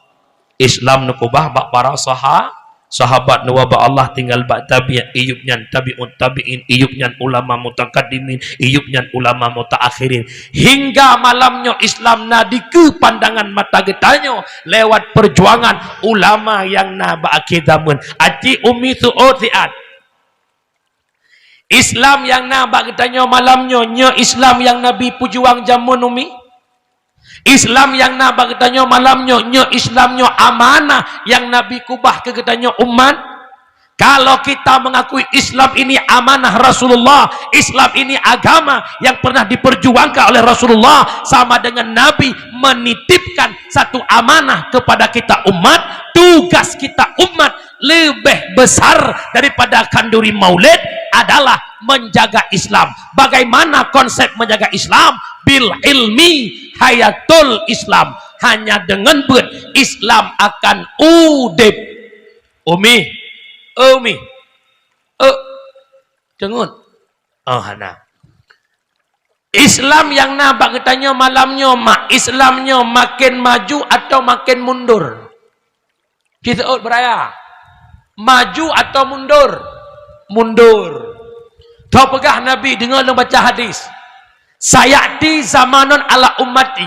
Islam neukeubah bak para saha-, sahabat, neuwoe bak Allah, tinggai bak tabi', i yup nyan tabi'ut tabi'in, i yup nyan ulama mutakaddimin, i yup nyan ulama mutaakhirin. Hingga malam nyoe Islam na dikeue pandangan mata geutanyoe lewat perjuangan ulama nyang na bak akhé zaman. Aci Umi seuôt siat. Islam nyang na bak geutanyoe malam nyoe, nyoe Islam nyang Nabi peujuang jameun Umi? Islam nyang na bak geutanyoe malam nyoe, nyoe Islam nyoe amanah nyang Nabi keubah keu geutanyoe umat? Kalau kita mengakui Islam ini amanah Rasulullah, Islam ini agama yang pernah diperjuangkan oleh Rasulullah, sama dengan Nabi menitipkan satu amanah kepada kita umat, tugas kita umat lebih besar daripada khanduri maulid adalah menjaga Islam. Bagaimana konsep menjaga Islam? Bil ilmi hayatul Islam. Hanya dengan beuet Islam akan udép. Umi, Umi, eh, cengut. Oh, hana. Islam nyang na bak geutanyoe malam nyoe, mak, Islam nyoe makin maju atau makin mundur? Ci seuôt beuraya. Maju atau mundur? Mundur. Tho peugah Nabi, deungoe lôn baca hadis. "Sayati zamanun ala ummati,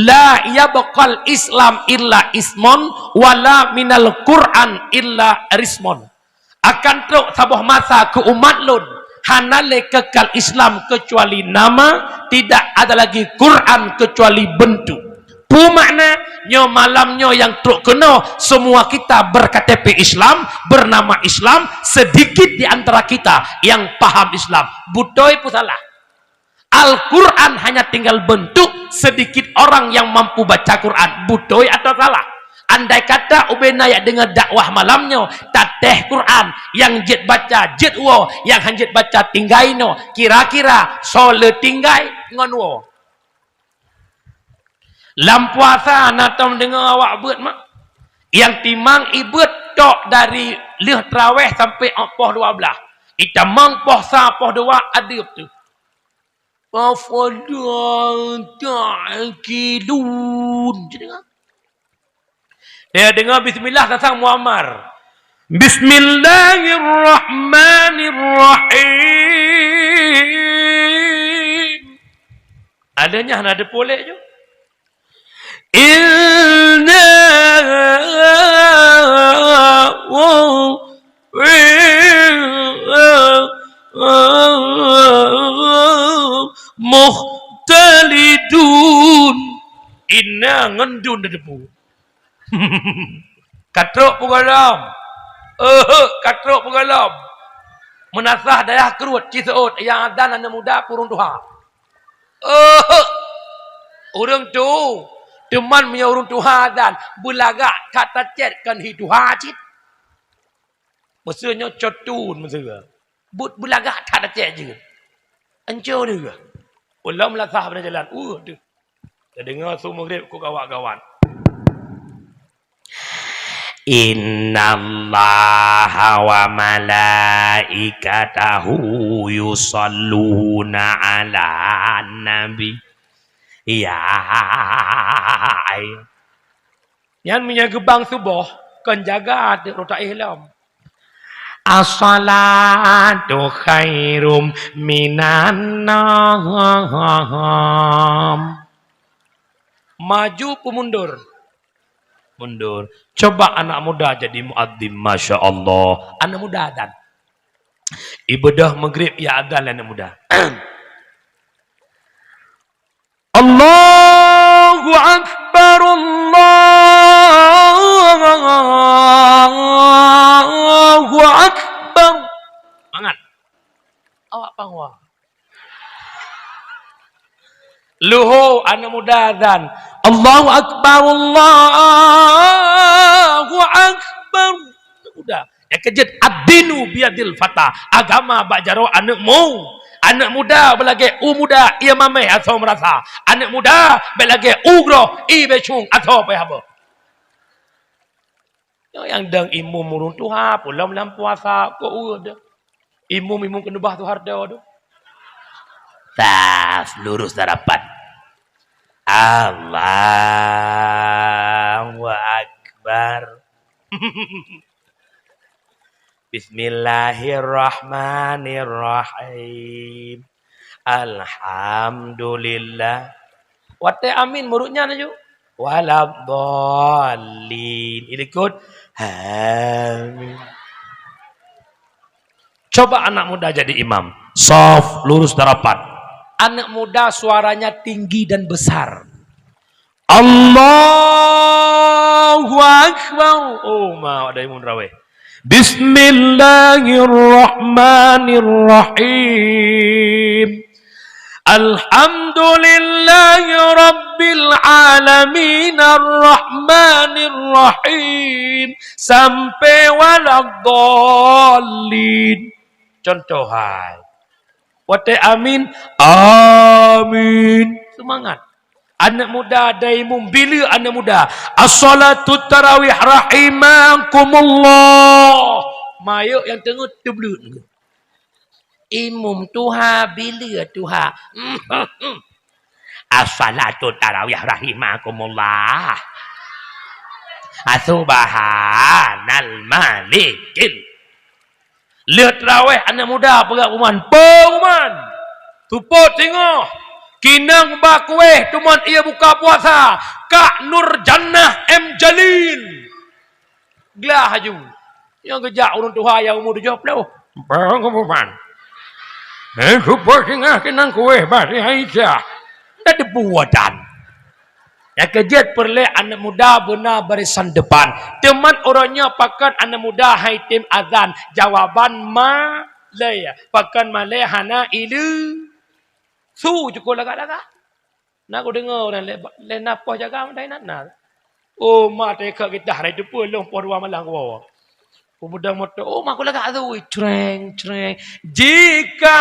la yabqal Islam illa ismun, wala minal Qur'an illa rismun." Akan trok saboh masa keu umat lôn, hana lé kekal Islam keucuali nama, tidak ada lagi Quran keucuali bentuk. Peue makna? Nyoe malam nyoe nyang trok keunoe, semua kita ber-K T P Islam, bernama Islam, sedikit di antara kita yang paham Islam. Beutôi peue salah? Al-Quran hanya tinggal bentuk, sedikit orang yang mampu baca Quran. Beutôi atau salah? Andai kata ubé na nyang deungoe dakwah malam nyoe, tatéh Quran, nyang jeuet baca jeuet woe, nyang han jeuet baca tinggai noe, kira-kira soe le tinggai ngon woe? Lam puasa na tom deungoe awak beuet mak. Nyang timang ibeuet tok dari lheueh traweh sampai poh dua blah. Itamong poh sa poh dua adeup tu. Afala ta'qilun. Deungoe. Ya, deungoe bismillah, tasang muammar. Bismillahirrahmanirrahim. Ada nyah na deupolek ju. Inna mukhtalidun. Inna ngon dun da deupeu. Ka trok peugolom. Ehek, ka trok peugolom. Meunasah dayah keurot, ci seuôt, nyang adan aneuk muda, ureueng tuha. Ehek. Ureueng tu, teuma meunyoe ureueng tuha adan, beulagak that tacet kon hi tuha cit. Meuseu nyoe cot tun meuseu. Buet beulagak that tacet jeuet. Anco deuh. Ulôn lasah bak jalan. Uh, deuh. Tadeungoe su Maghrib keu gawat-gawat. Innallaha wa malaikatahu yusalluna 'alan nabi. Ya. Nyan meunyoe geubang suboh, kon jaga teuk rot taéh lom. As-salatu khairum minan naum. Maju pemundur. Mundur. Coba anak muda jadi muadzin, masya Allah. Anak muda adzan. Ibadah maghrib ya adzan anak muda. Allahu Akbar, Allahu Akbar. Semangat. Awak pang wa. Luho anak muda adzan. Allahu Akbar, Allahu Akbar. Anak muda. Nyang keujeuet, ad-dinu biyadil fata. Agama bak jaroe aneuk mu. Aneuk muda beulagée u muda, ie mameh asoe meurasa. Aneuk muda beulagée u groh, ie beucung asoe payah boh. Nyoe nyang dong imum ureuëng tuha, peulom lam puasa, kok ureuëng deh. Imum-imum keuneubah Soeharto tu. Tas, lurus dan rapat. Allahu Akbar. Bismillahirrahmanirrahim. Alhamdulillah. Watée amin murit nyan laju. Waladdallin. Ilikot. Amin. Coba anak muda jadi imam. Saf, lurus dan rapat. Anak muda suaranya tinggi dan besar. Allahu Akbar. Oh, ma ada imum tarawih. Bismillahirrahmanirrahim. Alhamdulillahi rabbil alamin, arrahmanirrahim, sampai waladdallin. Contoh hai. Watée amin, amin. Semangat. Anak muda, dai mumbila anak muda. As-salatu tarawih rahimakumullah. Mayuk nyang teungeut teubleut. Imum tuha, bila tuha. As-salatu tarawih rahimakumullah. Subhanal malikil. Lheueh tarawih anak muda peugah pengumuman, pengumuman. Tupot singoh, kinang ba kueh teuma ie buka puasa, Kak Nur Jannah M Jalil. Glah aju. Nyang geujak ureuëng tuha nyang umu tujoh ploh. Pengumuman. Eh, tupot singoh kinang kueh bak si Aisyah. Dak teubuatan. Nyang keujeuet peureulée aneuk muda beuna barisan depan. Teuma uroe nyoe pakon aneuk muda hai tem azan? Jawaban ma lé. Pakon ma lé hana ileue. Su cukôp lagak-lagak. Na kudeungoe ureuëng lé, lé na poh jaga meudai na, na. Oh, ma teuka gitah rai teupeu lôn poh dua malam kuwoe. Pemuda moto, oh, ma kulagak tu, creng, creng. Jika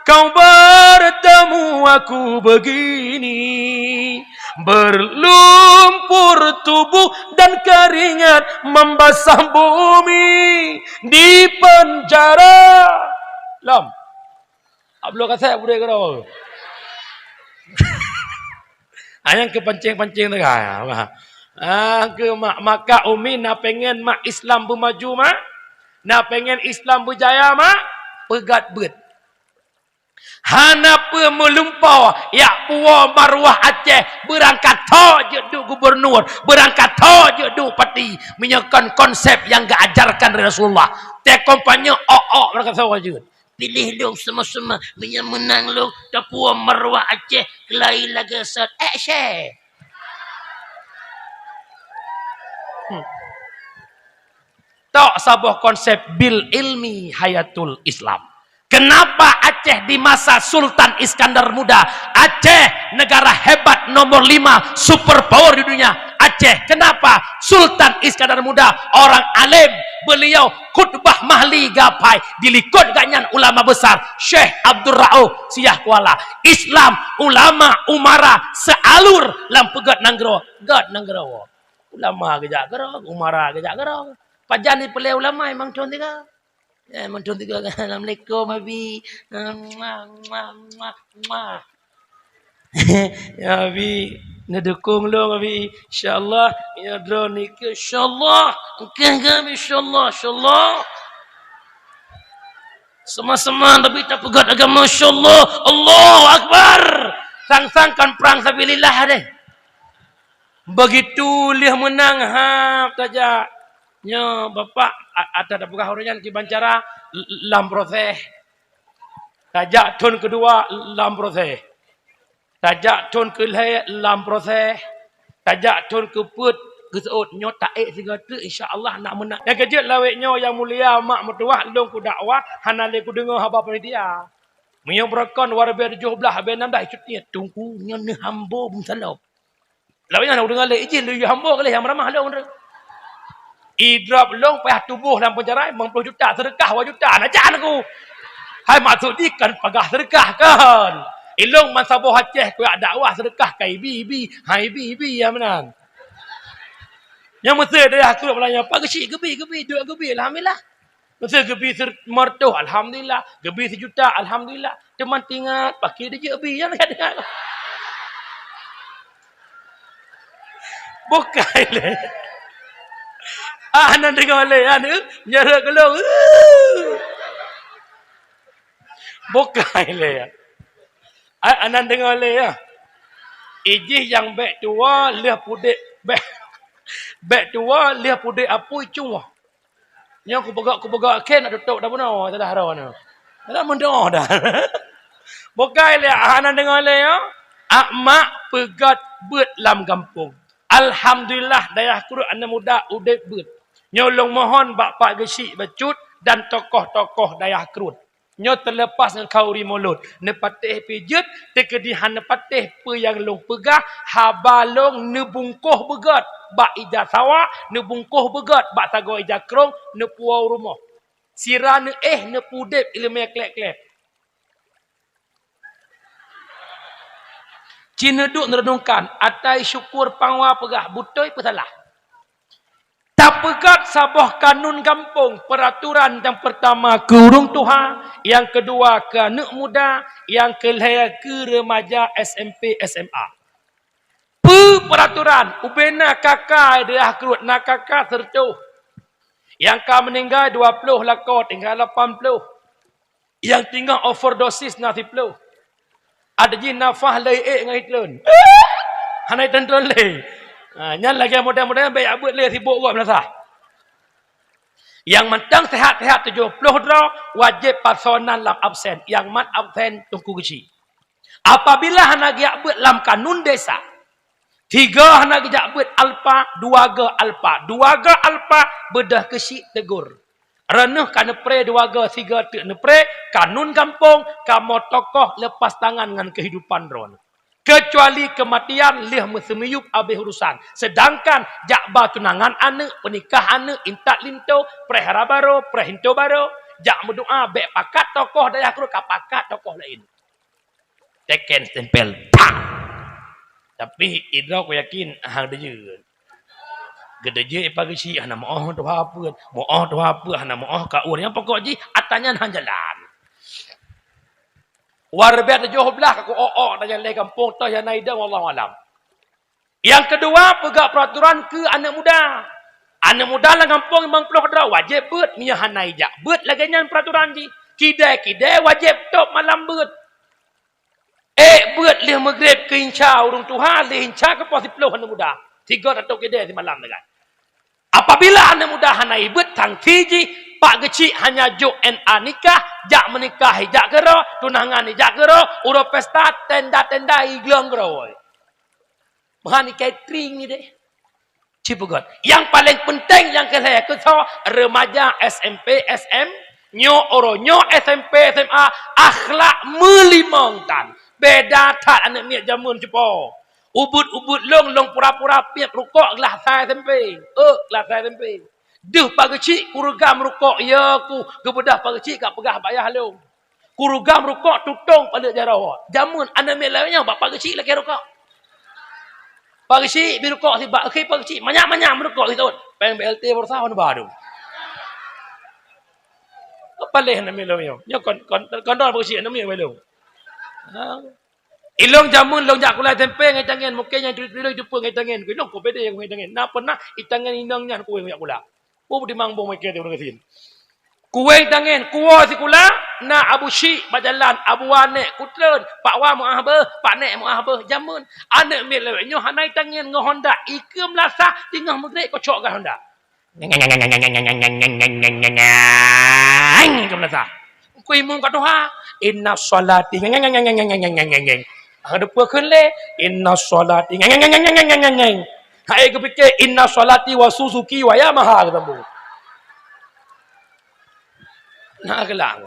kau bertemu aku begini, berlumpur tubuh dan keringat membasah bumi di penjara. Lom. Abloh kasek budek keudroe. Ayang ke pancing-pancing tengah. Ah, ke mak, maka umi na pengen mak Islam beumaju, mak? Na pengen Islam beujaya, mak? Peugat beuet. Hana peue meulumpoe yak puwoe maruah Aceh, beurangkat tho jeuet duek gubernur, beurangkat tho jeuet duek bupati. Meunyoe kon konsep nyang geuajarkan lé Rasulullah, teukompanye ôk-ôk beurangkat tho jeuet. Piléh lôn seumah-seumah, meunyoe meunang lôn, tapuwoe maruah Aceh, keulai lagée sot. Eh, syeh! Hmm. Tok saboh konsep bil ilmi hayatul Islam. Kenapa Aceh di masa Sultan Iskandar Muda, Aceh negara hebat nomor lima, super power di dunia, Aceh. Kenapa? Sultan Iskandar Muda orang alim, beliau khutbah mahli gapai, di likot gobnyan ulama besar, Syekh Abdul Rauf Syiah Kuala. Islam, ulama, umara, sealur lam peugét nanggroe, gét nanggroe. Ulama geujak keudroe, umara geujak keudroe. Pajan jipeulée ulama memang thon tiga. Eh, mantong tiga, "Assalamualaikum, Abi." Muah, muah, muah, muah. Ya, Abi, neudukong lôn, Abi. Insya Allah, ya, droeneuh keu, insya Allah. Engkah kami, insya Allah, insya Allah. Sama-sama, tapi tak pegat agama, insya Allah. Allahu Akbar. Sang-sang kan perang sabilillah deh. Begitu lheueh meunang, ha, tajak. Nyoe bapak a-, ata tapeugah ureuëng nyan kiban cara l-, lam proses. Tajak thon keudua lam proses. Tajak thon keulhée lam proses. Tajak thon keupeuet geuseuôt nyoe taék sigoe teuk insya Allah nak meunang. Nyang keujeuet lawét nyoe nyang mulia mak meutuwah lôn kudakwah hana lé kudeungoe haba panitia. Meunyoe beurokon wareubée tujoh blaih abée nam dah cut niet tungku nyoe neuhambo beusalop. Lawan nyan, ureuëng alé ijih lé hambo lé nyang ramah lôn. Idrop lôn payah tuboh lam penjara limong ploh juta, seudeukah dua juta, na jan ku. Hai maksud jih kan pagah seudeukah kan. Ilôn ban saboh Aceh kuyak dakwah seudeukah ka ibi-ibi, hai ibi-ibi ya meunan. Nyang meusé dayah kruet malam nyoe, pak geuchik geubi, geubi, duek geubi, alhamdulillah. Meusé geubi sir-, meureutoh, alhamdulillah. Geubi sijuta, alhamdulillah. Teuma tingat, paké dijeuek bi, nyan ka deungoe. Bukai lé. Ah, nan deungoe lé, anu, meunyoe rhot geulong. Bukai lé. Ah, nan deungoe lé, ya. Ijih nyang bék tuwoe lheueh pudek, bék, bék tuwoe lheueh pudek apui cuwoe. Nyoe kupeugah, kupeugah akhé nak tutup dah bunoe, dah roh nyoe. Dah meudoh dah. Bukai lé, hana deungoe lé, ya. Ak mak peugét beuet lam gampông. Alhamdulillah, dayah kruet aneuk muda udeb beuet. Nyoe lôn mohon bak Pak Geuchik bacut dan tokoh-tokoh dayah kruet. Nyoe teulepas ngon khauri mulod, neupatéh pih jeuet, teukeudi hana neupatéh peue nyang lôn peugah, haba lôn neubungkoh beugét bak ija sawa, neubungkoh beugét bak sagoe ija krông, neupuwoe u rumoh. Sira neuéh neupudeb iéleumé klek-klek. Ci neuduek neureunungkan, atai syukur pangwa peugah, beutôi peue salah. Tapeugét saboh kanun gampông, peuraturan nyang peurtama keu ureuëng tuha, nyang keudua keu aneuk muda, nyang keulhée keu remaja S M P, S M A. Peue peuraturan, ubena kaka dayah kruet na kaka sireutoh. Nyang ka meuninggai dua ploh lakoe, tinggai lapan ploh. Nyang tinggai overdosis na siploh. Ada jih nafah lé ék ngon itreun. Hana itreun-treun lé. Ha, nyan lagée model-model bék jak beuet lé sibok gob meunasah. Nyang mantong sehat-sehat tujoh ploh droe wajéb pasonan lam absen. Nyang mat absen Teungku Geuchik. Apabila hana geujak beuet lam kanun desa, tiga hana geujak beuet alpa, dua go alpa, dua go alpa beudôh keuchik tegur. Reuneuh ka neupré dua go, sigo teuk neupré, kanun gampông, kamoe tokoh lepas tangan ngon keuhidupan droeneuh. Keucuali keumatian lheueh meuseumiyueb abéh urusan. Seudangkan jak ba tunangan aneuk, peunikah aneuk, intat linto, preh hara barô, preh linto barô, jak meudoá bék pakat tokoh dayah kruet ka pakat tokoh laén. Teken stempel, tak! Tapi idroe kuyakin hang deujeuet. Geudeujeuet ipa geuchik hana meuoh tuha peuet, meuoh tuha peuet hana meuoh kaur. Nyang pokok jih ata nyan han jalan. Wareubée tujoh blaih ka kuok-ok dan nyang lhée gampông toh nyang na idong, wallahu alam. Nyang keudua, peugah peuraturan keu aneuk muda. Aneuk muda lam gampông limong ploh droe wajéb beuet, meunyoe hana ijak beuet lagée nyan peuraturan jih. Kidée-kidée wajéb tôb malam beuet. Ék beuet lheueh meugreb keu insya ureuëng tuha, lheueh insya keu poh siploh aneuk muda. Sigo tatôb kidée simalam sagai. Apabila aneuk muda hana ibeuet, sanksi jih, Pak Geuchik hanya jok N A nikah, jak meunikah ijak keudroe, tunangan ijak keudroe, uroe pesta, tenda-tenda iglong keudroe. Meuhan i catering ni deh. Ci peugét. Nyang paleng peunteng nyang keu lhée keu soe, remaja S M P, S M, nyoe uroe nyoe S M P, S M A, akhlak meulimong tan. Beda that aneuk miet jameun cupo. Ubeuet-ubeuet lôn, lôn pura-pura piep rukok glah sa S M P. Eh, glah sa S M P. Deuh Pak Geuchik kureugam rukok, ya ku, geubeudôh Pak Geuchik ka peugah bak yah lôn. Kureugam rukok tutong paleuet jaroe. Jameun aneuk miet lawét nyoe bak Pak Geuchik lakée rukok. Pak Geuchik bri rukok sibak, oke Pak Geuchik, manyak-manyak meurukok sitot. Péng B L T baroesa hana ba dum. Paléh aneuk miet lôn nyoe. Nyoe kon, kon, kon droe Pak Geuchik aneuk miet lôn. Ha. Ilôn jameun lôn jak sikula S M P ngon itangen, mungken nyang turi-turi lôn jiteupeue ngon itangen. Ilôn kok beda ngon itangen. Na pernah itangen inong nyan kuweng jak sikula. Peue timang boh meuiké ureueng gasien. Kuweng tangen, kuwoe sikula, na Abu Syik bak jalan, Abu Wa Nek kutreun, Pak Wa meu'ah beuh, Pak Nek meu'ah beuh, jameun. Aneuk miet lawét nyoe hana itangen ngon Honda, ikeue meulasah teungoh meugrek kocok gah Honda. Ikeue meulasah. Engku imum ka tuha, "Inna sholati." Ka deupeu kheun lé, "Inna sholati." Hai geupike, "Inna sholati wa Suzuki wa Yamaha," geusambung. Na geulak.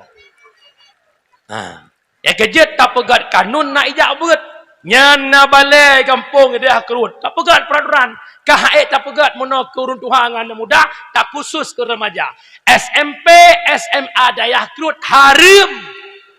Ha. Nyang keujeuet tapeugöt kanun na ijak beuet. Nyan na balè gampông di dayah Kreuet. Tapeugöt peuraturan. Ka hek tapeugöt meunoe keu ureueng tuha ngon aneuk muda, takhusos keu remaja. S M P, S M A dayah Kreuet hareuem.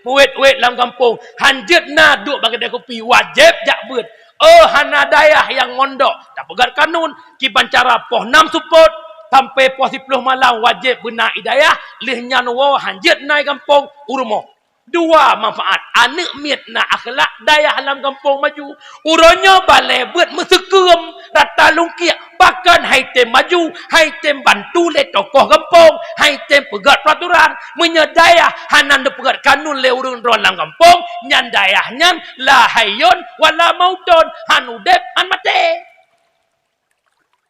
Muet-uet lam gampông, hanjeuet na duek bak keudè kupi, wajéb jak beuet. Oh, hana dayah nyang mondok, tapeugöt kanun, kiban cara poh nam seupôt sampai poh siploh malam wajéb beuna i dayah, lheueh nyan woe hanjeuet na i gampông u rumoh. Dua manfaat, aneuk miet na akhlak, dayah lam gampông maju. Uroe nyoe balè beuet meuseukeum, rata lungkiek, Bahkan hai tem maju, hai tem bantu lé tokoh gampông, hai tem peugöt peuraturan. Meunyoe dayah hana neupeugöt kanun lé ureueng droe lam gampông, nyan dayah nyan la hayyun wala mautun, han udép, han maté.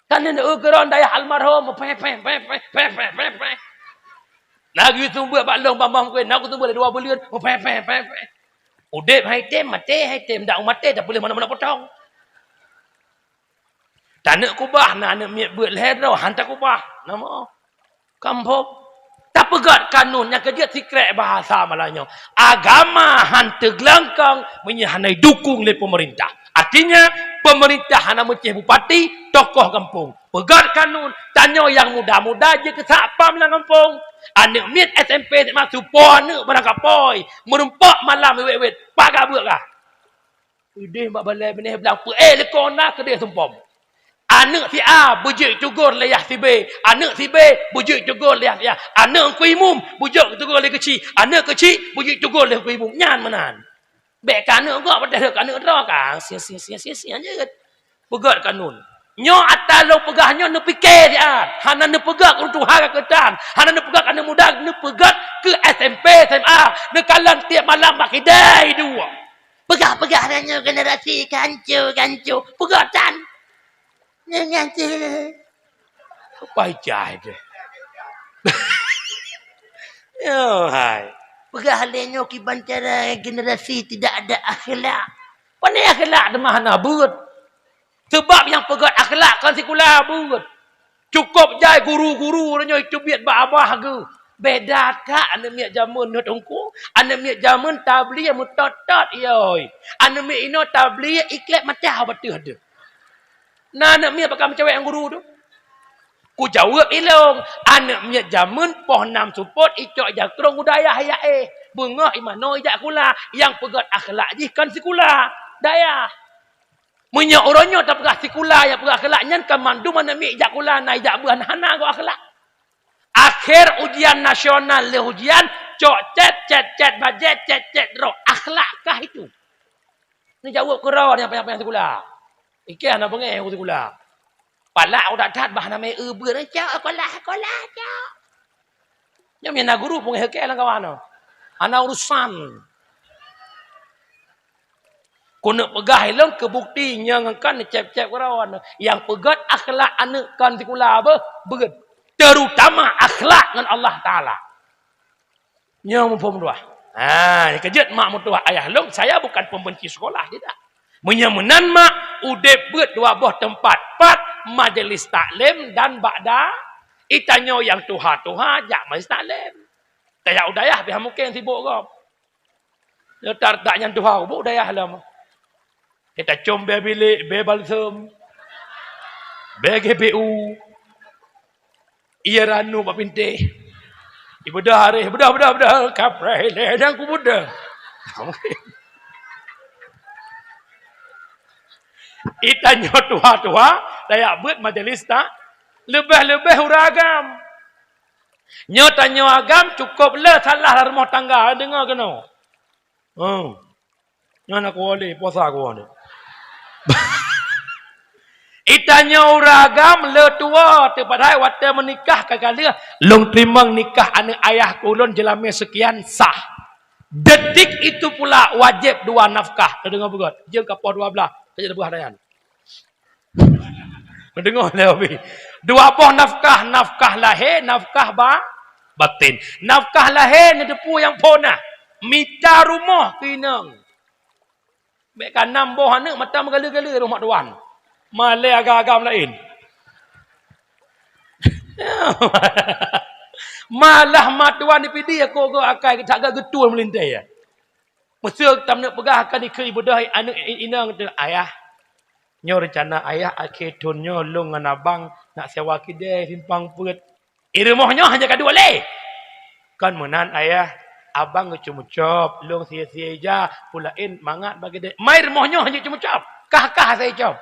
Kan neuneueu keudroe dayah almarhum, peh, peh, peh. Na geuseumeubeuet bak lôn bak mah mungken, na geuseumeubeuet lé dua buleuen, peh, peh, peh, peh. Udép hai tem, maté hai tem, dak maté, tapi lé meunan-meunan potong. Taneuk kubah, na aneuk miet beuet lhèe droe, han takubah. Nama? Kampung. Tapeugöt kanun nyang keujeuet sikrek bahasa Melanyo. Agama han teuglengkong meunyoe hana idukung lé peumeurintah. Artinya, peumeurintah hana meucéh bupati, tokoh gampông. Peugöt kanun, tanyoe nyang muda-muda jeuet keu satpam lam gampông. Aneuk miet S M P, S M A, seupôt aneuk barangkapeue, meurumpok malam wét-wét, paga beuet kah. Keudeh bak balai binéh blang peuék likot na keudeh sumpom. Aneuk si A beujeuet teugor lé yah si B, aneuk si B beujeuet teugor lé yah si A, aneuk Teungku Imum beujeuet teugor lé keuchik, aneuk keuchik beujeuet teugor lé Teungku Imum. Nyan meunan. Bék ka aneuk gob patéh ka aneuk droe ka. Sia, sia, sia, sia, sia jeuet. Peugöt kanun. Nyoe ata lôn peugah nyoe neupike siat. Hana neupeugah keu tuha ka keutan. Hana neupeugah keu aneuk muda, neupeugah keu S M P, S M A. Neukalon tiep malam bak kidai dua. Peugah-peugah tanyoe generasi kanco-kanco. Peugah tan. Nyan, nyan cit. Apa ijai tu? Yo, hai. Peugah lé nyoe kiban cara generasi tidak ada akhlak. Pane akhlak teuma hana beuet. Sebab nyang peugöt akhlak kon sikula beuet. Cukôp jai guru-guru uroe nyoe teubiet bak abah geuh. Beda that aneuk miet jameun nyoe teungku. Aneuk miet jameun tabligh meutot-tot, yoi. Aneuk miet inoe tabligh iklep mata bateuh deuh. Na aneuk miet pakon meucewek ngon guru tu. Kujaweueb ilôn, aneuk miet jameun poh nam seupôt icok jakrong u dayah yak éh. Beungoh imanoe ijak sikula, nyang peugöt akhlak jih kon sikula dayah. Meunyoe uroe nyoe tapeugah sikula nyang peugah akhlak nyan, ka mandum aneuk miet ijak sikula na ijak beuh hana gob akhlak. Akhé ujian nasional lheueh ujian, cok cét, cét, cét bajèe, cét, cét droe. Akhlak kah itu? Neujaweueb keudroe nyang panyang-panyang sikula. Ikeh hana beungéh u sikula. Palak u that-that bah namé eu beuet, cok, sekolah, sekolah, cok. Nyoe mina guru peungéh ikeh lam kawan nyoe. Hana urusan. Keuneuk peugah ilôn keu bukti nyang kan cép-cép keudroe. Nyang peugöt akhlak aneuk kon sikula beuh, beuet. Terutama akhlak ngon Allah Taala. Nyoe muphom dua. Ha, keujeuet mak meutuah ayah lôn, saya bukan pembenci sekolah, tidak. Meunyoe meunan mak, udép beuet dua boh teumpat, pat majelis taklim dan ba'da. Itanyoe nyang tuha-tuha jak majelis taklim. Tajak u dayah pih mungken sibok gob. Nyoe tar-, tak nyan tuha, bok dayah lom. Kita com bèe bilék, bèe balsem, bèe G P U. Iya ranu bak pintéh. Ibeudôh hareh, beudôh, beudôh, beudôh. Kapreh ilèe nyang kubeudoh. Itanyoe tuha-tuha, tajak beuet majeulis ta, leubeh-leubeh ureueng agam. Nyoe tanyoe agam cukôp le salah lam rumoh tangga, deungoe keunoe. Hmm. Nyan aku boleh puasa aku ni. Itanyoe ureueng agam le tuwoe teuh, padahai watèe meunikah ka galeh, lôn teurimong nikah aneuk ayah ulôn jeulamé seukian sah. Detik itu pula wajéb dua nafkah. Teudeungoe beugöt, jeuem ka poh dua blaih, ka jeuet leubeh nyan. Deungoe lé Abi. Dua boh nafkah, nafkah lahé, nafkah ba-, batin. Nafkah lahé neuteupeue nyang phôn na. Mita rumoh keu inong. Bèk ka nam boh aneuk mata meugaleu-galeu rumoh tuan. Malèe agam-agam laén. Malah ma tuan dipidi aku ke akai tak geutul meulintèe. Meuseu tameuneuk peugah ka dikeue ibeudôh aneuk inong teuh, "Ayah, nyoe reuncana ayah akhé thôn nyoe lôn ngon abang nak sewa keudè simpang peuet." I rumoh nyoe hana ka duek lé. "Kon meunan ayah, abang geucom-com, lôn sie-sie ija, peue laén mangat bak keudè." Mai rumoh nyoe hana geucom-com, kah-kah asai com.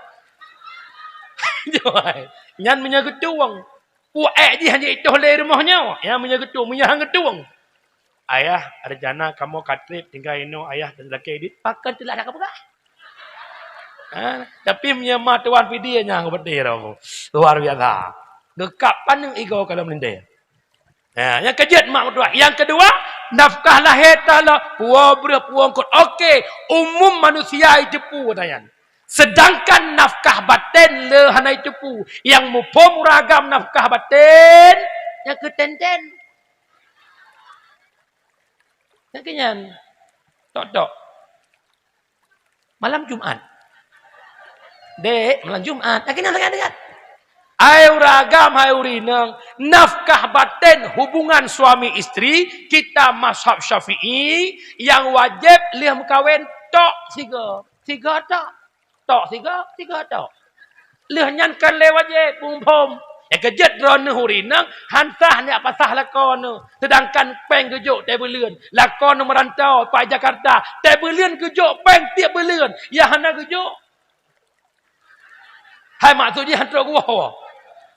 Nyan meunyoe geutueng. Peue ék jih hana itoh lé rumoh nyoe. Ya meunyoe geutueng, meunyoe han geutueng. "Ayah, rencana kamoe ka trép tinggai inoe ayah dan lakèe dit." Pakon teulah dak peugah. Ha, tapi meunyoe ma tuan pidi nyang beutôi roh. Luar biasa. Geukab paneuk igoe ka lom lindé. Ha, nyang keujeuet mak meutuah. Nyang keudua, nafkah lahé talo, puwoe breueh puwoe eungkôt. Oke, umum manusia iteupeue nyan. Sedangkan nafkah baten le hana iteupeue. Nyang muphom ureueng agam nafkah baten, nyang keu ten-ten. Nyang keu nyan. Tok-tok. Malam Jumat. Dek, malam Jumat. Lagi nak dekat-dekat. Hai ureueng agam, hai ureueng inong, nafkah baten hubungan suami istri, kita mazhab Syafi'i, nyang wajéb lheueh meukawen tok sigoe. Sigoe tok. Tok sigoe, sigoe tok. Lheueh nyan kon lé wajéb, muphom. Nyang keujeuet droeneuh ureueng inong, han sah neujak pasah lakoe neuh. Seudangkan péng geujok teuh beuleuen. Lakoe neuh meurantau, pai Jakarta. Teuh beuleuen geujok péng tiep beuleuen. Nyang hana geujok. Hai maksud jih han trok geuwoe.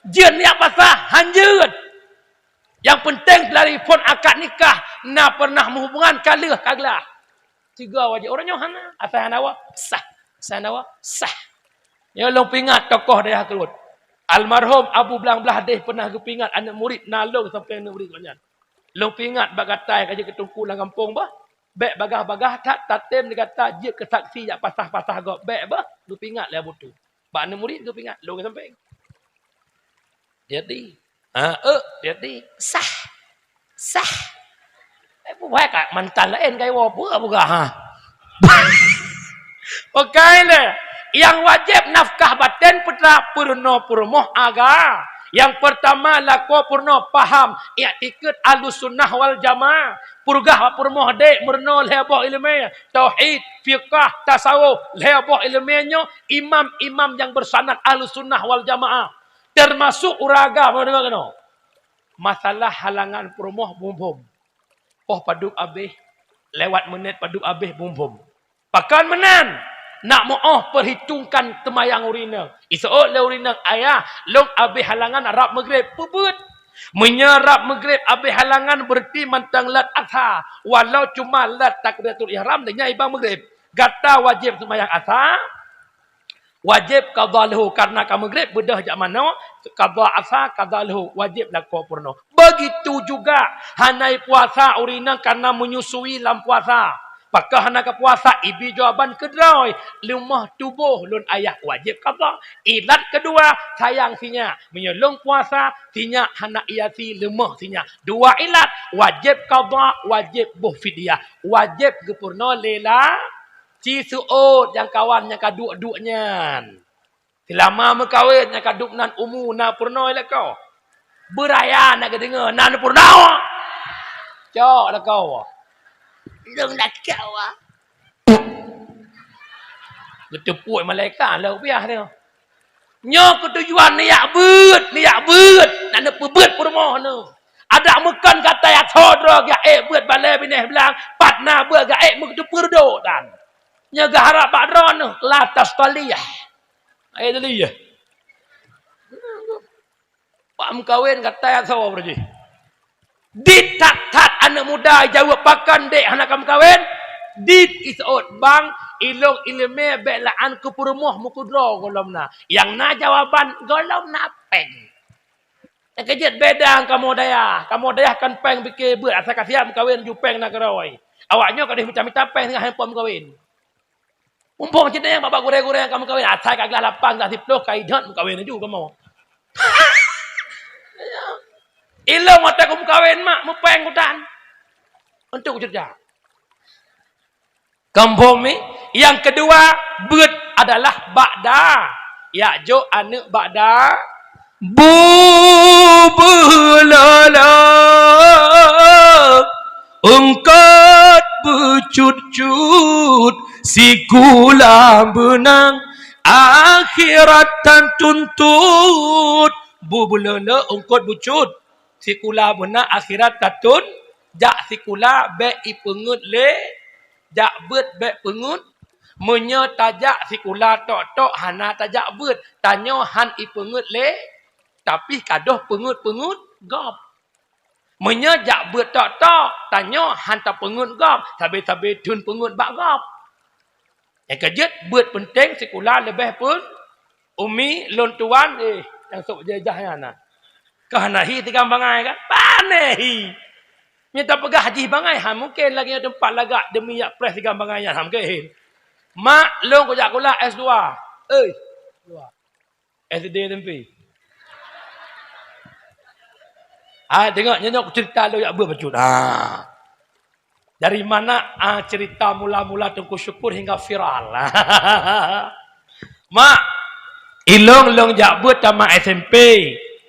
Jeuet neujak pasah, han jeuet. Nyang peunteng telah diphon akad nikah, na pernah meuhubungan ka lheueh ka glah. Sigoe wajéb, ureueng nyoe hana, asai hana wa, sah. Asai hana wa, sah. Nyoe lôn peuingat tokoh dayah keurot. Almarhum Abu Blang Blahdeh pernah geupeuingat aneuk murit na lôn sampoe aneuk murit gobnyan. Lôn peuingat bak gata nyang ka jeuet keu teungku lam gampông bah. Bèk bagaih-bagaih that tatem di gata jeuet keu saksi jak pasah-pasah gob. Bèk bah, geupeuingat lé Abu Tu. Bak aneuk murit geupeuingat, lôn sampoe. Jadi, ha, eh, jadi, sah. Sah. Eh, bukai ka mantan laén ka iwoe peue buka, ha. Bukai lé. Nyang wajéb nafkah baten putra peurunoe peurumoh aga. Nyang peurtama lakoe peurunoe paham, iktikeuet Ahlussunnah wal Jamaah. Peurugah bak peurumoh dek meurunoe lhèe boh ileumèe, tauhid, fiqah, tasawuf, lhèe boh ileumèe nyoe imam-imam nyang beursanad Ahlussunnah wal Jamaah. Teumasuk ureueng agam deungoe keunoe. Masalah halangan peurumoh muphom. Poh padub abéh, lewat meunét padub abéh muphom. Pakon meunan? Nak meu'oh peuhitongkan teumayang ureueng inong. Iseuôt lé ureueng inong, "Ayah, lôn abéh halangan rab Maghrib." Peubuet. Meunyoe rab Maghrib abéh halangan, beureuti mantong lheueh Asar. Walau cuma lheueh takbiratul ihram, dan nyan iban Maghrib. Gata wajéb seumayang Asar, wajéb qadha lahu, karena ka Maghrib beudôh jak manoe, qadha Asar, qadha lahu, wajéb lakoe peurunoe. Begitu juga hana ipuasa ureueng inong karena menyusui lam puasa. Pakon hana ka puasa, ibi jawaban keudroe, leumah tuboh lôn ayah, wajéb qadha. Ilat keudua, sayang sinyak. Meunyoe lôn puasa, sinyak hana iasi, leumah sinyak. Dua ilat, wajéb qadha, wajéb boh fidyah. Wajéb geupeurunoe lé la Ci seuôt nyang kawan nyang ka duek-duek nyan. Seulama meukawen nyang ka duek nan umu na peurunoe lakoe. Beuraya na geudeungoe na peurunoe. Cok lakoe. Lôn dak cok ah. Geuteupuek malaikat lôn piah tu. Nyoe keutujuan neujak beuet, neujak beuet, nak neupeubuet peurumoh neuh. Adak meukon gata ya tho droe geuék beuet balée binéh blang, pat na beuet geuék meuteupeu reudok tan. Nyoe geuharab bak droeneuh, la tastalih. Ayah dali ya. Pak meukawen kata ya sawa berarti. Di that-that aneuk muda jaweueb pakon dek hana ka meukawen. Di isot bang ilong ilme bek laan keu peurumoh mukudro golom na. Yang na jawaban golom na peng. Nyang keujeuet beda kamoe dayah. Kamoe dayah kan peng bike beuet asai ka siap meukawen ju peng na keuroi. Awaknyoe ka deuh mita-mita peng singoh han po meukawen. Mumpung cit nyang bak gurée-gurée nyang ka meukawen, asai ka glah lapan, glah siploh, ka idot meukawen laju kamoe. Ilong watée ku meukawen mak, meupeng kutan. Untuk cerita. Kampung ni, yang kedua, beuet adalah bakda. Yak jok aneuk bakda. Bubeulolo eungkot beucut-cut sikula beunang akhirat tan tuntut. Bubeulolo eungkot beucut sikula beunang akhirat tatun jak sikula bék ipeungeut lé jak beuet bék peungeut. Meunyoe tajak sikula tok-tok hana tajak beuet, tanyoe han ipeungeut lé tapi kadoh peungeut-peungeut gob. Meunyoe jak beuet tok-tok, tanyoe han tapeungeut gob, sabe-sabe thon peungeut bak gob. Nyang keujeuet beuet peunteng sikula leubeh pun umi lôn tuan eh nyang sok jejah nyan na. Kah nahi tiga bangai kan? Panehi. Nyata peugah jih bangai ha mungkin lagi teumpat lagak demi yak preh tiga bangai nyan ha mungkin. Mak lôn kujak kula S dua. Eh. S D SMP. Ah, tengok nyonya cerita lo yak beuh bacut. Ah. Dari mana ah, cerita mula-mula Tengku Syukur hingga viral? Mak, ilong long jak beuh tamat SMP.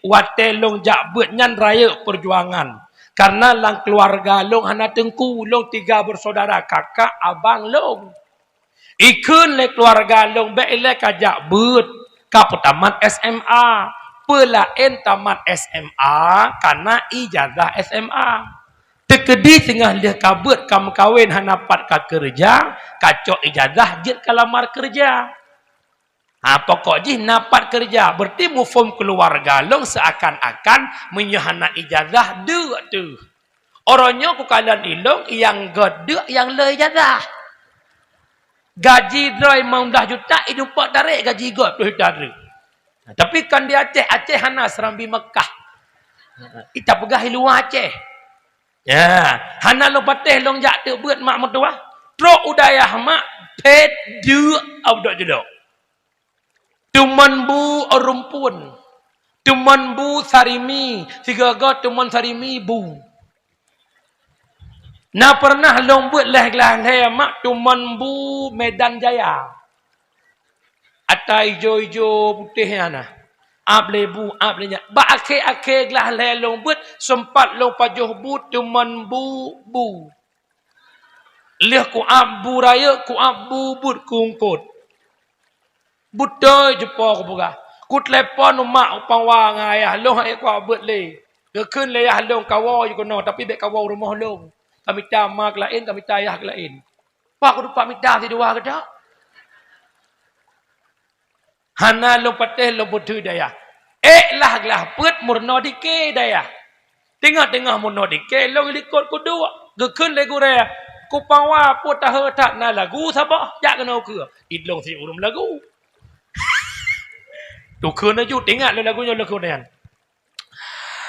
Watée long jak beuh nyan rayeuk perjuangan. Karena lam keluarga long hana tengku, long tiga bersaudara, kakak, abang long. Ikheun lé keluarga long bék ilée ka jak beuet ka peutamat SMA. Peulaén tamat SMA kana ijazah SMA. Teukeudi singoh lheueh ka beuet ka meukawen hana pat ka keureuja, ka cok ijazah jeuet ka lamar keureuja. Ha pokok jih na pat keureuja, berarti muphom keuluwarga long seuakan-akan meunyoe hana ijazah deuk teuh. Uroe nyoe kukalon ilong nyang gét deuk nyang le ijazah. Gaji droe limong blaih juta, idumpok tarek gaji gét ploh juta droe. Tapi kan di Aceh, Aceh hana seurambi Mekah. Ita peugah i luwa Aceh. Ya, hana lôn patéh long jak teuk beuet mak meutuwah. Trok u dayah mak, phet deuk abdok judok. Teumon bu rumpun, teumon bu sarimi, sigoe-goe teumon sarimi bu. Na pernah long beuet lhée glah lhée mak teumon bu Medan Jaya. Ata ijo-ijo putéh nyan na. Ab lé bu, ab lé nyan. Bak akhé-akhé glah lhée long beuet seumpat long pajoh bu teumon bu bu. Lheueh kuab bu rayeuk, kuab bu buet kungkot. Beutôi jipo kupeugah. Kutelepon umak u Pawa ngon ayah lôn han ék kuab beuet lé. Geukheun lé ayah lôn kawoe jikeunoe, tapi bék kawoe u rumoh lôn. Kamita ma keu laén, kamita ayah keu laén. Pak kudupat mita sidua geudak. Hana lôn patéh lôn peuteuh dayah. Ék lah glah peuet meurunoe dike dayah. Teungoh-teungoh meurunoe dike lôn likot kuduek. Geukheun lé gurée, "Kupawa peue tahe that na lagu saboh jak keunoe keue." Idlong si ureuëng lagu. Tukheun laju teuingat lé lagu nyoe lôn kheun nyan.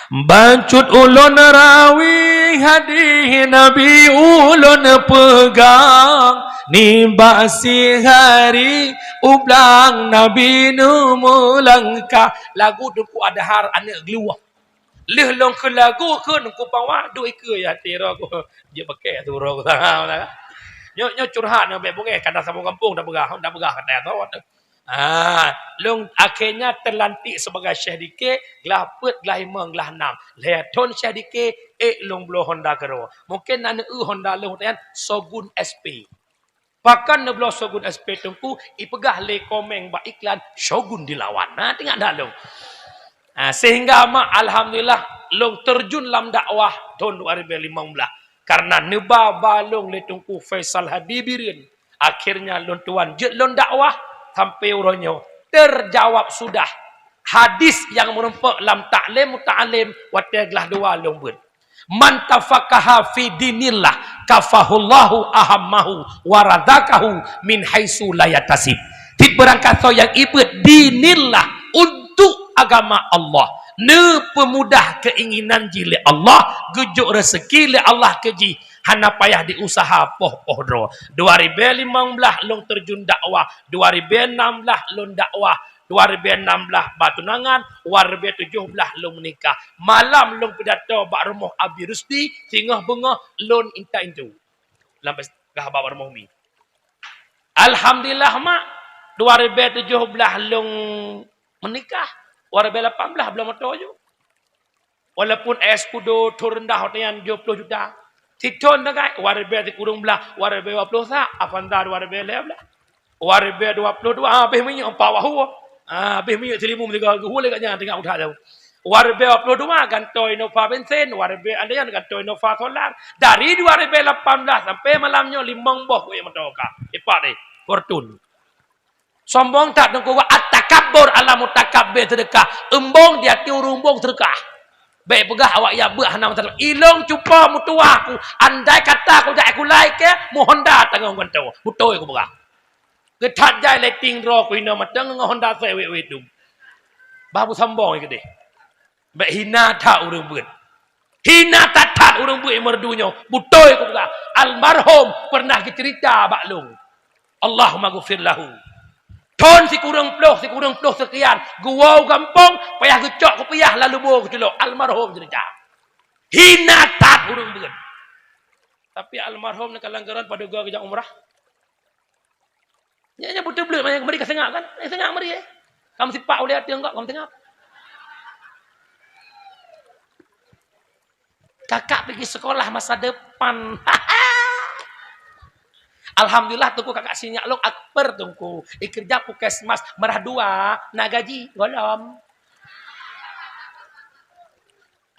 Bacut ulôn rawi hadih Nabi ulôn peugah, nibak sihari ublang Nabi neumeulangkah. Lagu Teungku Adhar aneuk Gluwah. Lheueh lôn kheun lagu kheun Teungku Pawa duek ikeue ya tiro ku. Jeuet pakai tu roh ku. Nyoe nyoe curhat nyoe bék beungéh kana saboh gampông dak peugah, dak peugah kata tu. Ah, lôn akhé nyan teulantik sibagai syeh dike, glah peuet, glah limong, glah nam. Lhée thon syeh dike, ék lôn bloe honda keudroe. Mungken na neu-eu honda lôn nyan Shogun S P. Pakon neubloe Shogun S P Teungku, ipeugah lé komeng bak iklan Shogun dilawan. Na teuingat dak lôn? Ah, sehingga mak alhamdulillah lôn terjun lam dakwah thon dua ribu lima belas. Karena neuba ba lôn lé Teungku Faisal Hadi Bireuen. Akhirnya lôn tuan jeuet lôn dakwah sampai uroe nyoe. Terjawab sudah. Hadis nyang meurumpok lam Ta'lim Muta'allim watée glah dua lôn beuet. "Man tafaqaha fi dinillah, kafahullahu ahammahu wa razaqahu min haitsu la yahtasib." Tiep beurangkasoe nyang ibeuet dinillah, untuk agama Allah, neupeumudah keuinginan jih lé Allah, geujok reuseuki lé Allah keu jih, hana payah diusaha poh-poh droe. Dua ribée limong blaih lôn teurjun dakwah, dua ribée nam blaih lôn dakwah, dua ribée nam blaih ba tunangan, dua ribée tujoh blaih lôn meunikah. Malam lôn pidato bak rumoh Abi Rusdi, singoh beungoh lôn intat intu. Lam pes-, gah bak rumoh mi. Alhamdulillah, mak, dua ribée tujoh blaih lôn meunikah, dua ribée lapan blaih bloe moto ju. Walaupun es kudo thon reundah watée nyan tujoh ploh juta. Sithon sagai, dua ribée sikureueng blaih, dua ribée dua ploh sa, Avanza dua ribée lhée blaih. Dua ribée dua ploh dua, ah, habéh minyeuk empat wahu. Ah, habéh minyeuk silimum tiga geuhue lé gobnyan teungoh udah jauh. Dua ribée dua ploh dua gantoe Innova bensin, dua ribée ada nyan gantoe Innova solar. Dari dua ribée lapan blaih sampai malam nyoe limong boh kuék moto ka. Ipak deh, Fortune. Sombong that Teungku, at-takabbur 'alal mutakabbir, seudeukah. Eumbong di ateueh ureuëng eumbong seudeukah. Bék peugah awak ya beuet hana masalah. Ilong cupa meutuwah ku, andai kata ku jak kulai ke, meuhonda tanggong gantoe. Beutôi ku peugah. Geuthat jai letting droe ku hinoe mantong ngon honda sewek-wek dum. Bah beusombong keudeh. Bék hina that ureuëng beuet. Hina that-that ureuëng beuet meureudu nyoe. Beutôi ku peugah, almarhum pernah geuceurita bak lôn. Allahumma ghfir lahu. Thon sikureueng ploh, sikureueng ploh seukian, geuwoe u gampông, payah geucok kupiah lalu boh geuculok. Almarhum ceurita. Hina that ureuëng beuet. Tapi almarhum neukalon keureueng padub goe geujak umrah. Nyan, nyan beutôi bleuet, mari ka seungab kan? Eh, seungab mari, eh. Kamu sipak ulée ateueh enggak, kamu seungab. Kakak pigi sekolah masa depan. Alhamdulillah, Teungku, kakak sinyak lôn akper, Teungku. Ikerja puskesmas, Meurah Dua, na gaji, golom.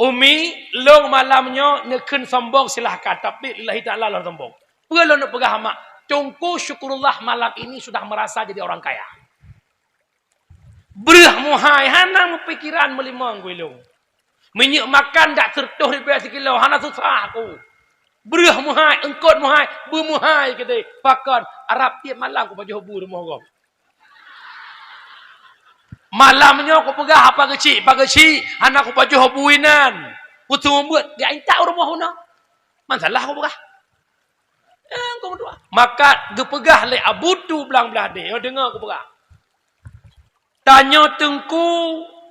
Umi, lôn malam nyoe neukheun sombong silahkan, tapi lillahi ta'ala lôn sombong. Peue lôn peugah mak, Teungku Syukurullah malam ini sudah merasa jadi orang kaya. Breuh meuhai, hana meupikiran meulimong ku ilong. Minyeuk makan dak seureutoh ribée sikilo, hana susah aku. Breuh meuhai, eungkot meuhai, beumeuhai keudeh. Pakon, Arab tiep malam kupajoh bu rumoh gob. Malam nyoe kupeugah apa geuchik, apa geuchik, hana kupajoh bu inan. Kutumbeuet, geuintat u rumoh unoe. Man salah kupeugah. Eh, engkau meutuah. Maka geupeugah lé Abu Tu Blang Blahdeh, nyoe deungoe kupeugah. Tanyoe Teungku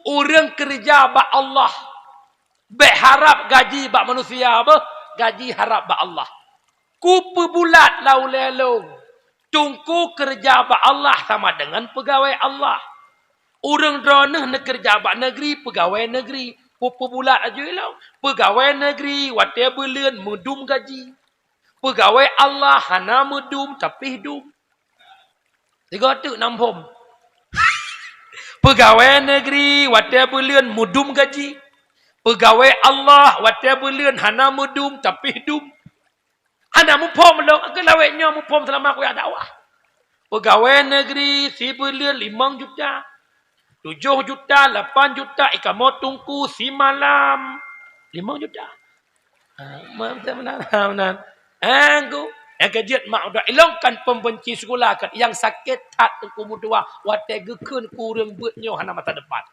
ureuëng keureuja bak Allah. Bék harab gaji bak manusia, beuh, gaji harab bak Allah. Kupeubulat lam ulée lôn, Teungku keureuja bak Allah sama deungon peugawée Allah. Ureuëng droeneueh neukeureuja bak neugri, peugawée neugri. Kupeubulat laju ilong, peugawée neugri watée buleuen meudum gaji. Peugawée Allah hana meudum tapi dum. Tiga teuk nam phom. Peugawée neugri watée buleuen meudum gaji. Peugawée Allah watée buleuen hana meudum tapi dum. Hana muphom lom, keu lawét nyoe muphom seulama kuyak dakwah. Peugawée neugri sibuleuen limong juta. Tujoh juta, lapan juta, ikamoe Teungku simalam. Limong juta. Ha, meunan, meunan, meunan. Angku, nyang keujeuet mak udah ilong kan pembenci sikula kan, nyang sakét that Teungku meutuah watée geukheun keu ureuëng beuet nyoe hana masa depan.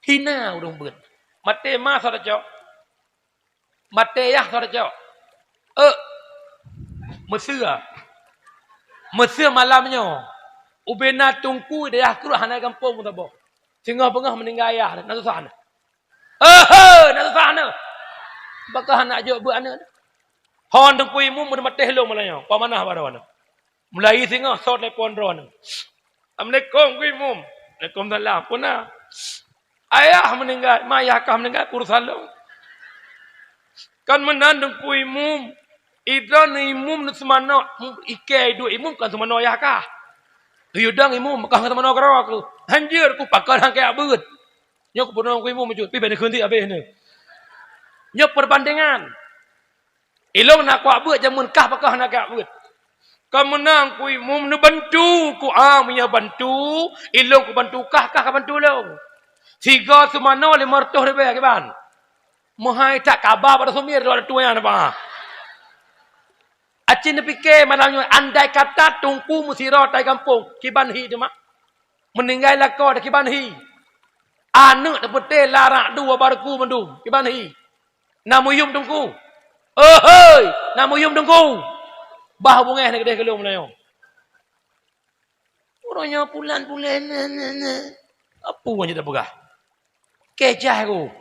Hina ureuëng beuet. Maté ma sa tacok. Maté yah sa tacok. Eh, meuseu. Meuseu malam nyoe. Ubena Teungku dayah kruh hana gampông saboh. Singoh beungoh meuninggai yah, na susah na. Ehe, na susah na. Baka hana jok beuet aneuk. Hon Teungku Imum udah maté lom malam nyoe. Pamanah baroe na. Mulai singoh sot telepon droeneuh. "Assalamualaikum, Teungku Imum." "Waalaikumsalam. Peue na?" "Ayah meuninggai, ma ayah kah meuninggai, urusan lôn." "Kan meunan, Teungku Imum. Idroeneuh imum neuseumanoe, ikei duek imum kan seumanoe ayah kah. Geuyue dong imum, kah seumanoe keudroe keuh. Hanjeuet kupakon hangkaya beuet." Nyoe kupeurunoe Teungku Imum bacut, pih bèk neukheun tieb abéh nyoe. Nyoe perbandingan. Ilong na kuak beuet jameun kah pakon hana kuak beuet. Ka meunang ku, mu neubantu ku, ah, meunyoe bantu, ilong ku bantu kah, kah ka bantu lôn. Sigo seumanoe limong reutôh ribèe kiban. Meuhai that kaba bak sumir dua tuan apa. Aci neupike malam nyoe, andai kata Teungku meusidroe tai gampông, kiban hi teuma. Meuninggai lakoe dah kiban hi. Aneuk teupeutée larak dua barku mandum, kiban hi. Na meuyuem Teungku. Ohoi, na meuyuem Teungku. Bah beungéh na keudeh keu lôn meunyoe. Uroe nyoe pulan-pulan na, na, na. Apa ureueng jeuet peugah? Kejah ku.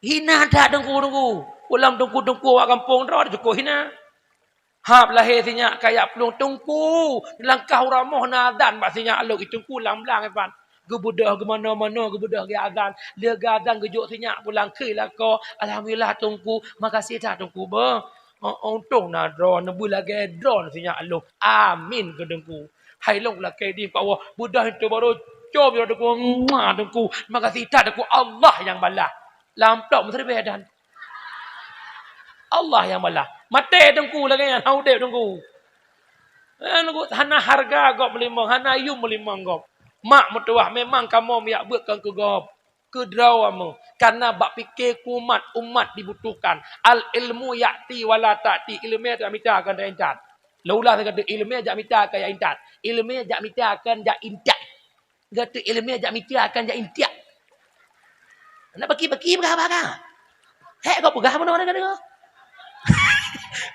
Hina that Teungku, Teungku. Pulang Teungku-teungku awak gampông droe cukôp hina. Hab lahé sinyak kajak plueng Teungku, langkah u ramoh na azan bak sinyak lôn, i Teungku lam blang ipan. Geubeudôh geumanoe-manoe, geubeudôh geuazan. Lheueh geuazan geujok sinyak pulang keu lakoe. Alhamdulillah Teungku, makasih that Teungku beuh. Oh, untông na droeneuh, beulagèe droeneuh sinyak lôn. Amin keu Teungku. Hai lôn lakèe di bak Allah, beudôh itu baru com ya Teungku. Mua Teungku. Makasih that Teungku, Allah nyang balah. Lam amplop meusiribèe dan Allah nyang balah. Maté Teungku lagèe nyan, hana udép Teungku. Eh, Teungku, hana hareuga gob meulimong, hana yum meulimong gob. Mak meutuwah, memang kamoe meujak beuet kon keu gob. Keu droe kamoe. Karena bak pike keu umat, umat dibutuhkan. Al ilmu ya'ti wa la ta'ti. Ileumèe jak mita kon jak intat. Lôn ulang sikali, ileumèe jak mita kon jak intat. Ileumèe jak mita kon jak intat. Gata ileumèe jak mita kon jak intiak. Nak baki-baki peugah-peugah. Hek kau peugah meunoe deungoe-deungoe.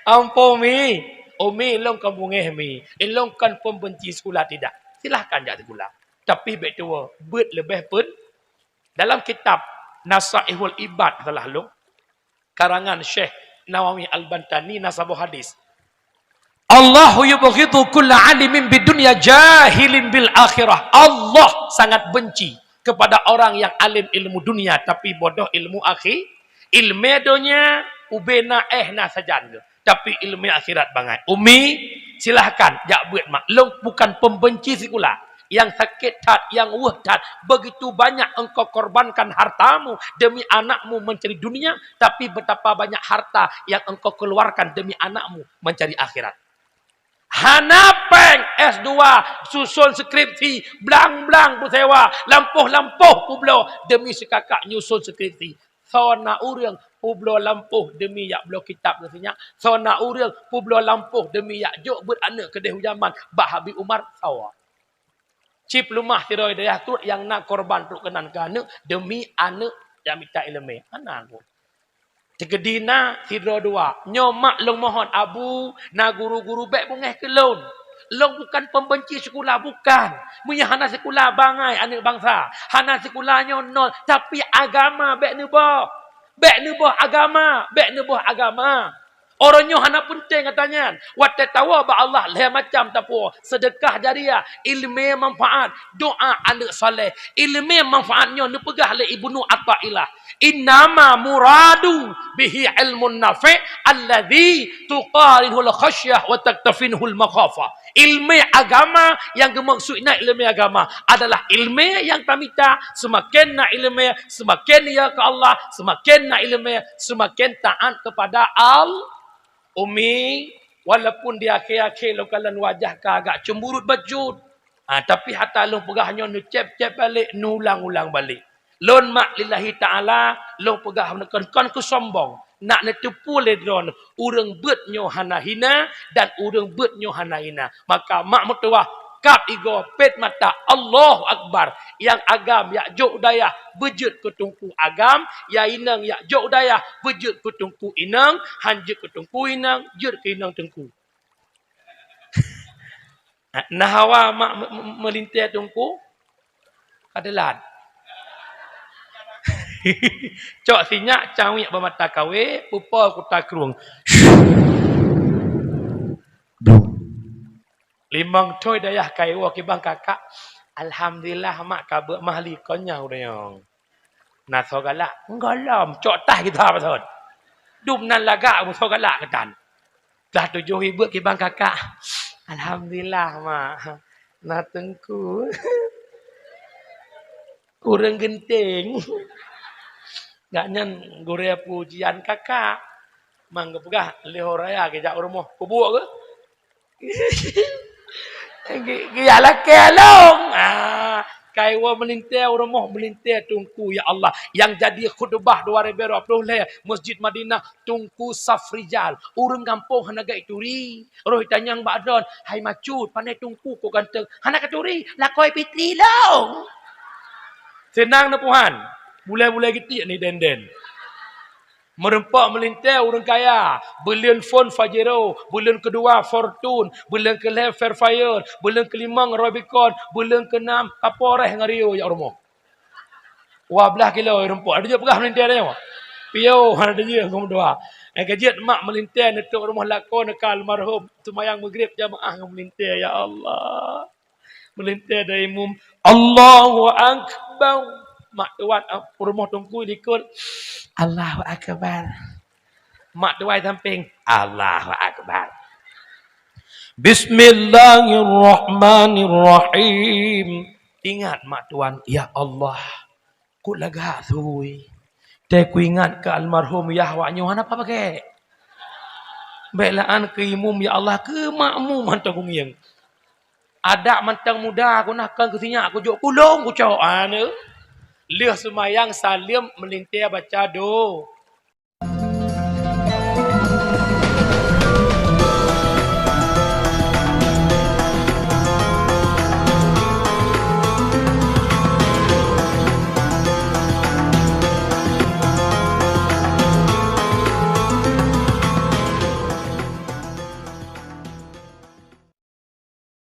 Ampôn Mi, Umi, ilôn kon beungéh Mi. Ilôn kon pembenci sikula tidak. Silahkan jak sikula. Tapi bèk tuwoe, beuet leubeh pun. Dalam kitab Nasaihul Ibad salah lôn, karangan Syekh Nawawi Al-Bantani na saboh hadis. Allahu yubghidu kulla alimin bid dunya jahilin bil akhirah. Allah sangat benci kepada orang yang alim ilmu dunia tapi bodoh ilmu akhi-, ilmu dunia ubena eh na sajan. Tapi ileumèe akhirat bangai. Umi, silahkan jak beuet mak. Lôn bukan pembenci sikula. Nyang sakét that, nyang weueh that, begitu banyak engkau korbankan hartamu demi anakmu mencari dunia, tapi betapa banyak harta yang engkau keluarkan demi anakmu mencari akhirat. Hana péng S dua, susun skripsi, blang-blang peusewa, lampôh-lampôh peubloe demi sikakak nyusun skripsi. Soe na ureuëng peubloe lampôh demi jak bloe kitab geuh sinyak? Soe na ureuëng peubloe lampôh demi jak jok beuet aneuëk keudeh u jaman bak Habib Umar? Soe? Cit peuleumah sidroe dayah trok nyang na korban trok keunan keu aneuëk demi aneuëk jak mita ileumèe. Hana ku. Teukeudi na sidroe dua, nyoe mak lôn mohon, Abu, na guru-guru bèk beungéh keu lôn. Lôn bukan pembenci sikula, bukan. Meunyoe hana sikula bangai aneuëk bansa, hana sikula nyoe nol, tapi agama bèk neuboh. Bèk neuboh agama, bèk neuboh agama. Uroe nyoe hana peunteng gata nyan. Watèe tawoe bak Allah lhèe macam tapuwoe, seudeukah jariah, ileumèe manfaat, doa aneuëk saleh. Ileumèe manfaat nyoe neupeugah lé Ibnu Athaillah, "Innama muradu bihi ilmun nafi' alladzi tuqarinuhul khasyah wa taktafinuhul makhafah." Ileumèe agama nyang geumaksud na ileumèe agama adalah ileumèe nyang tamita, seumaken na ileumèe, seumaken ya keu Allah, seumaken na ileumèe, seumaken taat kepada Al-, Umi, walaupun di akhé-akhé lôn kalon wajah ka agak cemburut bacut, ha, tapi hata lôn peugah nyoe neucép-cép balek, neuulang-ulang balek. Lôn mak lillahi ta'ala, lôn peugah kon, kon keu sombong. Nak neuteupeue lé droeneuh, ureuëng beuet nyoe hana hina dan ureuëng beuet nyoe hana hina. Maka mak meutuwah, kab igoe pet mata, Allahu Akbar. Nyang agam jak jok dayah beujeuet keu teungku agam, nyang inong jak jok dayah beujeuet keu teungku inong, han jeuet keu teungku inong, jeuet keu inong teungku. Na hawa mak me-, me-, meulintèe teungku? Ka teulat. Cok sinyak cawék bak mata kawé, pupo kuta krueng. Dum. Limong thon dayah kaiwoe kiban kakak. Alhamdulillah mak ka beuet mahli kon nyan ureuëng. Na soe galak, gohlom, cok tah geutanyoe pason. Dum nan lagak soe galak geutanyoe. Tah tujoh ribèe kiban kakak. Alhamdulillah, mak. Na teungku. Ureuëng geunteng. Gak nyan gurèe pujian kakak. Mang geupeugah lheuh raya geujak u rumoh. Kubuek geuh. Gi-, gi-, ya lakée lôn. Ah, kai woe meulintée u rumoh, meulintée teungku, ya Allah. Nyang jadi khutbah dua ribu dua puluh lhée, Masjid Madinah, Teungku Safrijal. Ureuëng gampông hana gét turi. Roh tanyong bak droen, "Hai macut, pane teungku kok ganteng?" "Hana katuri, lakoe Fitri lôn." Seunang neupuhan. Bulée-bulée geutik ni den-den. Meureumpok meulintée ureuëng kaya, beuleuen phon Pajero, beuleuen keudua Fortuner, beuleuen keulhée Vellfire, beuleuen keulimong Rubicon, beuleuen keunam Kapolres ngon Rio jak rumoh. Dua blaih kilo reumpok. Ada juga peugah meulintée nyoe. Piôh, ada juga gom dua. Eh, ka jeuet mak meulintée neutok rumoh lakoe neuka almarhum. Seumayang Maghrib jamaah ngon meulintée, ya Allah. Meulintée dari imum, "Allahu Akbar." Mak tuan, ah, rumoh teungku likot, "Allahu Akbar." Mak tuan samping, "Allahu Akbar." "Bismillahirrahmanirrahim." Ingat mak tuan, "Ya Allah, kok lagak sui. Teuingat keu almarhum yah awak nyoe hana pakai." Bék laan keu imum, "Ya Allah, keu makmum hantom kungieng." Adak mantong muda, ku nah kon keu sinyak, kujok kulong, kucok. Ah, neu. Lheueh seumayang saleuem meulintée baca do-,